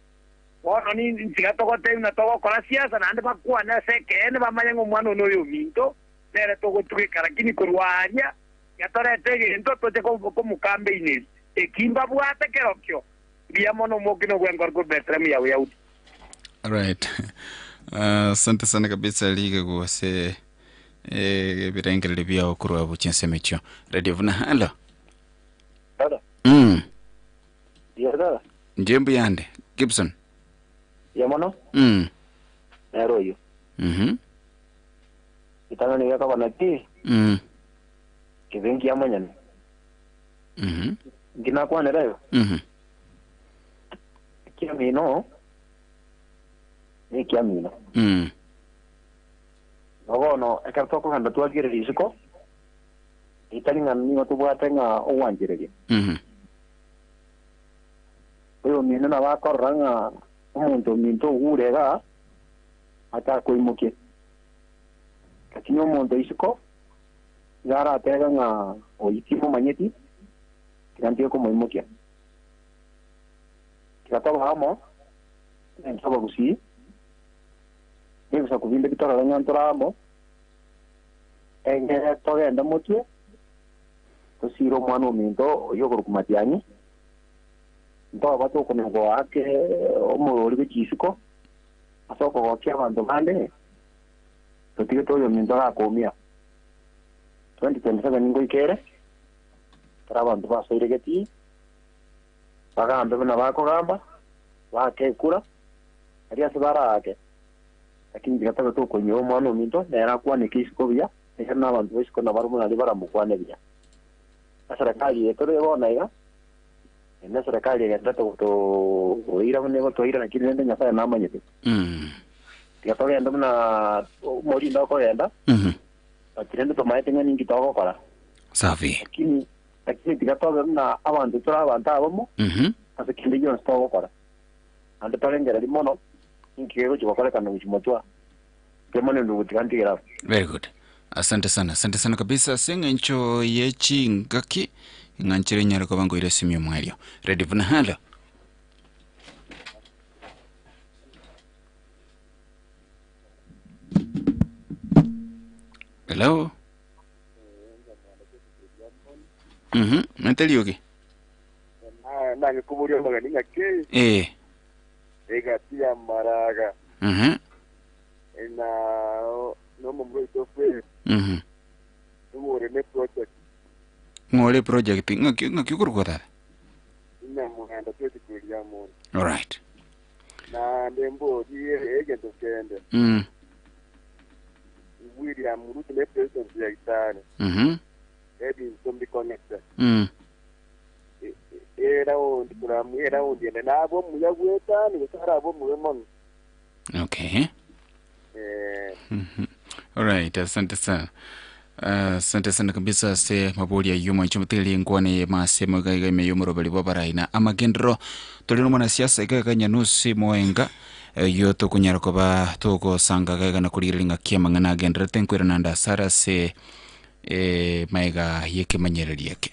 bono tiga togotebi ng'a togokora siasa, naende bakwane ase ekeene bamanye ng'a omwana oyo noyo ominto, nere togotugeka. Lakini korwa aaria tiga torete egento toche komokambeiniria. Eki mbabwate kerokio, mbuya mono omokina obw'enkoro korwa Bethlehemu ya Boyahudi. Right. Asante sana kabisa Liga ase ebirengererio biao korwa gochia ensemo echio. Radio Vuna, hello. Dada. Yes, dada. Nje mbuyande. Gibson. Ya mono. Nero oyo. Itang'ani gekaba naki? Kebe nkia monyene. Nki nakwanera igo? Ekiamino nekiamino. Na bono ekero tokogenda twagire risiko, ritari ng'a nigo tobwate ng'a ogwanchereria. Oyomino nabo akorora ng'a omonto ominto ogure iga, atakoimokia. Lakini omonto isiko, iga aratebe ng'a oyio timomanyeti, tiga ntige komoimokia. Tiga tobe amo, intwe abagusii, na ebisaku binde bitorore ng'a ntore amo, egere togende motwe, tosiire omwana ominto oyio okorokwa Matiang'i, ntoba tokonya goaka omorori gochia isiko ase okogokia abanto bande, totigete oyominto gakoumia. 2027 ngoika ere, ekero abanto basoire getii, bagambe buna bakogamba, baake ekura, aria ase baraake, lakini tiga tobe tokoinyora omwana ominto, nere akwaneke isiko buya, ekero na abanto ba isiko nabarabwo nario baramokwane buya. Eserekari eye tore bono iga, eye neserekari egenderete gotoira buna egotoira, lakini rende Nyasaye namanyete. Tiga togende buna omorinde okogenda, but rende tomaete ng'a ninki togokora. Safi. Lakini lakini tiga tobe buna abanto tore abanto abamo, ase kende gionsi togokora. Naende torengererie mono, ninki kegochia gokorekana gochia motwe aa. Kemone ndugu tiga ntigere abwo. Very good. Asante sana, asante sana kabisa ase eng'encho ye chingaki ng'anchire nyare koba nkoira esimi omwerio. Ready buna hello. Hello. Mente riogi. Nanye koboria omogeni ng'aki Eh. Egati ya Maraga na nomomura oito Fred nigo ne project. Ng'ore project ng'aki ng'aki okorokwa tata? Inyamuhanda tweti kweria mono. Alright. Naende mbori egento kende. William Ruto ne president ya Itale. Ebinto mbikong'ete. Eraundi turamu eraundi ende nabe omuya gwetani gose arabe omobe mono. Okay. Eh. Alright, asante sana. Asante sana kabisa ase mabori ayio mwanche motegererie enkwana eye mase moiga iga ime y'omoroberi bw'abarai na amagenderero. Tore na omwanasiasa iga iga Nyanusi Moenga oyio tokonyara koba togosanga iga iga na korigereria ng'aki amang'ana agendererete nkoirana ande asare ase eh, maega y'ekemanyererio eke.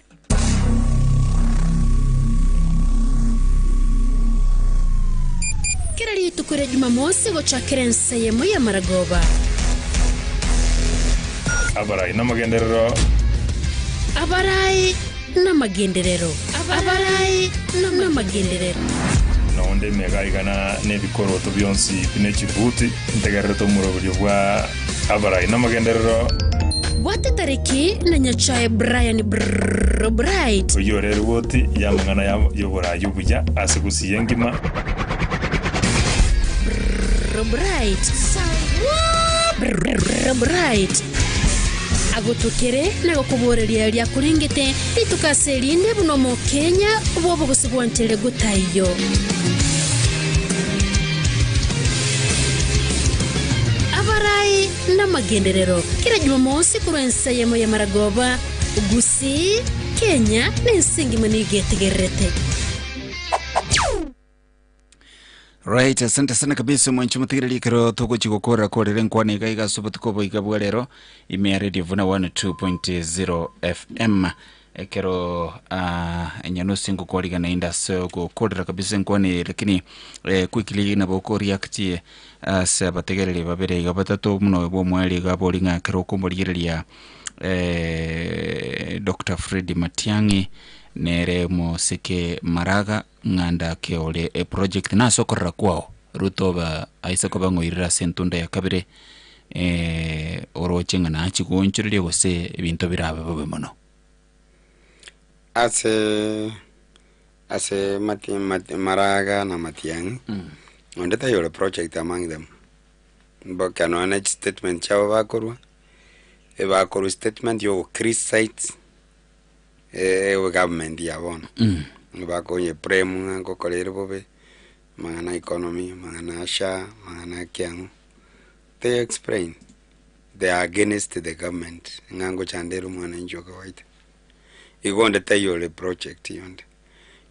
Kera rituko ria Jumamosi gochakera ensa eyemo y'amaragoba. Abarai namagenderero. Abarai namagenderero. Abarai namagenderero. Nonde emegaiga igana nebikoroto bionsi bine chibuti, ntegererete omoroberio bwa abarai namagenderero. Bwate tariki na Nyachae Brian Brrrr Bright. Oyio ore erigoti y'amang'ana y'oboraai obuya ase gusii engima. Brrrr Bright. Brrrr Bright. Agotokere na gokoboreria riakorengete rituko ase erinde buna Omokenya bw'obogosi bwanchere gotaiyo. Abarai namagenderero kera Jumamosi korwa ense eyemo y'amaragoba, Gusii, Kenya na ense engima nigo etegererete. Right, asante sana kabisa mwanchi mutegereri ekero togochi gokora korera enkwana iga iga ase obotuko obo iga bwa rero ime ya Radio Vuna 102.0 FM ekero uh, nyanusi ngokwarigana inde ase ogokorera kabisa enkwana eye lakini eh, quickly nabo okoreactie ase abategereri babere iga batato buna oyo bwa omweri iga abori ng'a ekero okomorigereria eh, Dr. Fred Matiang'i nere mosike Maraga Ng'a ndake ore eproject nase okorora kwao Ruto oba aise koba ng'oirire ase entunda ya kabere eh, oroche ng'a nachi goonchoreria gose ebinto birabe bobe mono. Ase ase mati mati Maraga na Matiang'i, onde taiyo ore project among them. Mboka nonya ne chistatement chiabo bakorwa, ebakorwa statement ya ogocriticize Egovernment ya bono, bakonye frame ng'a ngokora ere bobe, amang'ana a economy, amang'ana a SHA, amang'ana a kiang'o, they explain, they are against the government ng'a ngochanda ere omwananchi o kawaida. Igo onde taiyo ore project yonde.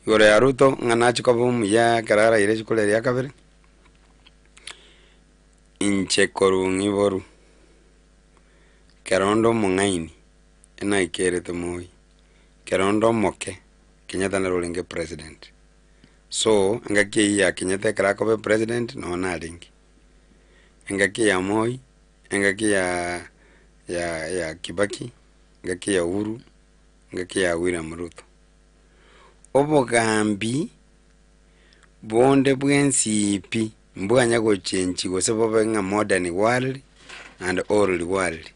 Igoro ya Ruto ng'a nachi koba omuya ekero araire chikura eria kabere, inche korwa ng'iboru, ekero onde omong'aini. Enaikerete moi, ekero onde omoke, Kenyatta nere orenge president. So, engaki eyio ya Kenyatta ekero akoba epresident, noo narenge. Engaki ya Moi, engaki ya ya ya Kibaki, engaki ya Uhuru, engaki ya William Ruto. Obogambi bonde bwensi pi, mbwanya gochenchi gose bobe ng'a modern world and old world.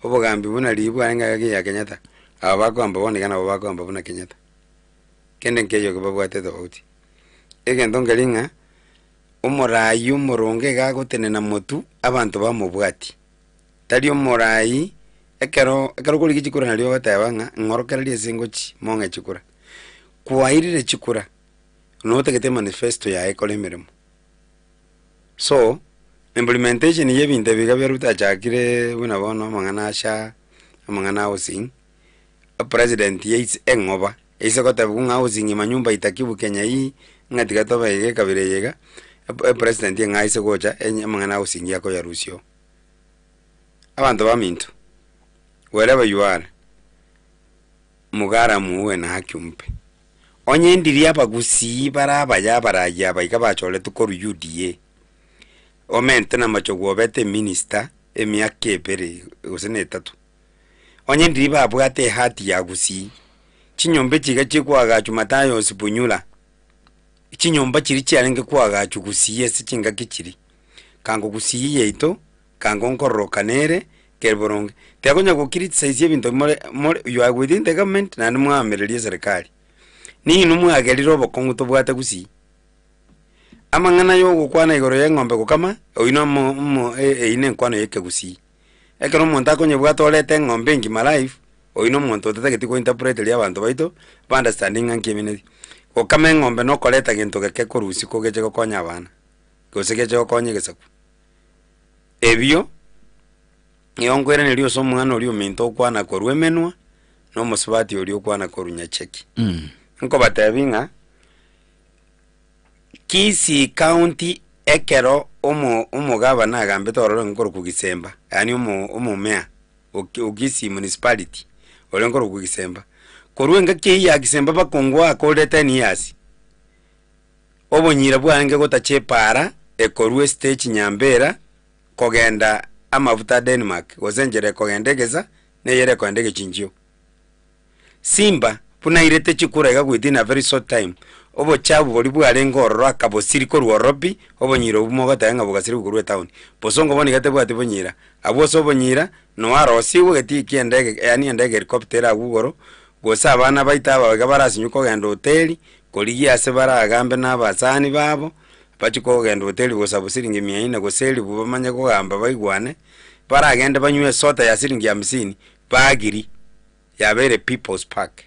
Obogambi buna riria bwarenge agaki ya Kenyatta, aba bakoamba bono iga nabo bakoamba buna Kenyatta. Kende nkeiyo babwate tofauti. Egento nkeri ng'a, omoraai omoronge iga agotenena motwe, abanto bamobwatie. Tari omoraai, ekero ekero okorigia chikura nario ogoteba ng'a ng'orokererie ase ngochia mong'e chikura. Kwairire chikura, notagete emanifesto yaye ekore emeremo. So, implementation ya ebinto ebi iga bia Ruto achakire buna bono amang'ana a SHA, amang'ana a housing, epresident yaitse eng'oba, eise gotebiwa ng'a housing manyumba itakibu Kenya hii, ng'a tiga tobe iga ekabira eye iga, epresident eng'ao aise gocha enye amang'ana a housing akoyarusia oo. Abanto baminto, wherever you are, mugaramu uwe na haki umpe. Onye ndiria abagusii bare abaya abarayia aba iga bachoretwe korwa UDA, omente na Machogu obete eminister emiaka ebere gose na etato. Onye ndiria babwate ehati ya gusii, chinyomba echi iga chikoagachwa Mathayo Sipunyula. Chinyomba chiria chiarenge koagachwa gusii ase chingaki chiria, kango gusii yaito, kango nkororokana ere, kere boronge. Tiakonya go criticize ebinto more more you are within the government naende mwaamereria eserekari. Ninwe mwagerire obokong'u tobwate gusii. Amang'ana ya ogokwana igoro ya eng'ombe gokama, oyio na omo omo eyio na enkwano ya ekegusii. Ekero omonto akonyebwata orete eng'ombe engima live, oyio na omonto otatageti go interpreteria abanto baito, ba understanding ng'a nki emineti. Gokama eng'ombe na okoreta gento geke korwa isiko geche gokonya abana, gose geche gokonya egesaku. Ebio, nigo nkoiraneria ase omwana oria ominto okwana korwa emenwa, na omosubati oria okwana korwa nyacheki. Nkobatebia ng'a. Kisii County ekero omo omogabana agambete ororo orenge korokwa Gisemba, yaani omo omomea o o Kisii Municipality orenge korokwa Gisemba. Korwa engaki eyio ya Gisemba bakongwa akorire ten years, obonyira bwarenge gotacha epaara ekorwa estage Nyambera kogenda amafuta Denmark gose enchera ekogenda egesa na eyere ekogenda egechinchio. Simba, buna airete chikura iga within a very short time, obochabu boria bwarenge ororo akabosiri korwa ororo pi, obonyira obwo mogoteba ng'a bogasirigwe korwa etown. Bosongo bono iga tebwati bonyira. Abwo ase obonyira, noe arosigwe egetii kia endege yaani endege helicopter ere agwo igoro, gose abana baito aba iga barasinywe kogenda hoteli, korigia ase baragambe na abasani babo, bachie kogenda hoteli gosabu siringi mia nne gose elifu bamanye kogamba baigwane, baragende banywe esoda ya siringi hamsini, bagiri. yabeire People's Park,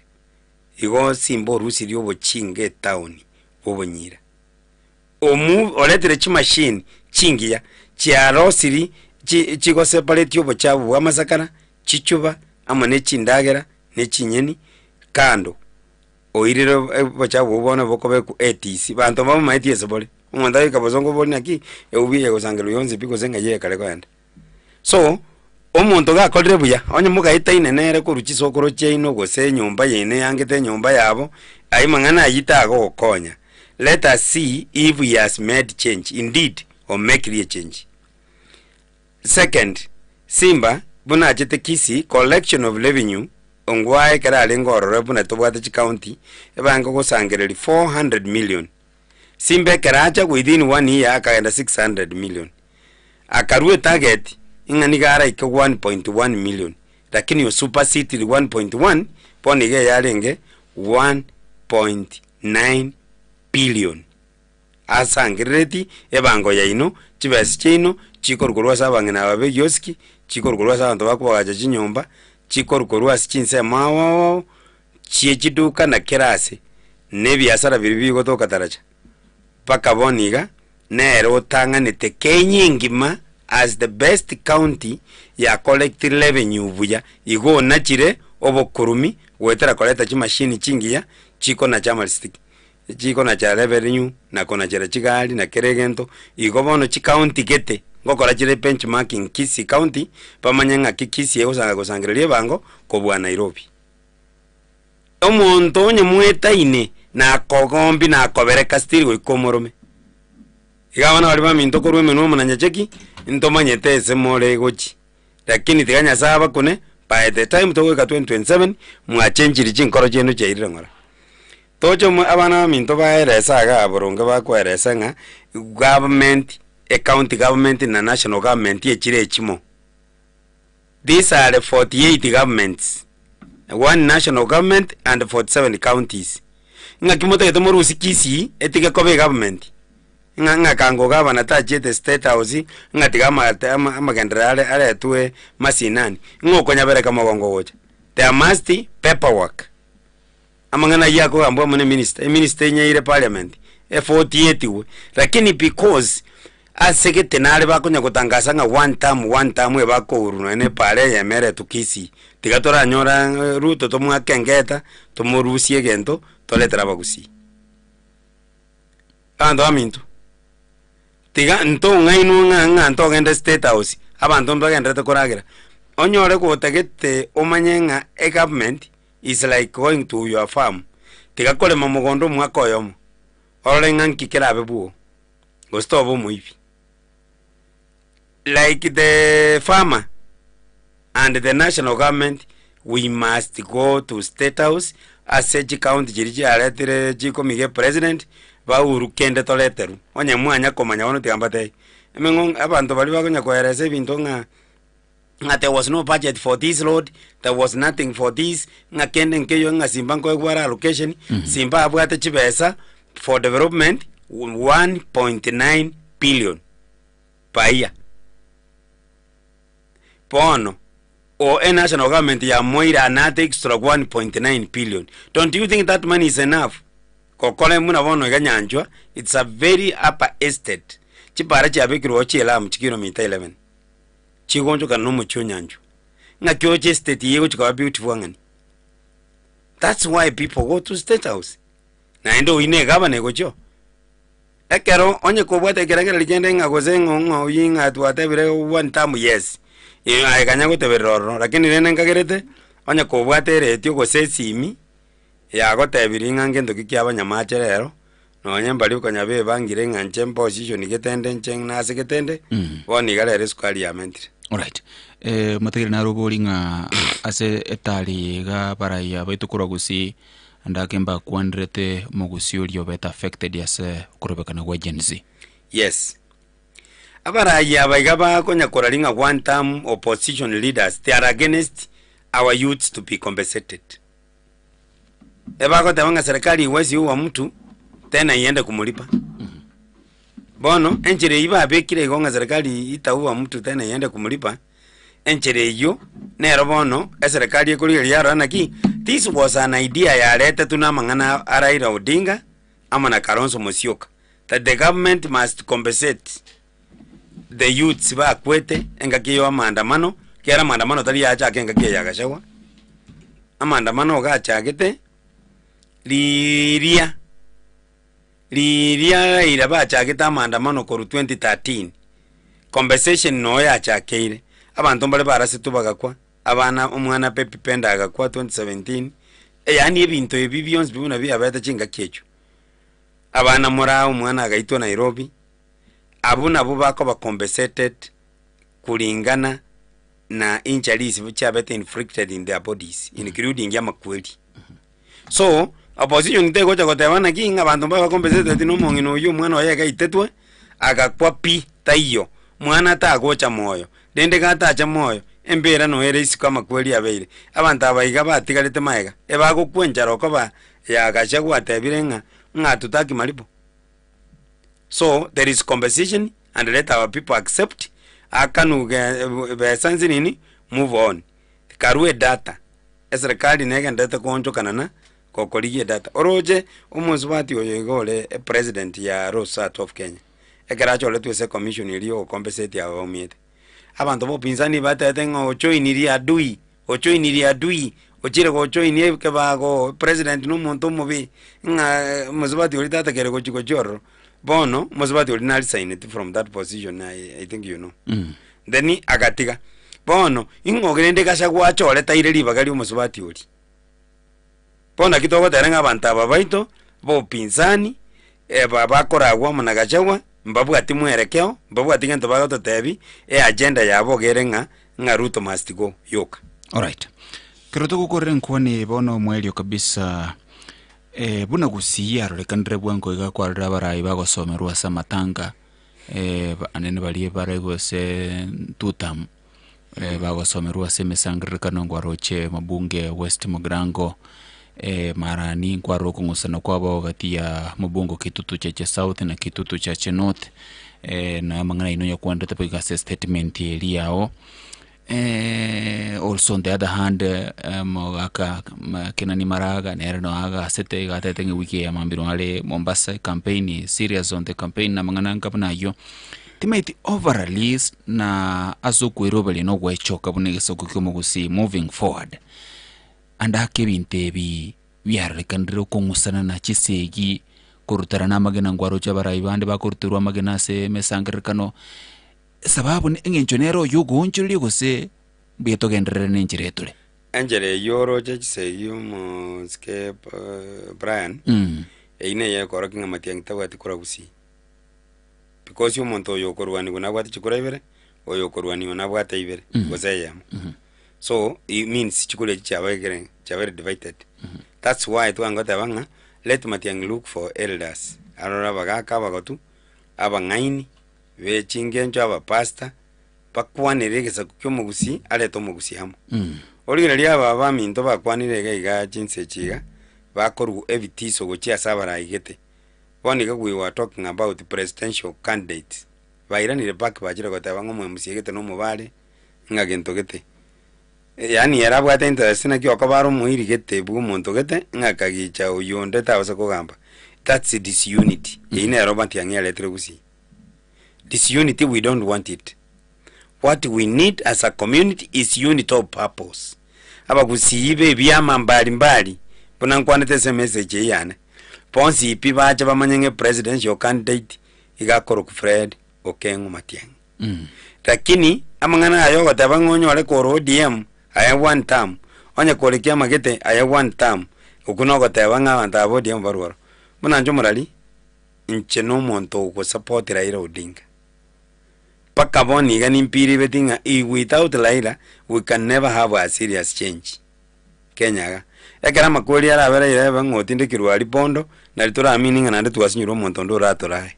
igo simba orusirie obochinga etown bw'obonyira. Omu oretire chimachine chingiya chiarosiri chi chigosepareti obochafu bwa amasakara, chichuba, amo ne chindagera, ne chinyeni, kando oirire obochafu obwo bono bokobekwa ATC, banto mbamamaeti ase bore. Omonto agoika bosongo obori naki, eubi eye egosangerwa yonsi pi gose ng'ai ekare kogenda. So, omonto gakorire buya, onye mogaetaine nere korwa chisokoro chiaino gose enyomba yaino eyangete enyomba yabo, ayio mang'ana ayio tagogokonya. Let us see if he has made change indeed or make real change. Second, Simba buna achete Kisii, collection of revenue ongwae ekero arenge ororo buna tobwate chicounty, ebange gosangereria 400 million. Simba ekero acha within one year akagenda 600 million. Akarua etarget ng'a nigo araike 1.1 million lakini o superseded 1.1 bono iga eyarenge 1.9 billion. Asangerereti ebango yaino, chibesa chiaino chikorwa korwa ase abang'ina aba ba egiosiki, chikorwa korwa ase abanto bakobagacha chinyomba, chikorwa korwa ase chinsemo ao ao ao, chie chiduka na kera ase, na ebiasara biria bigotoka taracha. Mpaka bono iga, nere otang'anete Kenya engima as the best county ya collect revenue buya, igo onachire obokurumi goetera koreta chimashini chingiya chikonacha amarisiti, chikonacha revenue na konachera chigari na kera egento, igo bono chicounty gete ngokora chire benchmarking Kisii county bamanye ng'aki Kisii egosanga gosangereria ebango kobua Nairobi. Omonto onye mwetaine nakogombi nakobereka still goika omorome. Iga abana baria baminto korwa emenwa omo na nyacheki, ntomanyete ase more gochi. Lakini tiga Nyasaye abakune, by the time togoika 2027, mwachenchiri chinkoro chiaino chiairire ng'ora. Toche omo abana baminto baerese igaa boronge bakoeresa ng'a government, ecounty government na national government echire echimo. These are 48 governments, one national government and 47 counties. Ng'aki motagete morusie Kisii etige koba egovernment? Ng'a ng'a kango gavana tachiete state house ng'a tiga amate ama amagenderero are aretwe masinani, ng'a okonyabereka mogongo gocha. There must paperwork. Amang'ana ayio akogambwa amo ne minister, eminister enyeire parliament, efotietiwe, lakini because ase gete nare bakonya gotangasa ng'a one term, one term ebakourwa nonya na epaara eyemo eretwe Kisii, tiga toranyora Ruto tomoake engeta, tomorusie egento, toretere abagusii. Abanto baminto, tiga ntong'ainwe ng'a ng'a ntogende state house, abanto mbagendererete koragera, onyore gotagete omanye ng'a egovernment is like going to your farm, tiga korema mogondo omwaka oyomo, orore ng'a nki kerabe bwoo, gose toba omoibi. Like the farmer and the national government, we must go to state house ase chicounty chiria chiaretire chikomiga epresident, Bauru kende toreterwe, onye mwanya komanya bono tiga mbatebie, emeng'o abanto baria bakonya koeresa ebinto ng'a ng'a there was no budget for this road, there was nothing for this, ng'a kende nkeiyo ng'a Simba nkoegwa are allocation, Simba abwate chibesa for development 1.9 billion per year. Bono o e national government yamoire another extra 1.9 billion. Don't you think that money is enough? Gokora buna bono iga Nyanchwa, it's a very upper estate. Chipara chiabekirwe oo chi'elamu chikilomita 11 chigonchokana na omochie o Nyanchwa. Ng'aki oche estate eye egochia koba beautiful ang'ani? That's why people go to state house. Naende oyio na egavana egochia oo. Ekero onye kobwate ekerengererio kende ng'a gose ng'o ng'o oyio ng'a twatebire one term yes, aye kanya goteberera ororo, lakini rende nkagerete, onye kobwate eretio gose esimi, yagotebirie ng'a ngento ki kiaba nyamache rero, nonye mbaria konya bebangire ng'a inche mposition getende inche nase getende, bono iga rero esukari yamentire. Alright. Eh, motegere naro obori ng'a ase etari eye iga abaraiya baito korwa gusii Ande ake mbakwanderete omogusii oria obete affected ase okorobekana gwa Gen Z. Yes. Abarai aba iga bakonya koraria ng'a one term opposition leaders they are against our youths to be compensated. Ebagoteba ng'a serikali iwezi uwa mtu tena iende kumlipa. Bono enchera eyio babekire igo ng'a serikali itaua mtu tena iende kumlipa, Enchera eyio nero bono eserekari ekorigereria yarora naki this was an idea yaretetwe na amang'ana a Raila Odinga amo na Kalonzo Musyoka that the government must compensate the youths bakwete engaki ya amaandamano ekiagera amaandamano tari yachaka engaki eye ya Gachagua, amaandamano iga achagete riria riria Raila bachagete amaandamano korwa 2013. Compensation noo yachakeire, abanto mbare barasetwe bagakwa, abana omwana Pepi Penda agakwa 2017, yaani ebinto ebi bionsi pi buna biabete chingaki echio. Abana moraa omwana agaitwa Nairobi, abwo nabwo bakoba compensated kulingana na injuries chiabete inflicted in their bodies including amakweri. So, opposition tegocha goteba naki ng'a abanto mbabe compensated na omong'ina oyio omwana oye iga aitetwe, agakwa pi, taiyo. Mwana tagocha moyo, rende gatache moyo, embera noyo ere isiko amakweri abeire. Abanto aba iga batigarete magega, ebagokwa enchara okoba ya Gachagua atebire ng'a ng'a hatutaki malipo. So, there is compensation and let our people accept, akanuge besa nsinini, move on. Karue data. Eserekari negenderete koonchokana na gokorigia edata. Oroche omosubati oyo iga ore epresident ya Law Society of Kenya, ekero achoretwe ase ecommission eria yogocompensate aba baumiete. Abanto ba upinzani batebete ng'a ochoinirie adui, ochoinirie adui, ochire gochoinia ekebago, president na omonto omobe, ng'a omosubati oria tatakere gochi gochia ororo. Bono, omosubati oria naresigneti from that position I think you know. Then agatiga. Bono, ing'o rende Gachagua achorete aire ribaga ri'omosubati oria? Bono naki togotera ng'a abanto aba baito b'opinzani, eba bakoragwa amo na Gachagua, mbabwati mwerekeo, mbabwati gento bagototebi, eagenda yabo iga ere ng'a, ng'a Ruto must go yoka. Alright. Kero togokorera enkwana eye bono omwerio kabisa, eh, buna gusii yarorekanire bwango iga kwarorire abarai bagosomerwa ase amatanga, Anene baria bare gose tutam bagosomerwa ase emesangererekano nkwaroche mobunge West Mugirango marani nkwarora okong'usana kwabo gati ya mobunge o Kitutu Chache South na Kitutu Chache North na amang'ana ayio noyakwanderete boigo ase estatement eria yao. Also on the other hand mogaka Kenani Maraga nere no agasete iga atete ng'a ewiki eye ya mambia nigo are Mombasa ecampaign serious on the campaign na amang'ana anga buna ayio. Timaeti overall na ase okweroberia na ogwechoka buna egesaku kia omogusii moving forward, ande ake ebinto ebi biarorekanire okong'usana na chisegi, korutana na amagena nkwaroche abarai bande bakoruterwa amagena ase emesangererekano. Esababu eng'encho nere oyio ogoonchoreria gose mbuya togenderere nenchera etore. Enchera eyio oroche chisegi omosike Brian, eyio neye ekorokia ng'a Matiang'i tabwati kura gusii. Because omonto oyo okorwaniwa nabwate chikura ibere, oyo okorwaniwa nabwate ibere gose eyemo. So it means chikura echi chiabaire chiabaire divided. That's why twangoteba ng'a let Matiang'i look for elders. Arore abagaka abagotu, abang'aini, be chingencho, abapastor, bakwanere egesaku kia omogusii, arete omogusii amo. Origereria aba abaminto bakwanire iga iga chinsa echi iga, bakorwa ebitiso gochia ase abaraigete. Bono iga we were talking about presidential candidates, bairanire back bachire goteba ng'a omoMCA gete na omobare, ng'a gento gete. Yaani ere abwate interest naki okoba are omoiri gete bwa omonto gete, ng'a kagicha oyio onde tabasa kogamba. That's disunity, eyio nero Matiang'i aretire gusii. Disunity we don't want it. What we need as a community is unity of purpose. Abagusii be ebiama mbali mbali, buna nkwanete ase emessage eye yane, bonsi pi bache bamanye ng'a epresidential candidate iga akorokwa Fred Okeng'o Matiang'i. Lakini amang'ana aya ogoteba ng'a onyore kore ODM aye one term, onye kore kiama gete aye one term, okwo nogoteba ng'a abanto aba ODM barwe oro. Buna inche omorari, inche na omonto ogosupport Raila Odinga. Mpaka bono iga nimpiribeti ng'a i without Raila we can never have a serious change Kenya iga. Ekero amakweri arabe Raila ebe ng'a otindekirwe aria bondo, nari toramini ng'a naende twasinyirwe omonto onde oratorae.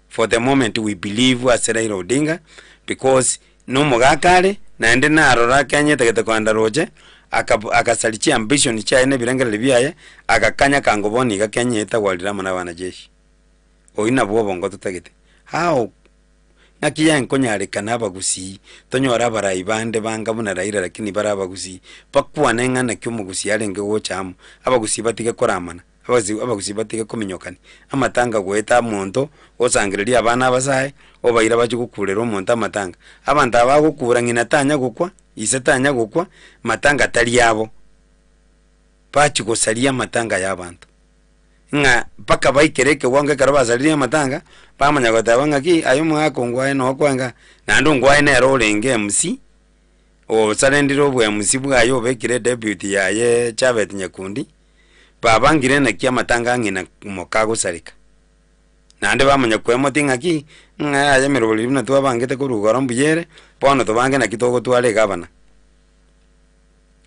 For the moment we believe ase Raila Odinga because nomogaka are naende narora Kenya etagete kogenda roche aka agasaria chiambition chiaye na ebirengererio biaye agakanya kango bono iga Kenya etagwarire amo na abanajeshi. Oyio nabwo obongo totagete. How ng'aki yankonyarekana abagusii tonyore abarai bande banga buna Raila lakini bare abagusii bakwane ng'a naki omogusii arenge gocha amo, abagusii batige koramana. Abagusii batige kominyokania amatanga goeta omonto, osangererie abana abasae, obaire bachie gokurera omonto amatanga. Abanto aba bagokura ng'ina tanya gokwa, ise tanya gokwa, matanga tari abo. Bachia gosaria amatanga ya abanto, ng'a mpaka baikere ekewango ekero basaririe amatanga, bamanya goteba ng'aki aye omogaka ongwae noo kwenga, naende ongwae nere orenge MC, osarendire obo MC bwaye obekire edepute yaye Chabet Nyakundi. Babangire naki amatanga a ng'ina moka agosareka. Naende bamanya kwemoti ng'aki, ng'a yaya emeroberio eria buna twabangete korwa igoro mbuya ere, bono tobange naki togotwara egavana.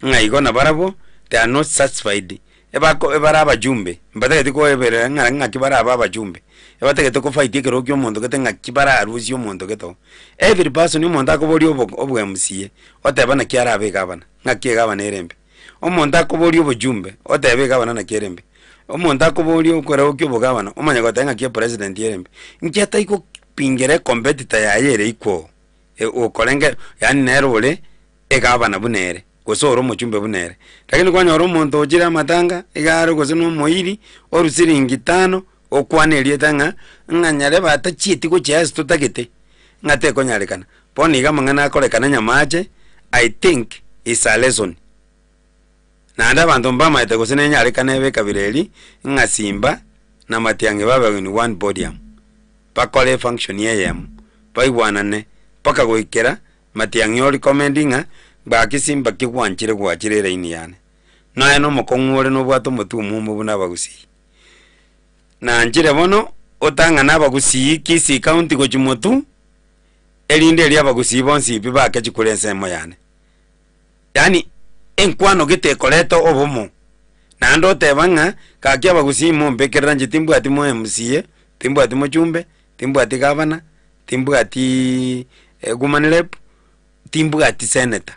Ng'a igo nabarabwo, they are not satisfied, ebako ebare abajumbe, mbatageti koeberera ng'a ng'aki barabe abajumbe, ebatagete kofight ekerogo kia omonto gete ng'aki bararusie omonto gete oo. Every person omonto akoboria obo obo MCA, oteba naki arabe egavana, ng'aki egavana ere embe. Omonto akoboria obochumbe, otebe egavana naki ere embe. Omonto akoboria okoreo kia obogavana, omanye goteba ng'aki epresident ere embe. Inki atai gopingera ecompetitor yaye ere equal, okorenge yaani nere ore egavana buna ere, gose ore omochumbe buna ere. Lakini kwanyora omonto ochire amatanga, iga are gose na omoiri, orwa siringi tano, okwana erieta ng'a, ng'a nyarebe atachieti gochia ase totagete, ng'a tekonyarekana. Bono iga amang'ana akorekana nyamache, I think is a lesson. Naende abanto mbamaete gose nenyarekane ebe ekabira eri, ng'a Simba na Matiang'i babe in one podium, bakore efunction eyemo, baigwanane mpaka goikera Matiang'i o recommend ng'a gaki Simba ki gwanchire gwachire eraini yane. Nonya na omokong'u ore nobwate omotwe omwomo buna abagusii. Nanchire bono otang'ane abagusii Kisii County gochia motwe, erinde erio abagusii bonsi pi bake chikura ensemo yane. Yaani enkwano gete ekoreta obomo, naende oteba ng'a gaki abagusii mombekerera inche timbwati mo MCA, timbwati mochumbe, timbwati gavana, timbwatiiii woman rep, timbwati senator.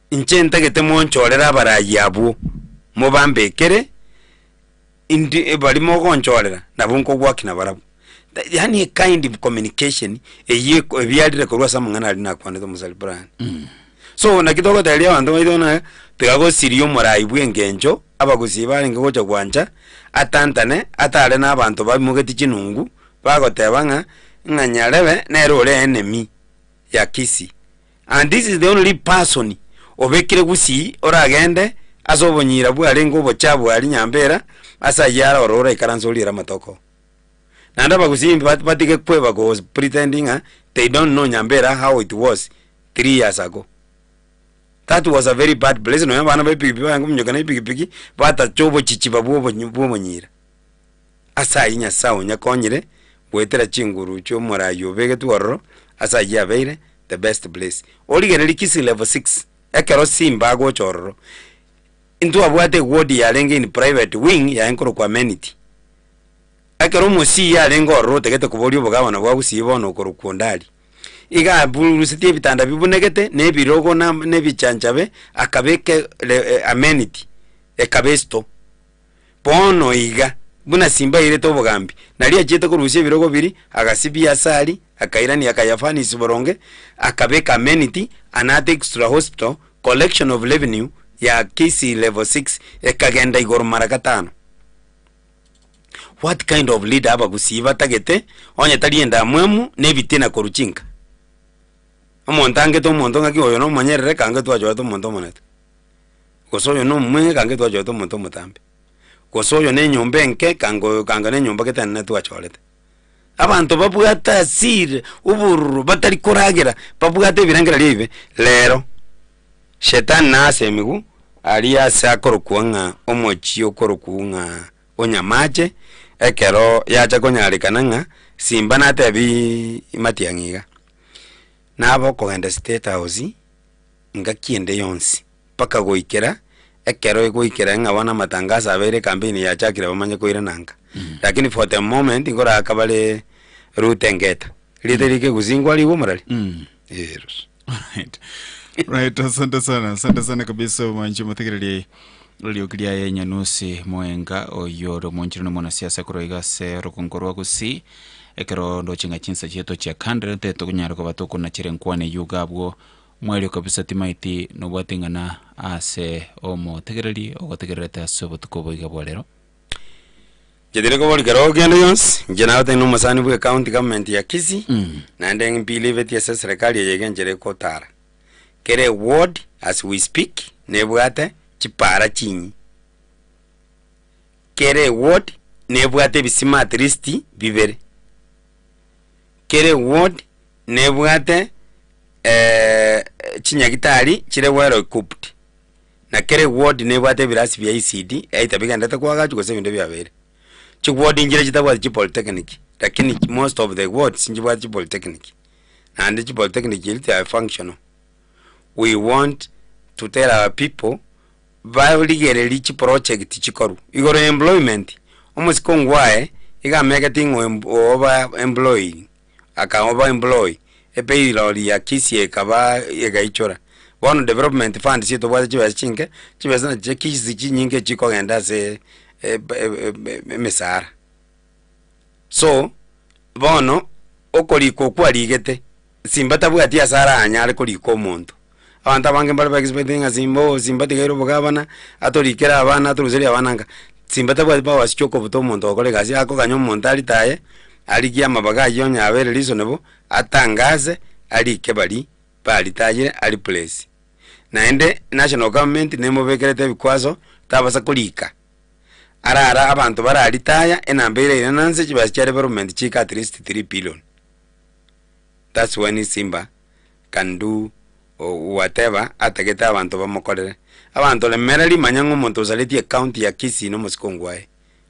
Inche ntagete monchorere abarai abwo, mobambekere, indi baria mogonchorera, nabwo nkogwaki nabarabwo. Yaani a kind of communication eywo eko ebiarire korwa ase amang'ana aria nakwanete omosani Brian. So naki togoteberia abanto baito buna tiga gosiria omorai bwa engencho abagusii barenge gocha gwancha, atantane, atare na abanto baimogetie chinungu, bagoteba ng'a ng'a nyarebe nere ore enemy ya Kisii. And this is the only person obekire gusii oragende ase obonyira bwarenge obochabu aria Nyambera ase ayio aroro oraikaranse oriere amatoko. Naende abagusii batige kweba go pretending ng'a they don't know Nyambera how it was 3 years ago. That was a very bad place nonya abana ba epikipiki barenge kominyoka na epikipiki batacha obochichiba bwa bwa obonyira. Ase ayio Nyasaye onyakonyire goetera chinguru chia omorai obegetwe ororo ase ayio abeire the best place. Origererie Kisii level 6 ekero Simba agocha ororo, intwabwate eward yarenge in private wing yaye nkorokwa amenity. Ekero omosii arenge ororo otagete koboria obogabana bwa Gusii bono okorokwa Ondari, iga aburusetie ebitanda bibunegete, na ebirogo na na ebichanchabe, akabeka re amenity, ekaba esito. Bono iga, buna Simba airete obogambi, nario achiete korusia ebirogo biria, agasibia ase aria, akairania akayafanisi boronge, akabeka amenity, another extra hospital, collection of revenue ya Kisii level 6 ekagenda igoro mara gatano. What kind of leader abagusii batagete onye tari endamwamu na ebitina korwa chinka? Omonto angete omonto ng'aki oyo nomonyerere kange twachorete omonto omonete. Gose oyo nomweng'e kange twachorete omonto omotambe. Gose oyo na enyomba enke kange oyo kange na enyomba gete enene twachorete. Abanto babwate asira, obororo, batari koragera, babwate ebirengererio ebibe, rero Shetani nase emigwe aria ase akorokwa ng'a omochie okorokwa ng'a onyamache, ekero yacha konyarekana ng'a simba natebi matiang'i iga, nabe okogenda state house ngaki ende yonsi, mpaka goikera ekero egoikera ng'a bono amatangaso abeire ecampaign yachakire bamanye koirana nka. Lakini for the moment nkoraka bare Ruto engeta. Rieta ria ekegusii nkwarigwe omorari? Eros. Right. Right, asante sana, asante sana kabisa omwanchi omotegererie rioki riaye Nyanusi Moenga oyo ore omonchire na omwanasiasa korwa iga ase orogongo rwa Gusii ekero ndoche ng'a chinsa chiaito chiakandire tokonyara koba tokonachera enkwana eyio iga abwo mwerio kabisa timaeti nobwate ing'ana ase omotegereri ogotegererete ase obotuko obo iga bwa rero. Inche tindi kobori kero kende gionsi, inche nagotebia na omosani bwe county government ya Kisii, naende mbelieveti ase eserekari eye iga enchera egotara. Kera eward as we speak, nebwate chipara chinyi, kera eward nebwate ebisima at least bibere, kera eward nebwate chinyagitari chire well equipped. Na kera eward nebwate ebirasi bia ECD, either bigenderete koagachwa gose ebinde biabeire. Chiward nchire chitabwati chipolytechnic, lakini most of the wards nchibwate chipolytechnic. Naende chipolytechnic eria they are functional. We want to tell our people, barigereria chiproject chikorwa. Igoro ya employment, omosike ongwae, iga amegete ng'a oba employing. Akaoba employ, epayroll ya Kisii ekaba egaichora. Bono development fund ase tobwate chibesa chinke, chibesa nachi chia Kisii chinyinge chikogenda ase emesara. So, bono okorikwa okwo arigete, Simba tabwati ase aranyare korika omonto. Abanto abange mbare ba expecting ng'a Simba oo Simba tiga aire obogabana, atorikere abana atoruserie abana nka. Simba tabwati powers chia okobuta omonto gokora egasi, akoganya omonto aritaye, arigie amabaga aywo onye abere reasonable, atangase, arike baria baritayire areplace. Naende national government nemobekerete ebikwaso, tabasa korika, arara abanto bararitaya, enamba ere ere nanse chibesa chia development chiike at least 3 billion. That's when Simba can do whatever atagete abanto bamokorere. Abanto remereri manya ng'a omonto osaretie ecounty ya Kisii na omosike ongwae.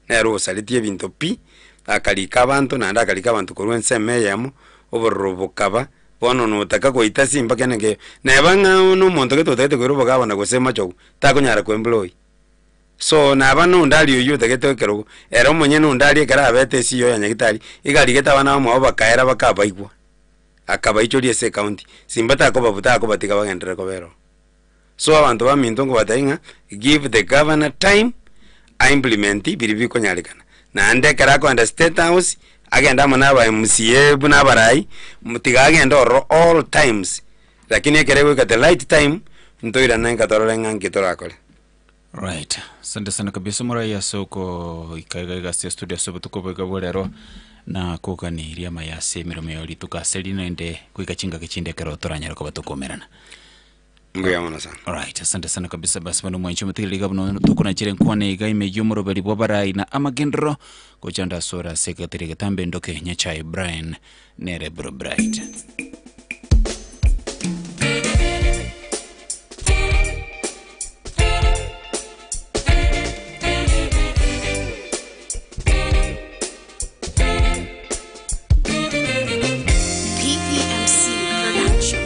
Nere osaretie ebinto pi, akarika abanto naende akarika abanto korwa ensemo eyemo, obororo bokaba, bono notaka goita Simba kende nkeiyo. Neba ng'a na omonto gete otagete koira obogabana gose machogu, takonyara ko employ. So naba na onde aria oyio otagete ekerogo, ere omonyene onde aria ekero abete esiyo ya nyagitari, iga arigete abana bamwabo bakaera bakabaigwa. Akabaichoria ase ecounty, Simba takobabuta akobatiga bagenderere kobera oo. So abanto baminto nkobatebia ng'a give the governor time a implement biria bikonyarekana. Naende ekero akoenda state house, agende amo na aba MCA buna abarai, tiga agende ororo all times, lakini ekero egoika the right time, ntoirane nka torore ng'a nki torakore. Right. Asante sana kabisa omorai ase okoika iga iga ase estudio ase obotuko obo iga bwa rero na koganiria amaya ase emeremo yao rituko ase eri naende goika chingaki chinde ekero toranyare koba tokomerana. Mbuya mono sana. Alright, asante sana kabisa basi bano mwanche motigereri iga buna tokonachera enkwana iga ime y'omoroberi bw'abarai na amagenderero gochanda ase ore ase egetari egetambe ndoke Nyachae Brian nere Bro Bright. PPMC Production.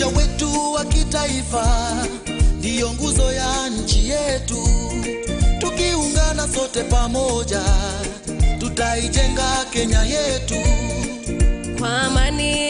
Umoja wetu wa kitaifa ndiyo nguzo ya nchi yetu. Tukiungana sote pamoja, tutaijenga Kenya yetu kwa amani.